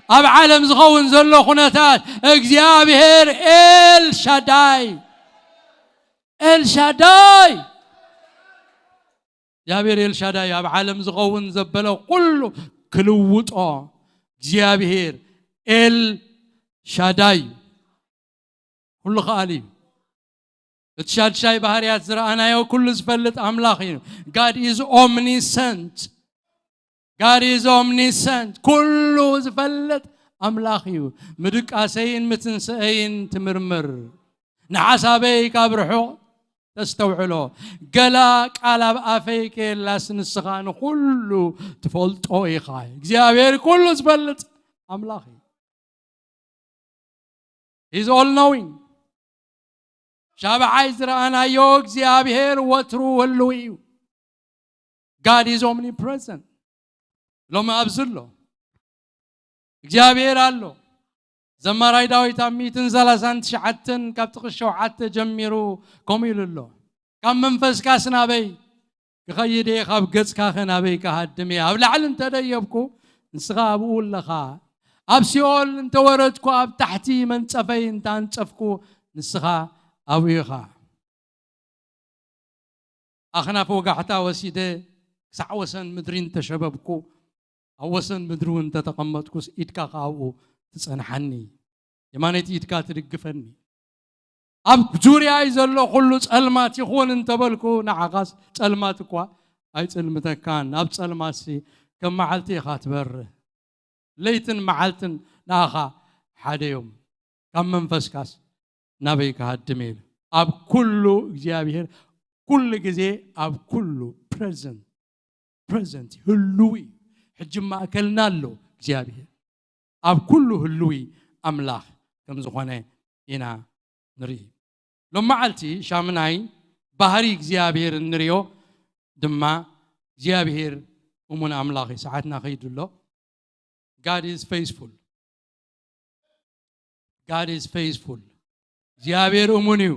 ኣብ ዓለም ዝኸውን ዘሎ ኩነታት እግዚኣብሔር ኤልሻዳይ፣ ኤልሻዳይ። እግዚኣብሔር ኤልሻዳይ ኣብ ዓለም ዝኸውን ዘበለ ኩሉ ክልውጦ እግዚኣብሔር ኤልሻዳይ ኩሉ ከኣሊ እዩ። እቲ ሻድሻይ ባህርያት ዝረኣናዮ ኩሉ ዝፈልጥ ኣምላኽ እዩ። God is omniscient. God is omniscient. ኩሉ ዝፈልጥ ኣምላኽ እዩ። ምድቃሰይን ምትንስአይን ትምርምር። ንሓሳበይ ካብ ርሑቕ ተስተውዕሎ። ገላ ቃል ኣብ ኣፈይ ከየላስ ንስኻ ንኹሉ ትፈልጦ ኢኻ። እግዚኣብሔር ኩሉ ዝፈልጥ ኣምላኽ እዩ። He's all knowing. ሻብዓይ ዝረኣናዮ እግዚኣብሔር ወትሩ ህልው እዩ። God is omnipresent. ሎሚ ኣብዚ ኣሎ። እግዚኣብሔር ኣሎ። ዘማራይ ዳዊት ኣብ ሚእትን ሰላሳን ትሽዓተን ካብ ጥቕስ ሸውዓተ ጀሚሩ ከምኡ ኢሉ ኣሎ። ካብ መንፈስካስ ናበይ ክኸይድ እየ? ካብ ገጽካኸ ናበይ ክሃድም እየ? ኣብ ላዕሊ እንተደየብኩ ንስኻ ኣብኡ ኣለኻ። ኣብ ሲኦል እንተወረድኩ፣ ኣብ ታሕቲ መንጸፈይ እንተኣንጸፍኩ ንስኻ ኣብኡ ኢኻ። ኣኽናፍ ወጋሕታ ወሲደ ክሳዕ ወሰን ምድሪ እንተሸበብኩ፣ ኣብ ወሰን ምድሪ እውን እንተተቐመጥኩስ፣ ኢድካ ከኣ ኣብኡ ትጸንሓኒ፣ የማነይቲ ኢድካ ትድግፈኒ። ኣብ ዙርያይ ዘሎ ኩሉ ጸልማት ይኹን እንተበልኩ፣ ንዓኻስ ጸልማት እኳ ኣይጽልምተካን። ኣብ ጸልማትሲ ከም መዓልቲ ኢኻ ትበርህ። ለይትን መዓልትን ንኣኻ ሓደ እዮም። ካብ መንፈስካስ ናበይ ክሃድም እየ ኢሉ። ኣብ ኩሉ እግዚኣብሔር ኩሉ ግዜ ኣብ ኩሉ ፕሬዘንት፣ ፕሬዘንት ህልዊ እዩ። ሕጂ ማእከልና ኣሎ እግዚኣብሔር። ኣብ ኩሉ ህልዊ ኣምላኽ ከም ዝኾነ ኢና ንርኢ። ሎም መዓልቲ ሻምናይ ባህሪ እግዚኣብሔር እንሪኦ ድማ እግዚኣብሔር እሙን ኣምላኽ እዩ። ሰዓትና ከይዱ ኣሎ። God is faithful. God is faithful. እግዚኣብሔር እሙን እዩ።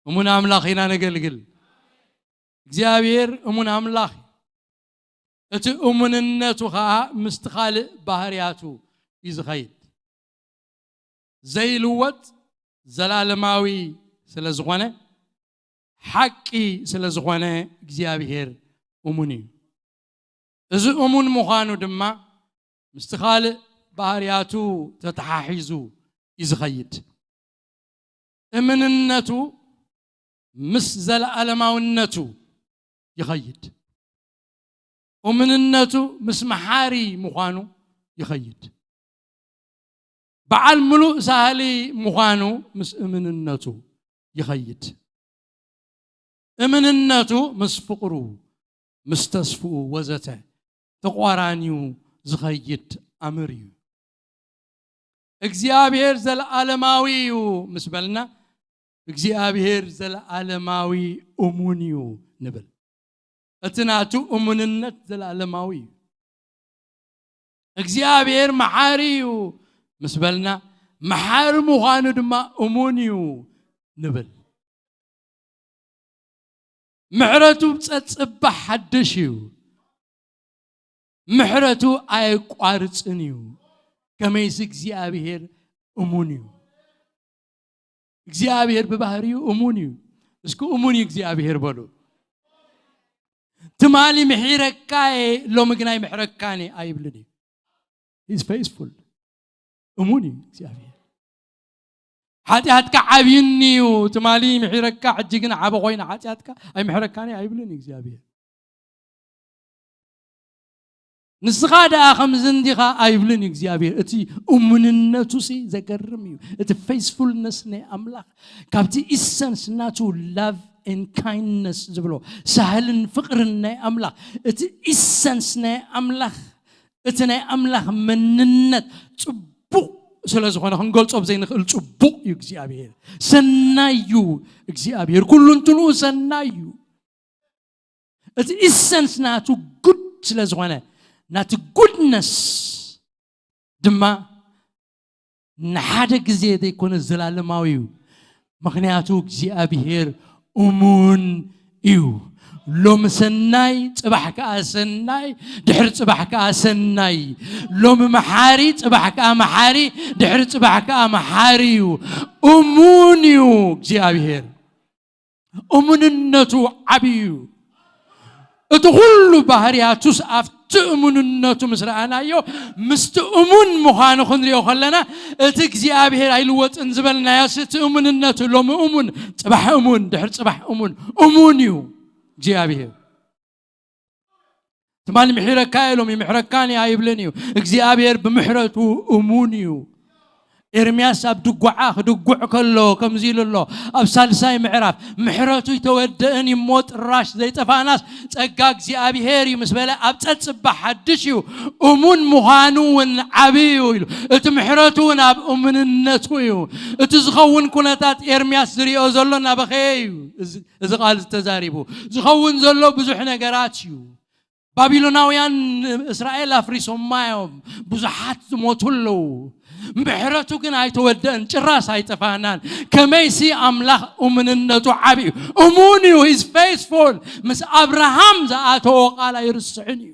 እሙን ኣምላኽ ኢና ነገልግል። እግዚኣብሔር እሙን ኣምላኽ እዩ። እቲ እሙንነቱ ኸዓ ምስቲ ካልእ ባህርያቱ እዩ ዝኸይድ። ዘይልወጥ ዘላለማዊ ስለ ዝኾነ፣ ሓቂ ስለ ዝኾነ እግዚኣብሔር እሙን እዩ። እዚ እሙን ምዃኑ ድማ ምስቲ ካልእ ባህርያቱ ተተሓሒዙ እዩ ዝኸይድ። እምንነቱ ምስ ዘለኣለማውነቱ ይኸይድ። እምንነቱ ምስ መሓሪ ምዃኑ ይኸይድ። በዓል ምሉእ ሳህሊ ምዃኑ ምስ እምንነቱ ይኸይድ። እምንነቱ ምስ ፍቕሩ፣ ምስ ተስፍኡ ወዘተ ተቋራንዩ ዝኸይድ ኣምር እዩ። እግዚኣብሔር ዘለዓለማዊ እዩ ምስ በልና፣ እግዚኣብሔር ዘለዓለማዊ እሙን እዩ ንብል። እቲ ናቱ እሙንነት ዘለዓለማዊ እዩ። እግዚኣብሔር መሓሪ እዩ ምስ በልና፣ መሓሪ ምዃኑ ድማ እሙን እዩ። ንብል። ምሕረቱ ጸጽባሕ ሓድሽ እዩ። ምሕረቱ ኣየቋርጽን እዩ። ከመይሲ እግዚኣብሔር እሙን እዩ። እግዚኣብሔር ብባህሪኡ እሙን እዩ። እስኪ እሙን እዩ እግዚኣብሔር በሉ። ትማሊ ምሒረካ እየ፣ ሎሚ ግን ኣይምሕረካን እየ ኣይብልን እዩ። He's faithful። እሙን እዩ እግዚኣብሔር። ሓጢኣትካ ዓብይኒ እዩ፣ ትማሊ ምሒረካ፣ ሕጂ ግን ዓበ ኮይና ሓጢኣትካ ኣይምሕረካን እየ ኣይብልን እዩ እግዚኣብሔር። ንስኻ ደኣ ከምዚ እንዲኻ ኣይብልን እዩ እግዚኣብሔር። እቲ እሙንነቱ ሲ ዘገርም እዩ። እቲ ፌስፉልነስ ናይ ኣምላኽ ካብቲ ኢሰንስ ናቱ ላቭ ኤን ካይንድነስ ዝብሎ ሳህልን ፍቕርን ናይ ኣምላኽ፣ እቲ ኢሰንስ ናይ ኣምላኽ፣ እቲ ናይ ኣምላኽ መንነት ጽቡቕ ስለ ዝኾነ ክንገልጾ ብዘይንኽእል ጽቡቕ እዩ እግዚኣብሔር። ሰናይ እዩ እግዚኣብሔር። ኩሉ እንትንኡ ሰናይ እዩ። እቲ ኢሰንስ ናቱ ጉድ ስለ ዝኾነ፣ ናቲ ጉድነስ ድማ ንሓደ ግዜ ዘይኮነ ዘላለማዊ እዩ። ምኽንያቱ እግዚኣብሔር እሙን እዩ። ሎሚ ሰናይ፣ ጽባሕ ከኣ ሰናይ፣ ድሕሪ ጽባሕ ከኣ ሰናይ። ሎሚ መሓሪ፣ ጽባሕ ከኣ መሓሪ፣ ድሕሪ ጽባሕ ከኣ መሓሪ እዩ። እሙን እዩ እግዚኣብሔር። እሙንነቱ ዓብዩ እዩ። እቲ ኩሉ ባህርያቱስ ኣብቲ እሙንነቱ ምስ ረኣናዮ፣ ምስቲ እሙን ምዃኑ ክንሪኦ ከለና፣ እቲ እግዚኣብሔር ኣይልወጥን ዝበልናዮስ እቲ እሙንነቱ፣ ሎሚ እሙን፣ ጽባሕ እሙን፣ ድሕሪ ጽባሕ እሙን፣ እሙን እዩ እግዚኣብሔር። ትማሊ ምሒረካ እየ፣ ሎሚ ምሕረካን እየ ኣይብልን እዩ። እግዚኣብሔር ብምሕረቱ እሙን እዩ። ኤርምያስ ኣብ ድጓዓ ክድጉዕ ከሎ ከምዚ ኢሉ ኣሎ፣ ኣብ ሳልሳይ ምዕራፍ፣ "ምሕረቱ ኣይተወደእን እዩ እሞ ጥራሽ ዘይጠፋእናስ ጸጋ እግዚኣብሔር እዩ" ምስ በለ፣ ኣብ ጸጽባ ሓድሽ እዩ። እሙን ምዃኑ እውን ዓብዪ እዩ ኢሉ። እቲ ምሕረቱ እውን ኣብ እሙንነቱ እዩ። እቲ ዝኸውን ኩነታት ኤርምያስ ዝሪኦ ዘሎ እናበኸየ እዩ። እዚ፣ እዚ ቃል ዝተዛሪቡ ዝኸውን ዘሎ ብዙሕ ነገራት እዩ። ባቢሎናውያን እስራኤል ኣፍሪሶማ እዮም። ብዙሓት ዝሞቱ ኣለዉ። ምሕረቱ ግን ኣይተወደእን፣ ጭራስ ኣይጠፋእናን። ከመይሲ ኣምላኽ እሙንነቱ ዓብዩ። እሙን እዩ፣ he's faithful። ምስ ኣብርሃም ዝኣተዎ ቃል ኣይርስዕን እዩ።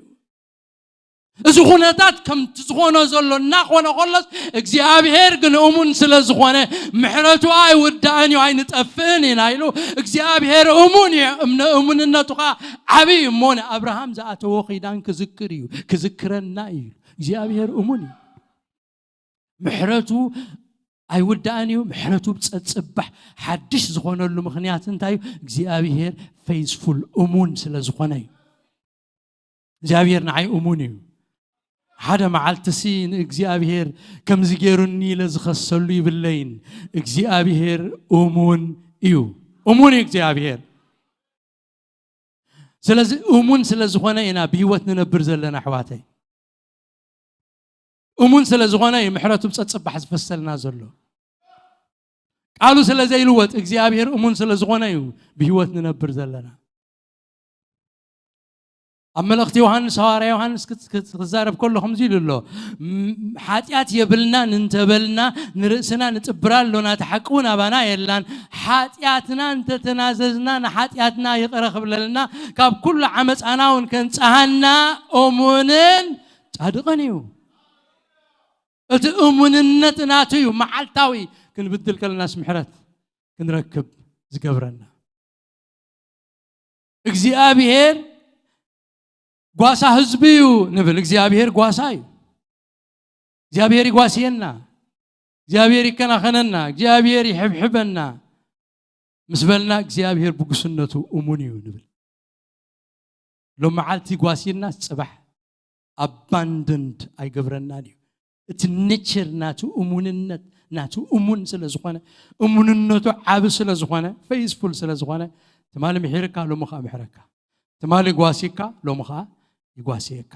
እዚ ኩነታት ከምቲ ዝኾኖ ዘሎ እናኾነ ከሎስ፣ እግዚኣብሔር ግን እሙን ስለ ዝኾነ፣ ምሕረቱ ኣይውዳእን እዩ፣ ኣይንጠፍእን ኢና ኢሉ። እግዚኣብሔር እሙን እዩ፣ እምነ-፣ እሙንነቱ ኸዓ ዓብይ እዩ እሞ፣ ንኣብርሃም ዝኣተዎ ኪዳን ክዝክር እዩ፣ ክዝክረና እዩ። እግዚኣብሔር እሙን እዩ። ምሕረቱ ኣይውዳእን እዩ። ምሕረቱ ብጸጽባሕ ሓድሽ ዝኾነሉ ምኽንያት እንታይ እዩ? እግዚኣብሔር ፌይዝፉል፣ እሙን ስለ ዝኾነ እዩ። እግዚኣብሔር ንዓይ እሙን እዩ። ሓደ መዓልትሲ ንእግዚኣብሔር ከምዚ ገይሩኒ ኢለ ዝኸሰሉ ይብለይን። እግዚኣብሔር እሙን እዩ። እሙን እዩ እግዚኣብሔር። ስለዚ እሙን ስለ ዝኾነ ኢና ብህይወት ንነብር ዘለና ኣሕዋተይ። እሙን ስለ ዝኾነ እዩ ምሕረቱ ብጸጽባሕ ዝፈሰልና ዘሎ። ቃሉ ስለ ዘይልወጥ እግዚኣብሔር እሙን ስለ ዝኾነ እዩ ብህይወት ንነብር ዘለና። ኣብ መልእኽቲ ዮሃንስ፣ ሃዋርያ ዮሃንስ ክት-፣ ክት-፣ ክዛረብ ከሎ ከምዚ ኢሉ ኣሎ፣ "ም-፣ ሓጢኣት የብልናን እንተበልና ንርእስና ንጥብር ኣሎና፣ እቲ ሓቂ እውን ኣባና የላን። ሓጢኣትና እንተተናዘዝና ንሓጢኣትና ይቕረ ክብለልና፣ ካብ ኩሉ ዓመፃና እውን ከንጽሃና እሙንን ጻድቕን እዩ።" እቲ እሙንነት ናቱ እዩ። መዓልታዊ ክንብድል ከለናስ ምሕረት ክንረክብ ዝገብረና። እግዚኣብሔር ጓሳ ህዝቢ እዩ ንብል። እግዚኣብሔር ጓሳ እዩ። እግዚኣብሔር ይጓስየና፣ እግዚኣብሔር ይከናኸነና፣ እግዚኣብሔር ይሕብሕበና ምስ በልና እግዚኣብሔር ብጉስነቱ እሙን እዩ ንብል። ሎም መዓልቲ ጓስየና፣ ጽባሕ ኣባንደንድ ኣይገብረናን እዩ። እቲ ኔቸር ናቱ እሙንነት፣ ናቱ እሙን ስለ ዝኾነ፣ እሙንነቱ ዓቢ ስለ ዝኾነ፣ ፌይዝፉል ስለ ዝኾነ፣ ትማሊ ምሒርካ ሎሚ ኸኣ ምሕረካ፣ ትማሊ ጓሲካ ሎሚ ኸኣ ይጓስየካ።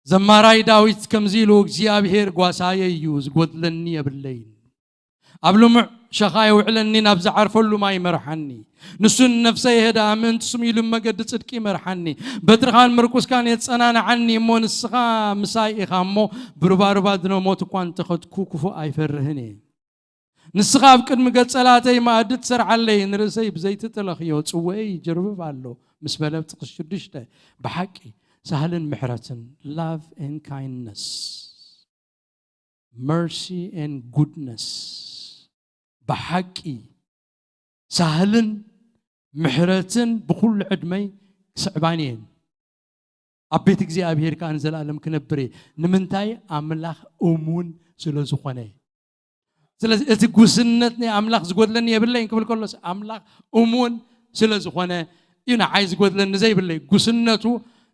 ዘማራይ ዳዊት ከምዚ ኢሉ፣ "እግዚኣብሔር ጓሳየ እዩ፣ ዝጎድለኒ የብለይን። ኣብ ልሙዕ ሸኻ የውዕለኒ፣ ናብ ዝዓርፈሉ ማይ ይመርሓኒ። ንሱ ንነፍሰይ የህድኣ፣ ምእንቲ ስሙ ኢሉ መገዲ ጽድቂ ይመርሓኒ። በትርኻን ምርኩስካን የጸናንዓኒ እሞ፣ ንስኻ ምሳይ ኢኻ እሞ፣ ብሩባሩባ ድነ ሞት እኳ እንተኸድኩ፣ ክፉእ ኣይፈርህን እየ። ንስኻ ኣብ ቅድሚ ገጸላተይ መኣዲ ትሰርዓለይ፣ ንርእሰይ ብዘይቲ ተለኽዮ፣ ጽወኤይ ይጅርብብ ኣሎ ምስ በለ፣ ጥቕሲ ሽዱሽተ፣ ብሓቂ ሳህልን ምሕረትን፣ love and kindness, mercy and goodness፣ ብሓቂ ሳህልን ምሕረትን ብኹሉ ዕድመይ ክስዕባኒ እየን፣ ኣብ ቤት እግዚኣብሔር ከኣ ንዘለኣለም ክነብር እየ። ንምንታይ? ኣምላኽ እሙን ስለ ዝኾነ። ስለዚ እቲ ጉስነት ናይ ኣምላኽ ዝጎድለኒ የብለይን ክብል ከሎስ፣ ኣምላኽ እሙን ስለ ዝኾነ እዩ ንዓይ ዝጎድለኒ ዘይብለይ። ጉስነቱ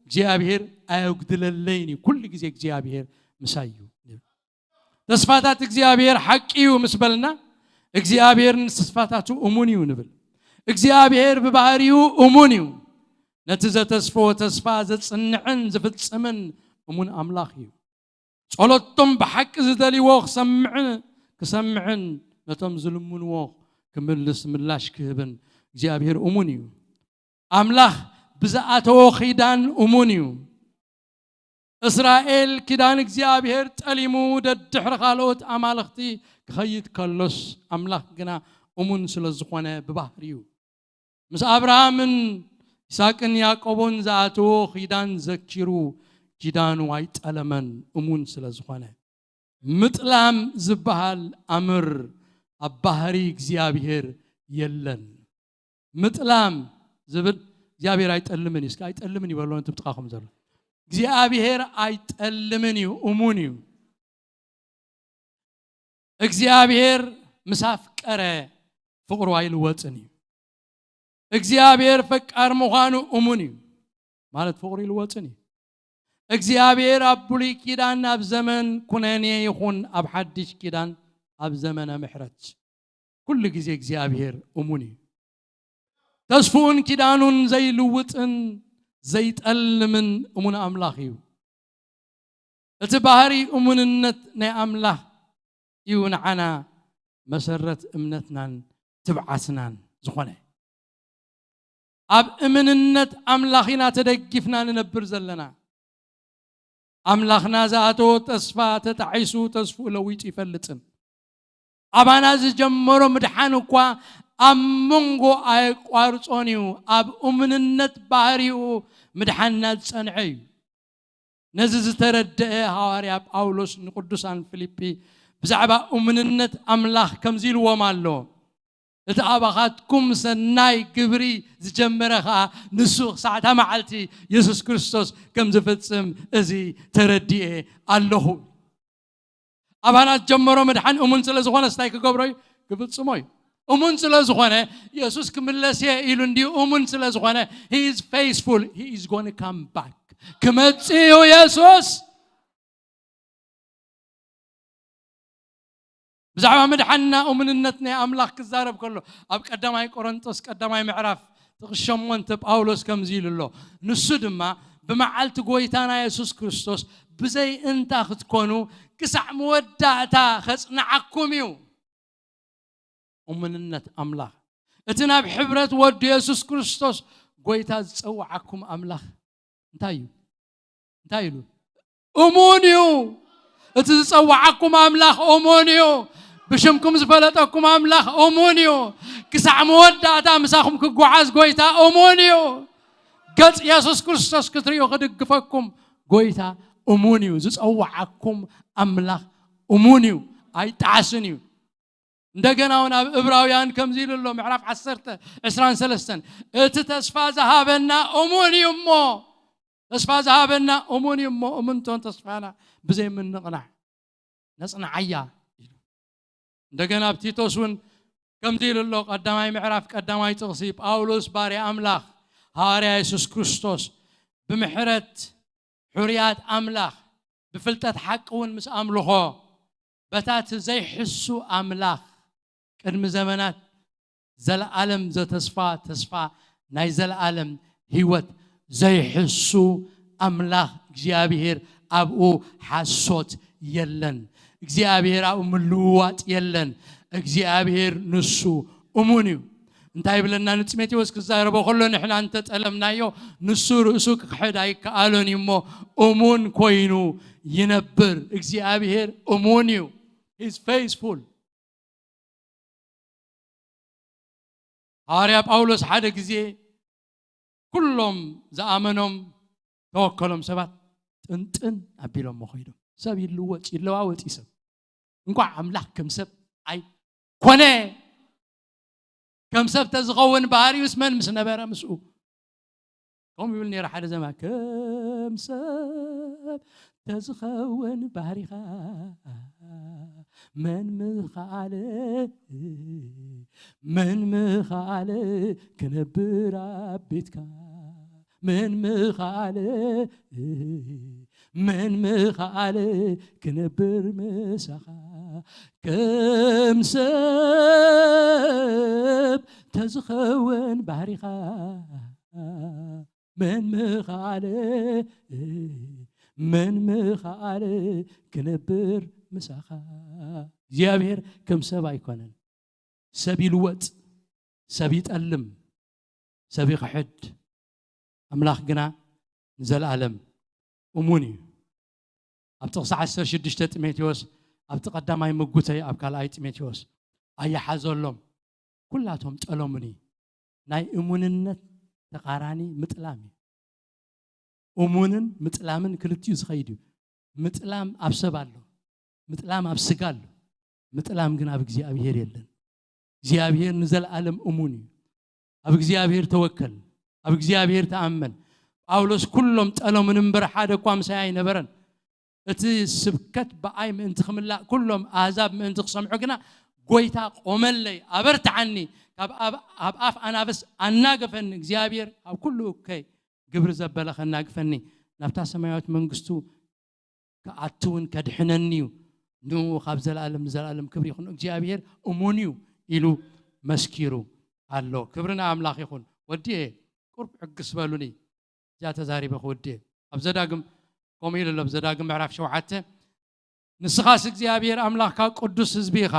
እግዚኣብሔር ኣየጉድለለይን እዩ። ኩሉ ግዜ እግዚኣብሔር ምሳይ እዩ። ተስፋታት እግዚኣብሔር ሓቂ እዩ ምስ በልና፣ እግዚኣብሔር ንተስፋታቱ እሙን እዩ ንብል። እግዚኣብሔር ብባህሪኡ እሙን እዩ። ነቲ ዘተስፈዎ ተስፋ ዘጽንዕን ዝፍጽምን እሙን ኣምላኽ እዩ። ጸሎቶም ብሓቂ ዝደልይዎ ክሰምዕን፣ ክሰምዕን ነቶም ዝልምንዎ ክምልስ ምላሽ ክህብን እግዚኣብሔር እሙን እዩ። ኣምላኽ ብዝኣተዎ ኺዳን እሙን እዩ። እስራኤል ኪዳን እግዚኣብሔር ጠሊሙ ደድሕሪ ካልኦት ኣማልኽቲ ክኸይድ ከሎስ፣ ኣምላኽ ግና እሙን ስለ ዝኾነ ብባህሪኡ፣ ምስ ኣብርሃምን ይስሐቅን ያዕቆብን ዝኣተዎ ኺዳን ዘኪሩ፣ ኪዳኑ ኣይጠለመን፣ እሙን ስለ ዝኾነ። ምጥላም ዝበሃል ኣምር ኣብ ባህሪ እግዚኣብሔር የለን። ምጥላም ዝብል እግዚኣብሔር ኣይጠልምን እዩ። እስኪ ኣይጠልምን ይበሎ ነቲ ብጥቓኹም ዘሎ። እግዚኣብሔር ኣይጠልምን እዩ፣ እሙን እዩ። እግዚኣብሔር ምስ ኣፍቀረ ፍቕሩ ኣይልወጥን እዩ። እግዚኣብሔር ፈቃር ምዃኑ እሙን እዩ፣ ማለት ፍቕሩ ይልወጥን እዩ። እግዚኣብሔር ኣብ ብሉይ ኪዳን ኣብ ዘመን ኩነኔ ይኹን ኣብ ሓድሽ ኪዳን ኣብ ዘመነ ምሕረት ኩሉ ግዜ እግዚኣብሔር እሙን እዩ። ተስፍኡን ኪዳኑን ዘይልውጥን ዘይጠልምን እሙን ኣምላኽ እዩ። እቲ ባህሪ እሙንነት ናይ ኣምላኽ እዩ ንዓና መሰረት እምነትናን ትብዓትናን ዝኾነ። ኣብ እምንነት ኣምላኽ ኢና ተደጊፍና ንነብር ዘለና። ኣምላኽና ዝኣተዎ ተስፋ ተጣዒሱ ተስፍኡ ለዊጡ ይፈልጥን። ኣባና ዝጀመሮ ምድሓን እኳ ኣብ መንጎ ኣየቋርጾን እዩ። ኣብ እሙንነት ባህሪኡ ምድሓንና ዝጸንዐ እዩ። ነዚ ዝተረድአ ሃዋርያ ጳውሎስ ንቅዱሳን ፊልጲ ብዛዕባ እሙንነት ኣምላኽ ከምዚ ኢልዎም ኣሎ፣ "እቲ ኣባኻትኩም ሰናይ ግብሪ ዝጀመረ ኸኣ ንሱ ክሳዕ እታ መዓልቲ የሱስ ክርስቶስ ከም ዝፍጽም እዚ ተረዲኤ ኣለኹ።" ኣባና ዝጀመሮ ምድሓን እሙን ስለ ዝኾነ እንታይ ክገብሮ እዩ? ክፍጽሞ እዩ። እሙን ስለ ዝኾነ፣ የሱስ ክምለስ እየ ኢሉ እንድዩ እሙን ስለ ዝኾነ፣ he is faithful, he is gonna come back። ክመጽእ እዩ የሱስ። ብዛዕባ ምድሓንና እሙንነት ናይ ኣምላኽ ክዛረብ ከሎ፣ ኣብ ቀዳማይ ቆሮንጦስ ቀዳማይ ምዕራፍ ጥቕሲ ሸሞንተ ጳውሎስ ከምዚ ኢሉ ኣሎ፣ ንሱ ድማ ብመዓልቲ ጐይታና የሱስ ክርስቶስ ብዘይ እንታ ክትኮኑ ክሳዕ መወዳእታ ኸጽንዓኩም እዩ። እሙንነት ኣምላኽ፣ እቲ ናብ ሕብረት ወዱ የሱስ ክርስቶስ ጐይታ ዝጸውዓኩም ኣምላኽ እንታይ እዩ? እንታይ ኢሉ? እሙን እዩ። እቲ ዝጸውዓኩም ኣምላኽ እሙን እዩ። ብሽምኩም ዝፈለጠኩም ኣምላኽ እሙን እዩ። ክሳዕ መወዳእታ ምሳኹም ክጓዓዝ ጐይታ እሙን እዩ። ገጽ የሱስ ክርስቶስ ክትርእዩ ክድግፈኩም ጐይታ እሙን እዩ። ዝጸውዓኩም ኣምላኽ እሙን እዩ። ኣይጠዓስን እዩ። እንደገና እውን ኣብ እብራውያን ከምዚ ኢሉ ኣሎ፣ ምዕራፍ ዓሰርተ ዕስራን ሰለስተን፣ "እቲ ተስፋ ዝሃበና እሙን እዩ እሞ፣ ተስፋ ዝሃበና እሙን እዩ እሞ፣ እሙንቶን ተስፋና ብዘይ ምንቕናዕ ነጽንዓያ" ኢሉ። እንደገና ኣብ ቲቶስ እውን ከምዚ ኢሉ ኣሎ፣ ቀዳማይ ምዕራፍ ቀዳማይ ጥቕሲ፣ ጳውሎስ ባርያ ኣምላኽ፣ ሃዋርያ የሱስ ክርስቶስ፣ ብምሕረት ሕሩያት ኣምላኽ፣ ብፍልጠት ሓቂ እውን ምስ ኣምልኾ፣ በታ እቲ ዘይሕሱ ኣምላኽ ቅድሚ ዘመናት ዘለኣለም ዘተስፋ ተስፋ ናይ ዘለኣለም ህይወት ዘይሕሱ ኣምላኽ እግዚኣብሔር ኣብኡ ሓሶት የለን። እግዚኣብሔር ኣብኡ ምልውዋጥ የለን። እግዚኣብሔር ንሱ እሙን እዩ። እንታይ ይብለና ንጢሞቴዎስ ክዛረቦ ከሎ፣ ንሕና እንተጠለምናዮ ንሱ ርእሱ ክክሕድ ኣይከኣሎን እዩ እሞ እሙን ኮይኑ ይነብር። እግዚኣብሔር እሙን እዩ። He's faithful። ሃዋርያ ጳውሎስ ሓደ ግዜ ኩሎም ዝኣመኖም ተወከሎም ሰባት ጥንጥን ኣቢሎም ኸይዶም። ሰብ ይልወጥ ይለዋወጥ እዩ ሰብ። እንኳዕ ኣምላኽ ከም ሰብ ኣይኮነ። ከም ሰብ ተዝኸውን ባህሪኡስ መን ምስ ነበረ ምስኡ? ከምኡ ይብል ነይረ ሓደ ዘማ፣ ከም ሰብ ተዝኸውን ባህሪኻ መን ምኻኣለ፣ መን ምኻኣለ ክነብር ኣብ ቤትካ፣ መን ምኻኣለ፣ መን ምኻኣለ ክነብር ምሳኻ፣ ከም ሰብ ተዝኸውን ባህሪኻ መን ምኻኣለ፣ መን ምኻኣለ ክነብር ምሳኻ። እግዚኣብሔር ከም ሰብ ኣይኮነን። ሰብ ይልወጥ፣ ሰብ ይጠልም፣ ሰብ ይኽሕድ። ኣምላኽ ግና ንዘለኣለም እሙን እዩ። ኣብ ጥቕሲ ዓሰርተ ሽዱሽተ ጢሞቴዎስ፣ ኣብቲ ቀዳማይ ምጉተይ ኣብ ካልኣይ ጢሞቴዎስ፣ ኣየሓዘሎም፣ ኩላቶም ጠለሙኒ። ናይ እሙንነት ተቓራኒ ምጥላም እዩ። እሙንን ምጥላምን ክልቲኡ ዝኸይድ እዩ። ምጥላም ኣብ ሰብ ኣሎ፣ ምጥላም ኣብ ስጋ ኣሎ፣ ምጥላም ግን ኣብ እግዚኣብሔር የለን። እግዚኣብሔር ንዘለኣለም እሙን እዩ። ኣብ እግዚኣብሔር ተወከል፣ ኣብ እግዚኣብሔር ተኣመን። ጳውሎስ፣ ኩሎም ጠለሙኒ እምበር ሓደ እኳ ምሳይ ኣይነበረን። እቲ ስብከት ብኣይ ምእንቲ ክምላእ ኩሎም ኣህዛብ ምእንቲ ክሰምዑ ግና ጎይታ ቆመለይ፣ ኣበርትዓኒ፣ ካብ ኣብ- ኣብ ኣፍ ኣናብስ ኣናገፈኒ። እግዚኣብሔር ካብ ኩሉ እከይ ግብሪ ዘበለ ከናግፈኒ፣ ናብታ ሰማያዊት መንግስቱ ክኣትውን ከድሕነኒ እዩ። ንኡ ካብ ዘለኣለም ንዘለኣለም ክብሪ ይኹን። እግዚኣብሔር እሙን እዩ ኢሉ መስኪሩ ኣሎ። ክብሪ ንኣምላኽ ይኹን። ወዲኤ ቁርብ ዕግስ በሉኒ። እዚኣ ተዛሪበ ክውድእ። ኣብ ዘዳግም ከምኡ ኢሉ ኣሎ፣ ኣብ ዘዳግም ምዕራፍ ሸውዓተ፣ ንስኻስ እግዚኣብሔር ኣምላኽካ ቅዱስ ህዝቢ ኢኻ።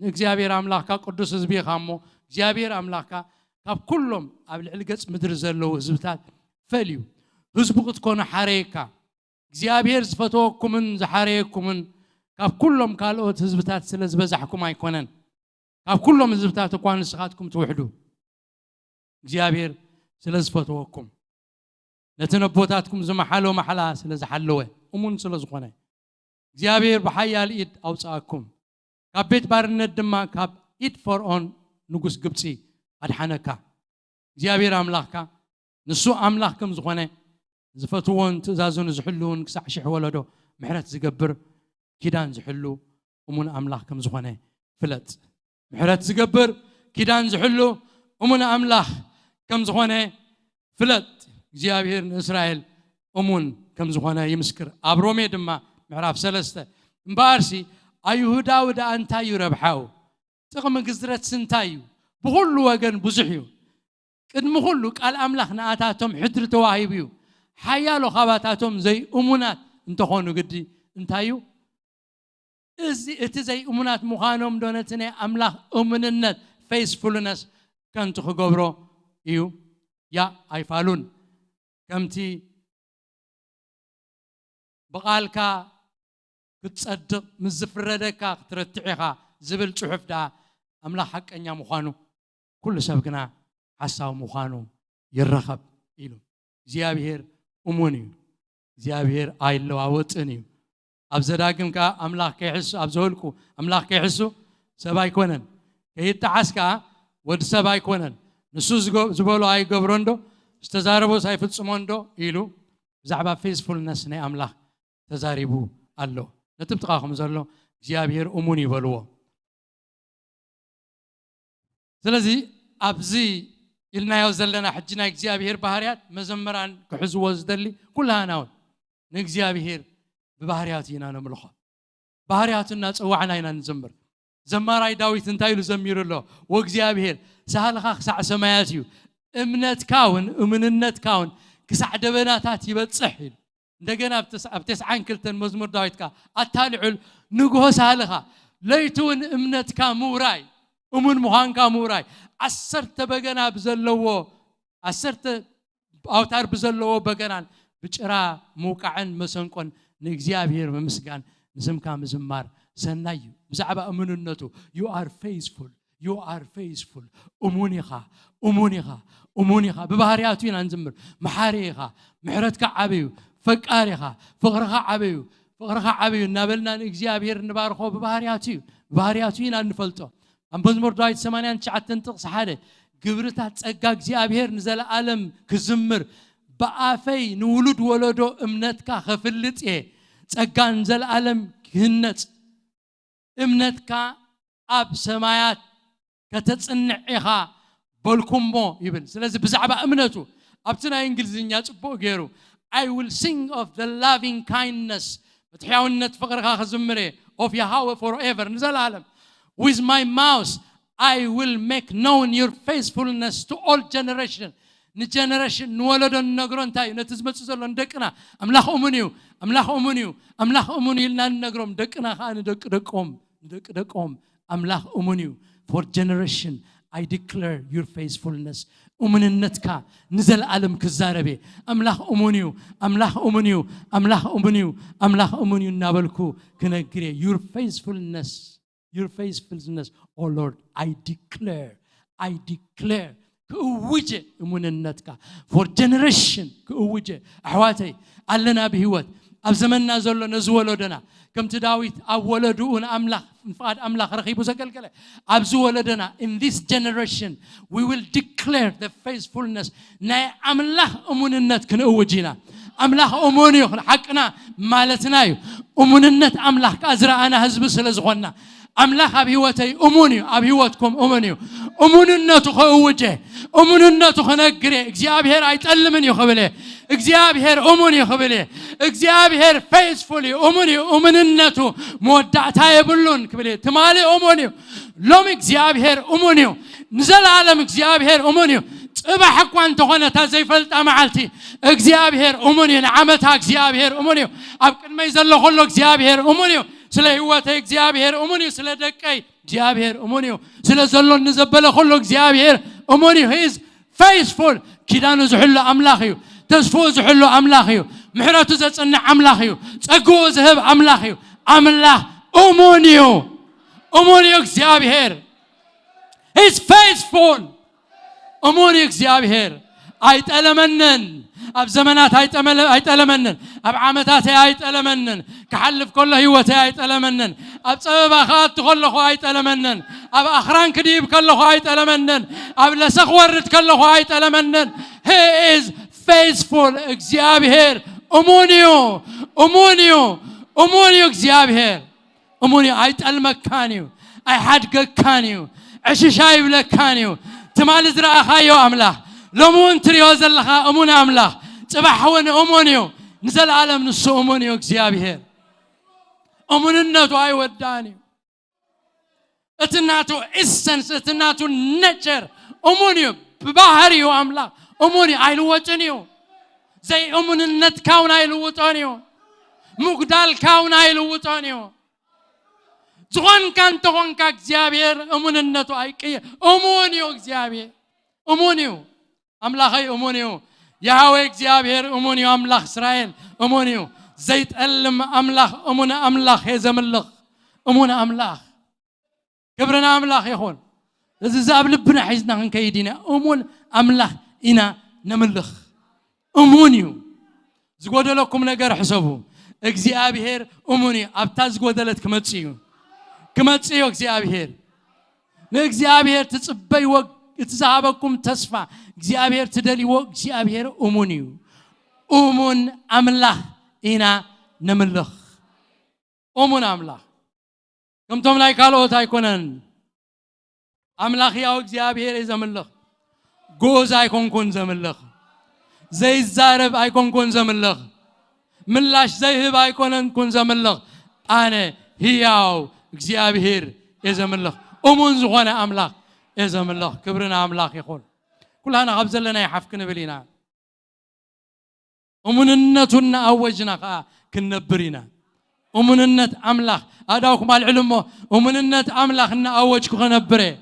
ንእግዚኣብሔር ኣምላኽካ ቅዱስ ህዝቢ ኢኻ እሞ፣ እግዚኣብሔር ኣምላኽካ ካብ ኩሎም ኣብ ልዕሊ ገጽ ምድሪ ዘለዉ ህዝብታት ፈልዩ ህዝቡ ክትኮኑ ሓረየካ። እግዚኣብሔር ዝፈተወኩምን ዝሓረየኩምን ካብ ኩሎም ካልኦት ህዝብታት ስለ ዝበዛሕኩም ኣይኮነን፣ ካብ ኩሎም ህዝብታት እኳ ንስኻትኩም ትውሕዱ። እግዚኣብሔር ስለ ዝፈተወኩም፣ ነቲ ነቦታትኩም ዝመሓሎ ማሕላ ስለ ዝሓለወ፣ እሙን ስለ ዝኾነ፣ እግዚኣብሔር ብሓያል ኢድ ኣውፅኣኩም፣ ካብ ቤት ባርነት ድማ ካብ ኢድ ፈርዖን ንጉስ ግብፂ ኣድሓነካ። እግዚኣብሔር ኣምላኽካ ንሱ ኣምላኽ ከም ዝኾነ፣ ዝፈትዎን ትእዛዙን ዝሕልውን ክሳዕ ሽሕ ወለዶ ምሕረት ዝገብር፣ ኪዳን ዝሕሉ እሙን ኣምላኽ ከም ዝኾነ ፍለጥ። ምሕረት ዝገብር፣ ኪዳን ዝሕሉ እሙን ኣምላኽ ከም ዝኾነ ፍለጥ። እግዚኣብሔር ንእስራኤል እሙን ከም ዝኾነ ይምስክር። ኣብ ሮሜ ድማ ምዕራፍ ሰለስተ፣ እምበኣርሲ ኣይሁዳዊ ደኣ እንታይ እዩ ረብሓኡ? ጥቕሚ ግዝረትስ እንታይ እዩ? ብኹሉ ወገን ብዙሕ እዩ። ቅድሚ ኩሉ ቃል ኣምላኽ ንኣታቶም ሕድሪ ተዋሂቡ እዩ። ሓያሎ ካባታቶም ዘይእሙናት እንተኾኑ ግዲ እንታይ እዩ? እዚ እቲ ዘይእሙናት ምዃኖም ዶ ነቲ ናይ ኣምላኽ እሙንነት፣ ፌስፉልነስ፣ ከንቱ ክገብሮ እዩ? ያ ኣይፋሉን። ከምቲ ብቓልካ ክትጸድቕ ምስ ዝፍረደካ ክትረትዕ ኢኻ ዝብል ጽሑፍ ደኣ ኣምላኽ ሓቀኛ ምዃኑ፣ ኩሉ ሰብ ግና ሓሳዊ ምዃኑ ይረኸብ ኢሉ። እግዚኣብሔር እሙን እዩ። እግዚኣብሔር ኣይለዋወጥን እዩ። ኣብ ዘዳግም ከኣ ኣምላኽ ከይሕሱ፣ ኣብ ዘወልቁ ኣምላኽ ከይሕሱ ሰብ ኣይኮነን። ከይጠዓስ ከኣ ወዲ ሰብ ኣይኮነን። ንሱ ዝገ- ዝበሎ ኣይገብሮን ዶ? ዝተዛረቦስ ኣይፍጽሞን ዶ? ኢሉ ብዛዕባ ፌስፉልነስ ናይ ኣምላኽ ተዛሪቡ ኣሎ። ነቲ ብጥቓኹም ዘሎ እግዚኣብሔር እሙን ይበልዎ። ስለዚ ኣብዚ ኢልናዮ ዘለና ሕጂ ናይ እግዚኣብሔር ባህርያት መዘምራን ክሕዝዎ ዝደሊ ኩላህና እውን ንእግዚኣብሔር ብባህርያቱ ኢና ነምልኾ። ባህርያቱ እናጸዋዕና ኢና ንዘምር። ዘማራይ ዳዊት እንታይ ኢሉ ዘሚሩ ኣሎ? "ወእግዚኣብሔር ሳህልኻ ክሳዕ ሰማያት እዩ፣ እምነትካ እውን እምንነትካ እውን ክሳዕ ደበናታት ይበጽሕ" ኢሉ። እንደገና ኣብ ተስ- ኣብ ተስዓን ክልተን መዝሙር ዳዊት ከኣ ኣታ ልዑል ንግሆ ሳህልኻ ለይቲ እውን እምነትካ ምውራይ፣ እሙን ምዃንካ ምውራይ፣ ዓሰርተ በገና ብዘለዎ ዓሰርተ ኣውታር ብዘለዎ በገናን ብጭራ ምውቃዕን መሰንቆን ንእግዚኣብሔር ምምስጋን ንስምካ ምዝማር ሰናይ እዩ። ብዛዕባ እምንነቱ you are faithful, you are faithful. እሙን ኢኻ፣ እሙን ኢኻ፣ እሙን ኢኻ። ብባህርያቱ ኢና ንዝምር። መሓሪ ኢኻ፣ ምሕረትካ ዓበዩ፣ ፈቃር ኢኻ፣ ፍቕርኻ ዓበዩ፣ ፍቕርኻ ዓበዩ እናበልና ንእግዚኣብሔር ንባርኾ ብባህርያቱ እዩ። ብባህርያቱ ኢና እንፈልጦ። ኣብ መዝሙር ዳዊት ሰማንያን ትሽዓተን ጥቕሲ ሓደ፣ ግብርታት ጸጋ እግዚኣብሔር ንዘለኣለም ክዝምር፣ ብኣፈይ ንውሉድ ወለዶ እምነትካ ከፍልጥ እየ። ጸጋ ንዘለኣለም ክህነጽ፣ እምነትካ ኣብ ሰማያት ከተጽንዕ ኢኻ በልኩሞ ይብል። ስለዚ ብዛዕባ እምነቱ ኣብቲ ናይ እንግሊዝኛ ጽቡቕ ገይሩ፣ I will sing of the loving kindness፣ እቲ ሕያውነት ፍቕርኻ ክዝምር እየ፣ of Yahweh forever፣ ንዘለኣለም። With my mouth I will make known your faithfulness to all generation። ንጀነሬሽን፣ ንወለዶ ንነግሮ እንታይ እዩ? ነቲ ዝመጽእ ዘሎ ንደቅና፣ ኣምላኽ እሙን እዩ፣ ኣምላኽ እሙን እዩ፣ ኣምላኽ እሙን እዩ ኢልና ንነግሮም፣ ደቅና ኸዓ ንደቂ ደቆም፣ ንደቂ ደቆም ኣምላኽ እሙን እዩ። For generation I declare your faithfulness። እሙንነትካ ንዘለኣለም ክዛረብ እየ። ኣምላኽ እሙን እዩ፣ ኣምላኽ እሙን እዩ፣ ኣምላኽ እሙን እዩ፣ ኣምላኽ እሙን እዩ እናበልኩ ክነግር እየ። Your faithfulness, your faithfulness, oh Lord, I declare, I declare። ክእውጀ እሙንነትካ። For generation ክእውጀ። ኣሕዋተይ፣ ኣለና ብህይወት ኣብ ዘመንና ዘሎ፣ ነዚ ወለዶና፣ ከምቲ ዳዊት ኣብ ወለድኡ ንኣምላኽ፣ ንፍቓድ ኣምላኽ ረኺቡ ዘገልገለ፣ ኣብዚ ወለዶና፣ in this generation we will declare the faithfulness፣ ናይ ኣምላኽ እሙንነት ክንእውጅ ኢና። ኣምላኽ እሙን እዩ፣ ሓቅና ማለትና እዩ። እሙንነት ኣምላኽ ከኣ ዝረኣና ህዝቢ ስለ ዝኾንና፣ ኣምላኽ ኣብ ህይወተይ እሙን እዩ፣ ኣብ ህይወትኩም እሙን እዩ። እሙንነቱ ከእውጀ፣ እሙንነቱ ክነግር እየ። እግዚኣብሔር ኣይጠልምን እዩ ክብል እየ። እግዚኣብሔር እሙን እዩ ክብል እየ። እግዚኣብሔር ፌይስፉል እዩ፣ እሙን እዩ። እሙንነቱ መወዳእታ የብሉን ክብል እየ። ትማሊ እሙን እዩ፣ ሎሚ እግዚኣብሔር እሙን እዩ፣ ንዘለኣለም እግዚኣብሔር እሙን እዩ። ጽባሕ እኳ እንተኾነ እታ ዘይፈልጣ መዓልቲ እግዚኣብሔር እሙን እዩ። ንዓመታ እግዚኣብሔር እሙን እዩ። ኣብ ቅድመይ ዘሎ ከሎ እግዚኣብሔር እሙን እዩ። ስለ ህይወተይ እግዚኣብሔር እሙን እዩ። ስለ ደቀይ እግዚኣብሔር እሙን እዩ። ስለ ዘሎኒ ዘበለ ከሎ እግዚኣብሔር እሙን እዩ። He is faithful። ኪዳኑ ዝሕሉ ኣምላኽ እዩ። ተስፍኡ ዝሕሉ ኣምላኽ እዩ። ምሕረቱ ዘጽንዕ ኣምላኽ እዩ። ጸግኡ ዝህብ ኣምላኽ እዩ። ኣምላኽ እሙን እዩ። እሙን እዩ እግዚኣብሔር። He is faithful። እሙን እዩ እግዚኣብሔር። ኣይጠለመንን። ኣብ ዘመናት ኣይጠመለ-፣ ኣይጠለመንን። ኣብ ዓመታተይ ኣይጠለመንን። ክሓልፍ ከሎ ህይወተይ ኣይጠለመንን። ኣብ ጸበባ ክኣቱ ከለኹ ኣይጠለመንን። ኣብ ኣኽራን ክድይብ ከለኹ ኣይጠለመንን። ኣብ ለሰ ክወርድ ከለኹ ኣይጠለመንን። He is faithful። እግዚኣብሔር እሙን እዩ። እሙን እዩ። እሙን እዩ እግዚኣብሔር። እሙን እዩ። ኣይጠልመካን እዩ። ኣይሓድገካን እዩ። ዕሽሽ ኣይብለካን እዩ። ትማሊ ዝረኣኻዮ ኣምላኽ፣ ሎሚ እውን ትሪኦ ዘለኻ እሙን ኣምላኽ፣ ጽባሕ እውን እሙን እዩ። ንዘለኣለም ንሱ እሙን እዩ እግዚኣብሔር። እሙንነቱ ኣይወዳእን እዩ። እቲ ናቱ ኢሰንስ፣ እቲ ናቱ ኔቸር እሙን እዩ። ብባህሪኡ ኣምላኽ እሙን እዩ። ኣይልወጥን እዩ። ዘይእሙንነትካ እውን ኣይልውጦን እዩ። ምጉዳልካ እውን ኣይልውጦን እዩ። ዝኾንካ እንተኾንካ እግዚኣብሔር እሙንነቱ ኣይቅየር። እሙን እዩ እግዚኣብሔር። እሙን እዩ። ኣምላኸይ እሙን እዩ። ያህዌ እግዚኣብሔር እሙን እዩ። ኣምላኽ እስራኤል እሙን እዩ። ዘይጠልም ኣምላኽ፣ እሙን ኣምላኽ እየ ዘምልኽ። እሙን ኣምላኽ። ክብሪ ንኣምላኽ ይኹን። እዚ፣ እዚ ኣብ ልብና ሒዝና ክንከይድ ኢና። እሙን ኣምላኽ ኢና ነምልኽ። እሙን እዩ። ዝጎደለኩም ነገር ሕሰቡ። እግዚኣብሔር እሙን እዩ። ኣብታ ዝጎደለት ክመጽእ እዩ። ክመጽእ እዩ እግዚኣብሔር። ንእግዚኣብሔር ትጽበይዎ፣ እቲ ዝሃበኩም ተስፋ፣ እግዚኣብሔር ትደልይዎ፣ እግዚኣብሔር እሙን እዩ። እሙን ኣምላኽ ኢና ነምልኽ። እሙን ኣምላኽ። ከምቶም ናይ ካልኦት ኣይኮነን። ኣምላኽ ያው እግዚኣብሔር እየ ዘምልኽ። ግኡዝ ኣይኮንኩን ዘምልኽ። ዘይዛረብ ኣይኮንኩን ዘምልኽ። ምላሽ ዘይህብ ኣይኮነንኩን ዘምልኽ። ኣነ ህያው እግዚኣብሔር እየ ዘምልኽ። እሙን ዝኾነ ኣምላኽ እየ ዘምልኽ። ክብሪ ንኣምላኽ ይኹን። ኩላና ካብ ዘለና ይሓፍ ክንብል ኢና። እሙንነቱ እናኣወጅና ኸዓ ክንነብር ኢና። እሙንነት ኣምላኽ፣ ኣእዳውኩም ኣልዕሉ እሞ፣ እሙንነት ኣምላኽ እናኣወጅኩ ክነብር እየ።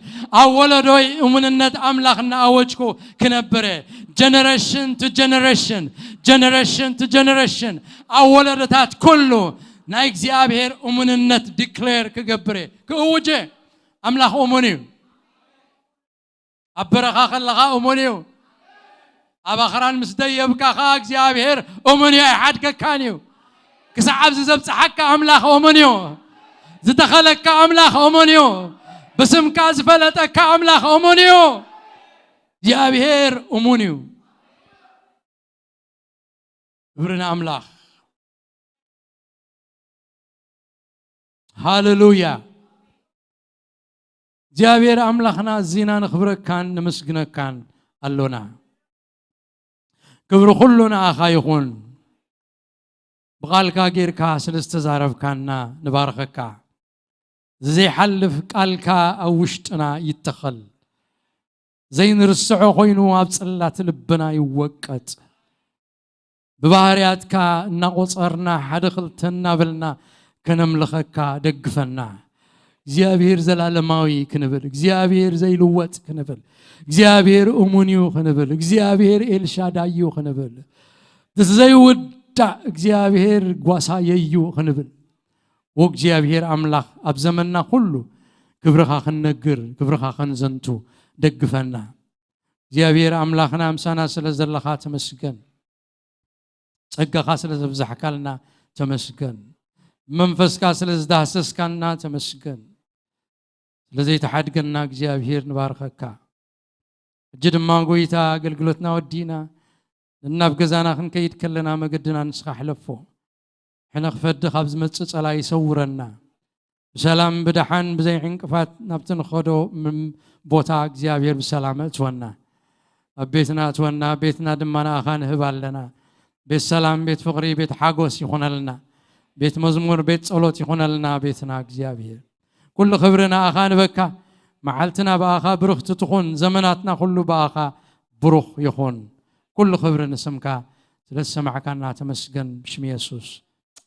ኣብ ወለዶይ እሙንነት ኣምላኽ እናኣወጅኩ ክነብር እየ። ጀነሬሽን ቱ ጀነሬሽን፣ ጀነሬሽን ቱ ጀነሬሽን፣ ኣብ ወለዶታት ኩሉ ናይ እግዚኣብሔር እሙንነት ዲክሌር ክገብር እየ፣ ክእውጅ እየ። ኣምላኽ እሙን እዩ። ኣብ በረኻ ከለኻ እሙን እዩ። ኣብ ኣኽራን ምስ ደየብካ ኸዓ እግዚኣብሔር እሙን እዩ፣ ኣይሓድገካን እዩ። ክሳዕ ኣብዚ ዘብጽሓካ ኣምላኽ እሙን እዩ። ዝተኸለካ ኣምላኽ እሙን እዩ። ብስምካ ዝፈለጠካ ኣምላኽ እሙን እዩ። እግዚኣብሔር እሙን እዩ። ክብሪ ንኣምላኽ። ሃሌሉያ። እግዚኣብሔር ኣምላኽና፣ እዚና ነኽብረካን ነመስግነካን ኣሎና። ክብሪ ኩሉ ንኣኻ ይኹን። ብቓልካ ጌርካ ስለ ዝተዛረብካና ንባርኸካ። እዚ ዘይሓልፍ ቃልካ ኣብ ውሽጥና ይተኸል። ዘይንርስዖ ኮይኑ ኣብ ጽላት ልብና ይወቀጥ። ብባህርያትካ እናቖጸርና ሓደ ክልተ እናበልና ከነምልኸካ ደግፈና። እግዚኣብሔር ዘላለማዊ ክንብል፣ እግዚኣብሔር ዘይልወጥ ክንብል፣ እግዚኣብሔር እሙን እዩ ክንብል፣ እግዚኣብሔር ኤልሻዳይ እዩ ክንብል፣ እቲ ዘይውዳእ እግዚኣብሔር ጓሳየይ እዩ ክንብል፣ ወእግዚኣብሔር ኣምላኽ ኣብ ዘመንና ኩሉ ክብርኻ ክንነግር፣ ክብርኻ ከንዘንቱ ደግፈና። እግዚኣብሔር ኣምላኽና ምሳና ስለ ዘለኻ ተመስገን። ጸጋኻ ስለ ዘብዛሕካልና ተመስገን። መንፈስካ ስለ ዝዳህሰስካና ተመስገን። ስለ ዘይተሓድገና እግዚኣብሔር ንባርኸካ። ሕጂ ድማ ጎይታ ኣገልግሎትና ወዲእና ንናብ ገዛና ክንከይድ ከለና መገድና ንስኻ ሕለፎ። ሕነ ክፈዲ ካብ ዝመጽእ ጸላኢ ይሰውረና። ብሰላም ብደሓን ብዘይ ዕንቅፋት ናብቲ ንኸዶ ም-፣ ቦታ እግዚኣብሔር ብሰላም እትወና። ኣብ ቤትና እትወና፣ ቤትና ድማ ንኣኻ ንህብ ኣለና። ቤት ሰላም፣ ቤት ፍቕሪ፣ ቤት ሓጎስ ይኹነልና። ቤት መዝሙር፣ ቤት ጸሎት ይኹነልና ቤትና እግዚኣብሔር። ኩሉ ክብሪ ንኣኻ ንበካ። መዓልትና ብኣኻ ብርኽቲ ትኹን፣ ዘመናትና ኩሉ ብኣኻ ብሩኽ ይኹን። ኩሉ ክብሪ ንስምካ። ስለ ዝሰማዕካና ተመስገን ብሽም የሱስ።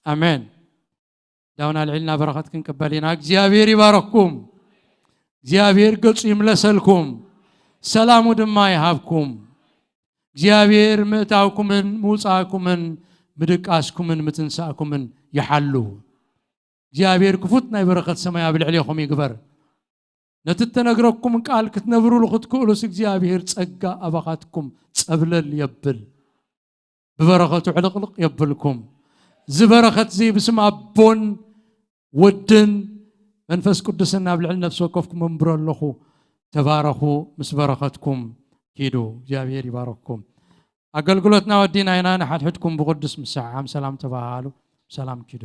ኣሜን። ዳውን ኣልዒልና በረኸት ክንቅበል ኢና። እግዚኣብሔር ይባረኩም። እግዚኣብሔር ገጹ ይምለሰልኩም። ሰላሙ ድማ ይሃብኩም። እግዚኣብሔር ምእታውኩምን ምውጻእኩምን ምድቃስኩምን ምትንሳእኩምን ይሓሉ። እግዚኣብሔር ክፉት ናይ በረኸት ሰማይ ኣብ ልዕሌኹም ይግበር። ነቲ እተነግረኩም ቃል ክትነብሩሉ ክትክእሉስ እግዚኣብሔር ጸጋ ኣባኻትኩም ጸብለል የብል። ብበረኸቱ ዕልቕልቕ የብልኩም። እዚ በረኸት እዚ ብስም ኣቦን ወድን መንፈስ ቅዱስን ኣብ ልዕሊ ነፍሲ ወከፍኩም እምብሮ ኣለኹ። ተባረኹ፣ ምስ በረኸትኩም ኪዱ። እግዚኣብሔር ይባረክኩም። ኣገልግሎትና ወዲና ኢና። ንሓድሕድኩም ብቕዱስ ምሰዓዓም ሰላም ተባሃሉ። ሰላም ኪዱ።